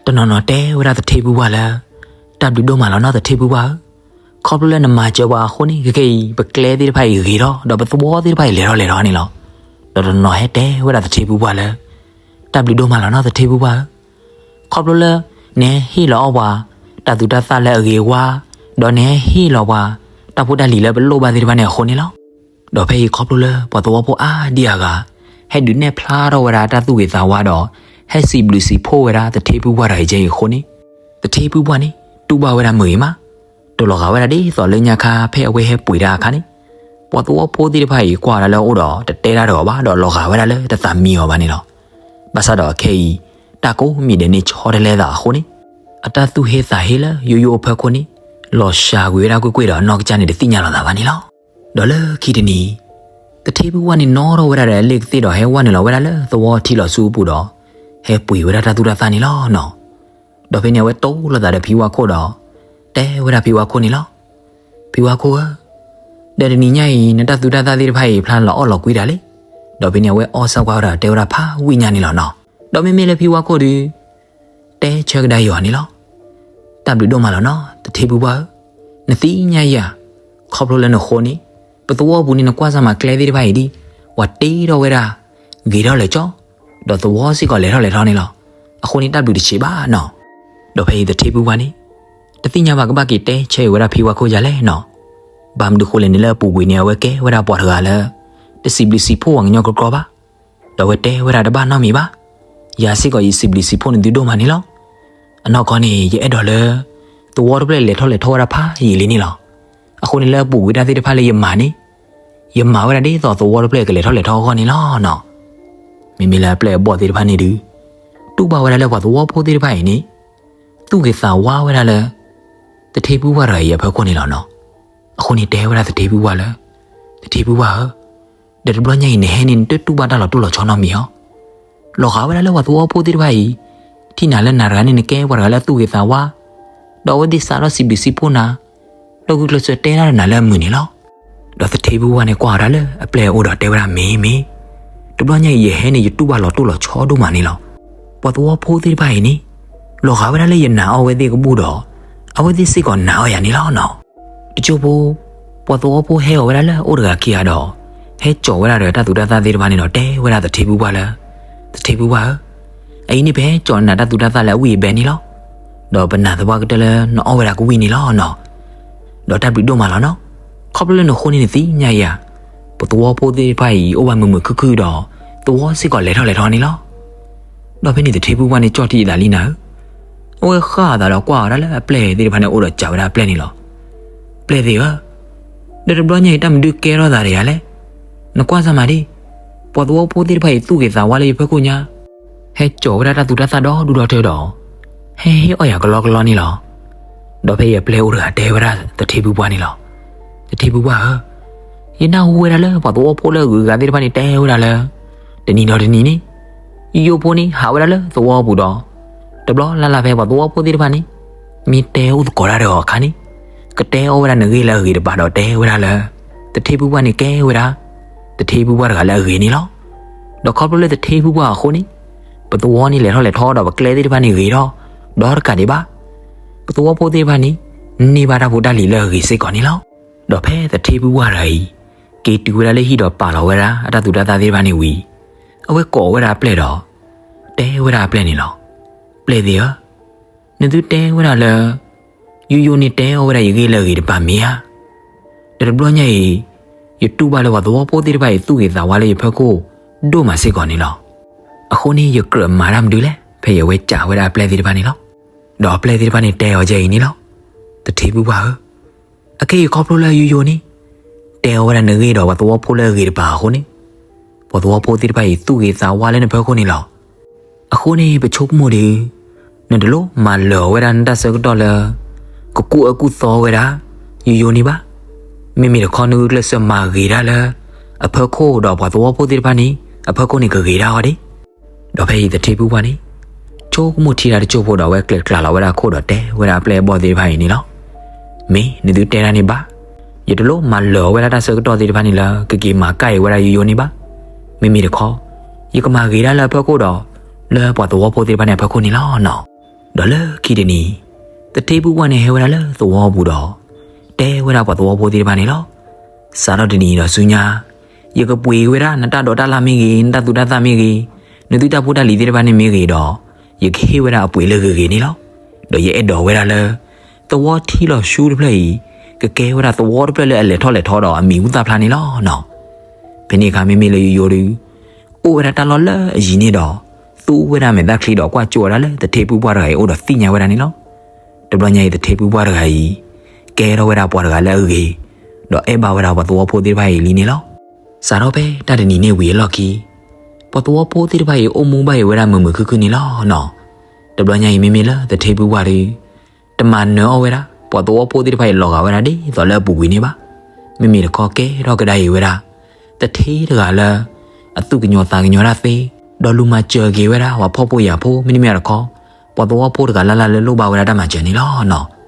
တနီၤနီၤတဲဝဲဒၣ်သထ့ဖုပှၢ်လၢ တၢ်ဘျုးဒိၣ်မးလီၤနီၤသထ့ဖုပှၢ်ဧၢ, ခီဖျိလၢနမၤစၢၤပှၤအဃိန့ၣ် ခဲကနံၣ်အံၤ ပကျဲသ့ၣ်တဖၣ်အံၤဂ့ၤထီၣ် ဒီးပသဝီသ့ၣ်တဖၣ်အံၤလဲၤထီၣ်လဲၤထီန့ၣ်လီၤ. ဒီးတနီၤနီၤဟဲတဲဝဲဒၣ်သထ့ဖုပှၢ်လၢ တၢ်ဘျုးဒိၣ်မးလီၤနီၤသထ့ဖုပှၢ်ဧၢ, ခီဖျိလၢ နဟဲဟ့ၣ်လီၤအီၣ်ပှၤ တၢ်သူတၢ်သၣ်လၢအဂ့ၤဝါ, ဒီးနဟဲဟ့ၣ်လီၤပှၤ တၢ်ဖိတၢ်လံၤလၢပလိၣ်ဘၣ်သ့ၣ်တဖၣ်န့ၣ်အဃိန့ၣ်လီၤ. ဒီးဖဲအံၤခီဖျိလၢပှၤသဝီဖိအါဒံအါဂၤ ဟဲဒုးနဲၣ်ဖျါထီၣ်ဝဲဒၣ်တၢ်သူၣ်ဂ့ၤသးဝါဒီး ဟဲစံးဘျုးစံးဖှိၣ်ဝဲဒၣ်သထ့ဖုပှၢ်တဂၤအံၤကဲအံၤအဃိန့ၣ် သထ့ဖုပှၢ်န့ၣ် တူၢ်ဘၣ်ဝဲဒၣ်မုာ်ဂ့ၤမး, တလီၤဂာ်ဝဲဒၣ်ဒ်သိးလၢညါခါဖဲအဝဲဟဲပှ့ၤတၢ်အခါန့ၣ် ပှၤသဝီဖိသ့ၣ်တဖၣ်အံၤကွၢ်ဝဲဒၣ်လၢအအိၣ်ဒီးတတဲတၢ်တဂ့ၤဘၣ် ဒီးလီၤဂာ်ဝဲဒၣ်လၢတသးမံအီၤဘၣ်န့ၣ်လီၤ. ဘၣ်ဆၣ်ဒီးခဲအံၤ တၢ်ကိးမံၤဒဲးန့ၣ်ဆီတလဲသးအဃိန့ၣ် အတၢ်သူၣ်ဟ့သးဟ့လၢယိယိအဖီခိၣ်န့ၣ် လီၤစှၤကွံာ်ဝဲဒၣ်ကွ့ၢ်ကွ့ၢ်ဒီးအနီၢ်ကစၢ်န့ၣ်တသ့ၣ်ညါလီၤသးဘၣ်န့ၣ်လီၤ. ဒီးလၢခံတနံၤ သထ့ဖုပှၢ်န့ၣ်နီၣ်ထီၣ်ဝဲဒၣ်ဒီးအလ့ၣ်ကသ့ၣ်ဒီးဟဲဝဲနုာ်လီၤဝဲဒၣ်လၢသဝီထံလီၤဆူအပူၤဒီး ဟဲပှ့ၤဝဲဒၣ်တၢ်သူတၢ်သၣ်န့ၣ်လီၤနီၤ. ဒီးဖဲန့ၣ်အဝဲတိၢ်လိာ်သးဒီးဖံဝါခိၣ်ဒီး တဲဝဲဒၣ်ဖံဝါခိၣ်န့ၣ်လီၤ. ဖံဝါခိၣ်ဧၢ, ဒီးတနံၤညါအံၤ နတၢ်သူတၢ်သၣ်သ့ၣ်တဖၣ်အံၤ ဖျါလီၤအီၣ်လီၤကွံဒၣ်လဲာ်. ဒီးဖဲန့ၣ်အဝဲအီၣ်ဆၣ်ကွၢ်ဝဲဒီးတဲဝဲဒၣ်ဖးဝံၣ်ညါန့ၣ်လီၤနီၤ. ဒီးမ့မ့ၢ်လၢဖံဝါခိၣ်ဒီး တဲဆၢကဒါယွၤန့ၣ်လီၤ. တၢ်ဘျုးဒိၣ်မးလီၤနီၤ သထ့ဖုပှၢ်ဧၢ, နသ့ၣ်ညါယၤ ခီဖျိလၢနဃိန့ၣ် ပသဝီပူၤန့ၣ်နကွၢ်စၢ်မးကျဲသ့ၣ်တဖၣ်အံၤဒ် ပှၤတ့ထီၣ်ဝဲဒၣ် ဂ့ၤထီၣ်လၢာ်ကၠီ ဒီးသဝီစ့ၢ်ကီးလဲၤထီၣ်လဲၤထီန့ၣ်လီၤ. အဃိန့ၣ်တၢ်ဘျုးတဆံးဘၣ်နီၤ. ဒီးဖဲအံၤသထ့ဖုပှၢ်န့ၣ် တသ့ၣ်ညါဘၣ်ကဘၣ်က့ၤတဲဆၢအံၤဝဲဒၣ်ဖံဝါခိၣ်ယၤလဲၣ်နီၤ. ဘၣ်မနုၤဃိလဲၣ်န့ၣ်လၢအပူၤကွံာ်န့ၣ် အဝဲကဲဝဲဒၣ်ပှၤတဂၤလၢ တစံးဘျုးစံးဖှိၣ်ပှၤကညီကြီကြီဘၣ်. ဒီးအဝဲတဲဝဲဒၣ်တဘၣ်နီတမံၤဘၣ်. ယၤစ့ၢ်ကီးယစံးဘျုးစံးဖှိၣ်နသုဒိၣ်မးန့ၣ်လီၤ. အနီၢ်ကီၢ်န့ၣ် ယအဲၣ်ဒိးလၢ သဝီတဖျၢၣ်လဲၤထီၣ်လဲၤထီဝဲဒၣ်ဖးယံာ်လံန့ၣ်လီၤ. အဃိန့ၣ်လၢအပူၤကွံာ်တၢ်သ့ၣ်တဖၣ်လၢယမၤန့ၣ် ယမၤဝဲဒၣ်ဒ်သိးသဝီတဖျၢၣ်ကလဲၤထီၣ်လဲၤထီအဂီၢ်န့ၣ်လီၤနီၤ. မ့မ့ၢ်လၢအပျဲၢ်အဘီၣ်သ့ၣ်တဖၣ်န့ၣ်ဒုး တူၢ်ဘၣ်ဝဲဒၣ်လၢပှၤသဝီဖိသ့ၣ်တဖၣ်အံၤန့ၣ် သူၣ်ဂ့ၤသးဝါဝဲဒၣ်လၢ သထ့ဖုပှၢ်တဂၤအံၤအဖီခိၣ်န့ၣ်လီၤနီၤ. အဃိန့ၣ်တဲဝဲဒၣ်သထ့ဖုပှၢ်လၢ သထ့ဖုပှၢ်ဧၢ, ဒီးတဘျီညါအံၤနဟဲန့ၣ် နတတူၢ်ဘၣ်တၢ်လီၤတိၢ်လီၤဆီနီတမံၤဧါ. လီၤဂာ်ဝဲဒၣ်လၢပှၤသဝီဖိသ့ၣ်တဖၣ်အံၤ ထံၣ်နၤလၢနၤတဂၤန့ၣ် နကဲပှၤတဂၤလၢအသူၣ်ဂ့ၤသးဝါ, ဒီးအဝဲသ့ၣ်စးထီၣ်စံးဘျုးစံးဖှိၣ်နၤ, ဒီးဂုာ်ကျဲးစၢးတဲတၢ်ဒီးနၤလၢအမုာ်န့ၣ်လီၤ. ဒီးသထ့ဖုပှၢ်န့ၣ်ကွၢ်ဝဲဒၣ်လၢအပျဲၢ်အအိၣ်ဒီးတဲဝဲဒၣ် မ့ၢ်မ့ၢ်, တဘျီညါအံၤယဟဲန့ၣ် ယတူၢ်ဘၣ်လီၤတိၢ်လီၤဆီဒိၣ်မးန့ၣ်လီၤ. ပှၤသဝီဖိသ့ၣ်တဖၣ်အံၤန့ၣ် လီၤဂာ်ဝဲဒၣ်လၢယနာ်အီၣ်ဝဲသ့ၣ်ကဘူၣ်ဒီး အဝဲသ့ၣ်စ့ၢ်ကီးနာ်အီၣ်ယၤန့ၣ်လီၤနီၤ. တကၠိဖိ ပှၤသဝီဖိဟဲအီၤဝဲဒၣ်လၢအအိၣ်တဂၤခံဂၤဒီး ဟဲကၠီၤဝဲဒၣ်ဒီးတၢ်သူတၢ်သၣ်သ့ၣ်တဖၣ်န့ၣ်ဒီး တဲဝဲဒၣ်သထ့ဖုပှၢ်လၢ သထ့ဖုပှၢ်ဧၢ, အအံၤန့ၣ် ပဟဲကၠီၤနၤတၢ်သူတၢ်သၣ်လၢအဝံၣ်အဘဲန့ၣ်လီၤ. ဒီးပနာ်သပှၢ်ကတၢၢ်လၢနအီၣ်ဝဲဒၣ်ကဝံၣ်န့ၣ်လီၤနီၤ. ဒီးတၢ်ဘျုးဒိၣ်မးလီၤနီၤ. ခီဖျိလၢနဃိန့ၣ်နသ့ၣ်ညါယၤ, ပသဝီဖိသ့ၣ်တဖၣ်အံၤ အိၣ်ဘၣ်မုာ်မုာ်ခုၣ်ခုၣ်ဒီး သဝီစ့ၢ်ကီးလဲၤထီၣ်လဲၤထီန့ၣ်လီၤ. ဒီးဖဲန့ၣ်သထ့ဖုပှၢ်န့ၣ် ကၠီၣ်ထံအသးလံနၤဧၢ, အဝဲဃၣ်အသးဒီးကွၢ်ဝဲဒၣ်လၢအပျဲၢ်သ့ၣ်တဖၣ်န့ၣ် အိၣ်ဒီးစံးဝဲဒၣ်အပျဲၢ်န့ၣ်လီၤ. ပျဲၢ်သ့ၣ်ဧၢ, ဒီးတဘျီညါအံၤတၢ်မနုၤကဲထီၣ်သးဒီးယၤလဲၣ်. နကွၢ်စၢ်မးဒ် ပှၤသဝီဖိသ့ၣ်တဖၣ်အံၤ သူၣ်ဂ့ၤသးဝါလၢယဖီခိၣ်ညါ, ဟဲကၠီၤဝဲဒၣ်တၢ်သူတၢ်သၣ်ဒီဒူၣ်ဒီထၢဒီး ဟဲဟ့ၣ်အီၣ်ယၤကလီကလီန့ၣ်လီၤ. ဒီးဖဲအံၤအပျဲၢ်အိၣ်တဂၤတဲဝဲဒၣ်သထ့ဖုပှၢ်န့ၣ်လီၤ. သထ့ဖုပှၢ်ဧၢ, ယနၢ်ဟူဝဲဒၣ်လၢပှၤသဝီဖိလၢအဂုၤအဂၤသ့ၣ်တဖၣ်န့ၣ် တဲဝဲဒၣ်လၢ တနံၤဒီးတနံၤန့ၣ် ယိယိဖိန့ၣ် ဟးဝဲဒၣ်လၢသဝီပူၤဒီး တဘျီလၢ်လၢ်ဖဲပှၤသဝီဖိသ့ၣ်တဖၣ်န့ၣ် မ့ၢ်တဲအိၣ်သကိးတၢ်ဒီးအခါန့ၣ် ကတဲအီၣ်ဝဲဒၣ်နဂ့ၢ်လၢအဂ့ၤတပၤဒီးတဲဝဲဒၣ်လၢ သထ့ဖုပှၢ်န့ၣ်ကဲဝဲဒၣ် သထ့ဖုပှၢ်တဂၤလၢအဂ့ၤန့ၣ်လီၤ. ဒီးခီဖျိလၢသထ့ဖုပှၢ်အဃိန့ၣ် ပသဝီန့ၣ်လဲၤထီၣ်လဲၤထီဒီးပကျဲသ့ၣ်တဖၣ်န့ၣ်ဂ့ၤထီၣ် ဒီးတကးဒံးဘၣ် ပသဝီဖိသ့ၣ်တဖၣ်န့ၣ် န့ၢ်ဘၣ်တၢ်ဖိတၢ်လံၤလၢအဂ့ၤစ့ၢ်ကီးန့ၣ်လီၤ. ဒီးဖဲသထ့ဖုပှၢ်တဂၤအံၤ က့ၤတုၤဝဲဒၣ်လၢဟံၣ်ဒီးပာ်လီၤဝဲဒၣ်အတၢ်သူတၢ်သၣ်သ့ၣ်တဖၣ်န့ၣ်ဝံၤ အဝဲကိးဝဲဒၣ်အပျဲၢ်ဒီး တဲဝဲဒၣ်အပျဲၢ်န့ၣ်လီၤ. ပျဲၢ်သ့ၣ်ဧၢ, နသုတဲဝဲဒၣ်လၢ ယိယိန့ၣ်တဲအီၣ်ဝဲဒၣ်ယဂ့ၢ်လၢအဂ့ၤတပၤမ့ၢ်ဧါ. ဒီးတဘျီညါအံၤ ယတူၢ်ဘၣ်လၢပှၤသဝီဖိသ့ၣ်တဖၣ်အံၤသူၣ်ဂ့ၤသးဝါလၢယဖၢခိၣ်ဒိၣ်မးစ့ၢ်ကီးန့ၣ်လီၤ. အဃိန့ၣ် ယကြၢးမၤတၢ်မနုၤလဲၣ် ဖဲယဝဲစံးဝဲဒၣ်အပျဲၢ်သ့ၣ်တဖၣ်န့ၣ်လီၤ. ဒီးအပျဲၢ်သ့ၣ်တဖၣ်န့ၣ်တဲအီၤဒ်အံၤန့ၣ်လီၤ. သထ့ဖုပှၢ်ဧၢ, အခဲအံၤခီဖျိလၢယိယိန့ၣ် တဲအီၣ်ဝဲဒၣ်နဂ့ၢ်ဒီးပှၤသဝီဖိလၢအဂ့ၤတပၤအဃိန့ၣ် ပှၤသဝီဖိသ့ၣ်တဖၣ်အံၤသူၣ်ဂ့ၤသးဝါလၢနဖၢခိၣ်န့ၣ်လီၤ. အဃိန့ၣ် ပဆိကမိၣ်ဒီး နတလိၣ်မၤလၢာ်အီၤဝဲဒၣ်နတၢ်ဆၢကတီၢ်လၢ ကကူၣ်အၢကူၣ်သီဝဲဒၣ် ယိယိန့ၣ်ဘၣ်. မ့မ့ၢ်တခီနဂုာ်ကျဲးစၢးမၤဂ့ၤတၢ်လၢ အဖၢခိၣ်ဒီးပှၤသဝီဖိသ့ၣ်တဖၣ်န့ၣ် အဖၢခိၣ်န့ၣ်ကဂ့ၤတၢ်အီၤဒံး. ဒီးဖဲအံၤသထ့ဖုပှၢ်န့ၣ် ဆိကမိၣ်ထံတၢ်တစိၢ်ဖိဒီးအဝဲကျဲးကျါလီၤဝဲဒၣ်အခိၣ်ဒီးတဲဝဲဒၣ်အပျဲၢ်အဘီၣ်သ့ၣ်တဖၣ်အံၤန့ၣ်လီၤ. မ့ၢ်နသုတဲဒၣ်န့ၣ်ဘၣ်. ယတလိၣ်မၤလၢာ်အီၤဝဲဒၣ်တၢ်ဆၢကတီၢ်သ့ၣ်တဖၣ်န့ၣ်လၢ ကက့ၤမၤကၣ်အီၤဝဲဒၣ်ယိယိန့ၣ်ဘၣ်. မ့မ့ၢ်တခီ ယကမၤဂ့ၤတၢ်လၢအဖၢခိၣ်ဒီး လၢပှၤသဝီဖိသ့ၣ်တဖၣ်န့ၣ်အဖၢခိၣ်န့ၣ်လီၤနီၤ. ဒီးလၢခံတနံၤ သထ့ဖုပှၢ်န့ၣ်ဟဲဝဲဒၣ်လၢသဝီပူၤဒီး တဲဝဲဒၣ်ပှၤသဝီဖိသ့ၣ်တဖၣ်န့ၣ်လီၤ. စးထီၣ်တနံၤအံၤဒီးဆူညါ ယကပှ့ၤဝဲဒၣ်နတၢ်ဒိးတၢ်လၢ်မ့ၢ်ဂ့ၤ, နတၢ်သူတၢ်သၣ်မ့ၢ်ဂ့ၤ, နသုတၢ်ဖိတၢ်လံၤသ့ၣ်တဖၣ်န့ၣ်မ့ၢ်ဂ့ၤဒီး ယကဟ့ၣ်ဝဲဒၣ်အပှ့ၤလၢဂ့ၤဂ့ၤန့ၣ်လီၤ. ဒီးယအဲၣ်ဒိးဝဲဒၣ်လၢ သဝီထံလီၤဆူတဖျၢၣ်အံၤ ကကဲဝဲဒၣ်သဝီတဖျၢၣ်လၢအလဲၤထီၣ်လဲၤထီဒီးအမံၤဟူသၣ်ဖျါန့ၣ်လီၤနီၤ. ဖဲန့ၣ်အခါမ့မ့ၢ်လၢယိယိဒီး အိၣ်ဝဲဒၣ်တၢ်လီၢ်လၢအယံၤန့ၣ်ဒီး သူဝဲဒၣ်မဲာ်သၣ်ချံဒီးကွၢ်ကၠိဝဲဒၣ်လၢသထ့ဖုပှၢ်တဂၤအံၤအိၣ်ဒီးသ့ၣ်ညါဝဲဒၣ်န့ၣ်လီၤ. တဘျီညါအံၤသထ့ဖုပှၢ်တဂၤအံၤ ကဲထီၣ်ဝဲဒၣ်ပှၤတဂၤလၢအဂ့ၤ ဒီးအဲၣ်ဘၣ်ဝဲဒၣ်ပှၤသဝီဖိသ့ၣ်တဖၣ်အံၤလံန့ၣ်လီၤ. စးထီၣ်ဖဲတၢ်တနံၤန့ၣ်ဝံၤအလီၢ်ခံ ပှၤသဝီဖိသ့ၣ်တဖၣ်အံၤအိၣ်မူဘၣ်အံၤဝဲဒၣ်မုာ်မုာ်ခုၣ်ခုၣ်န့ၣ်လီၤနီၤ. တဘျီညါအံၤမ့မ့ၢ်လၢသထ့ဖုပှၢ်ဒီး တမၤနၢၤအီၣ်ဝဲဒၣ် ပှၤသဝီဖိသ့ၣ်တဖၣ်အံၤလီၤဂာ်ဝဲဒၣ်ဒ်သိးလၢအပူၤကွံာ်န့ၣ်ဘၣ်. မ့မ့ၢ်တခီကဲထီၣ်ကဒါအံၤဝဲဒၣ် သထ့တဂၤလၢ အသူၣ်ကညီၤသးကညီၤတၢ်သ့ ဒီးလူၤမၤစၢၤက့ၤဝဲဒၣ်ပှၤဖှီၣ်ဖိယာ်ဖိ မ့တမ့ၢ်တခီ ပှၤသဝီဖိတဂၤလၢ်လၢ်လၢလိၣ်ဘၣ်ဝဲဒၣ်တၢ်မၤစၢၤန့ၣ်လီၤနီၤ.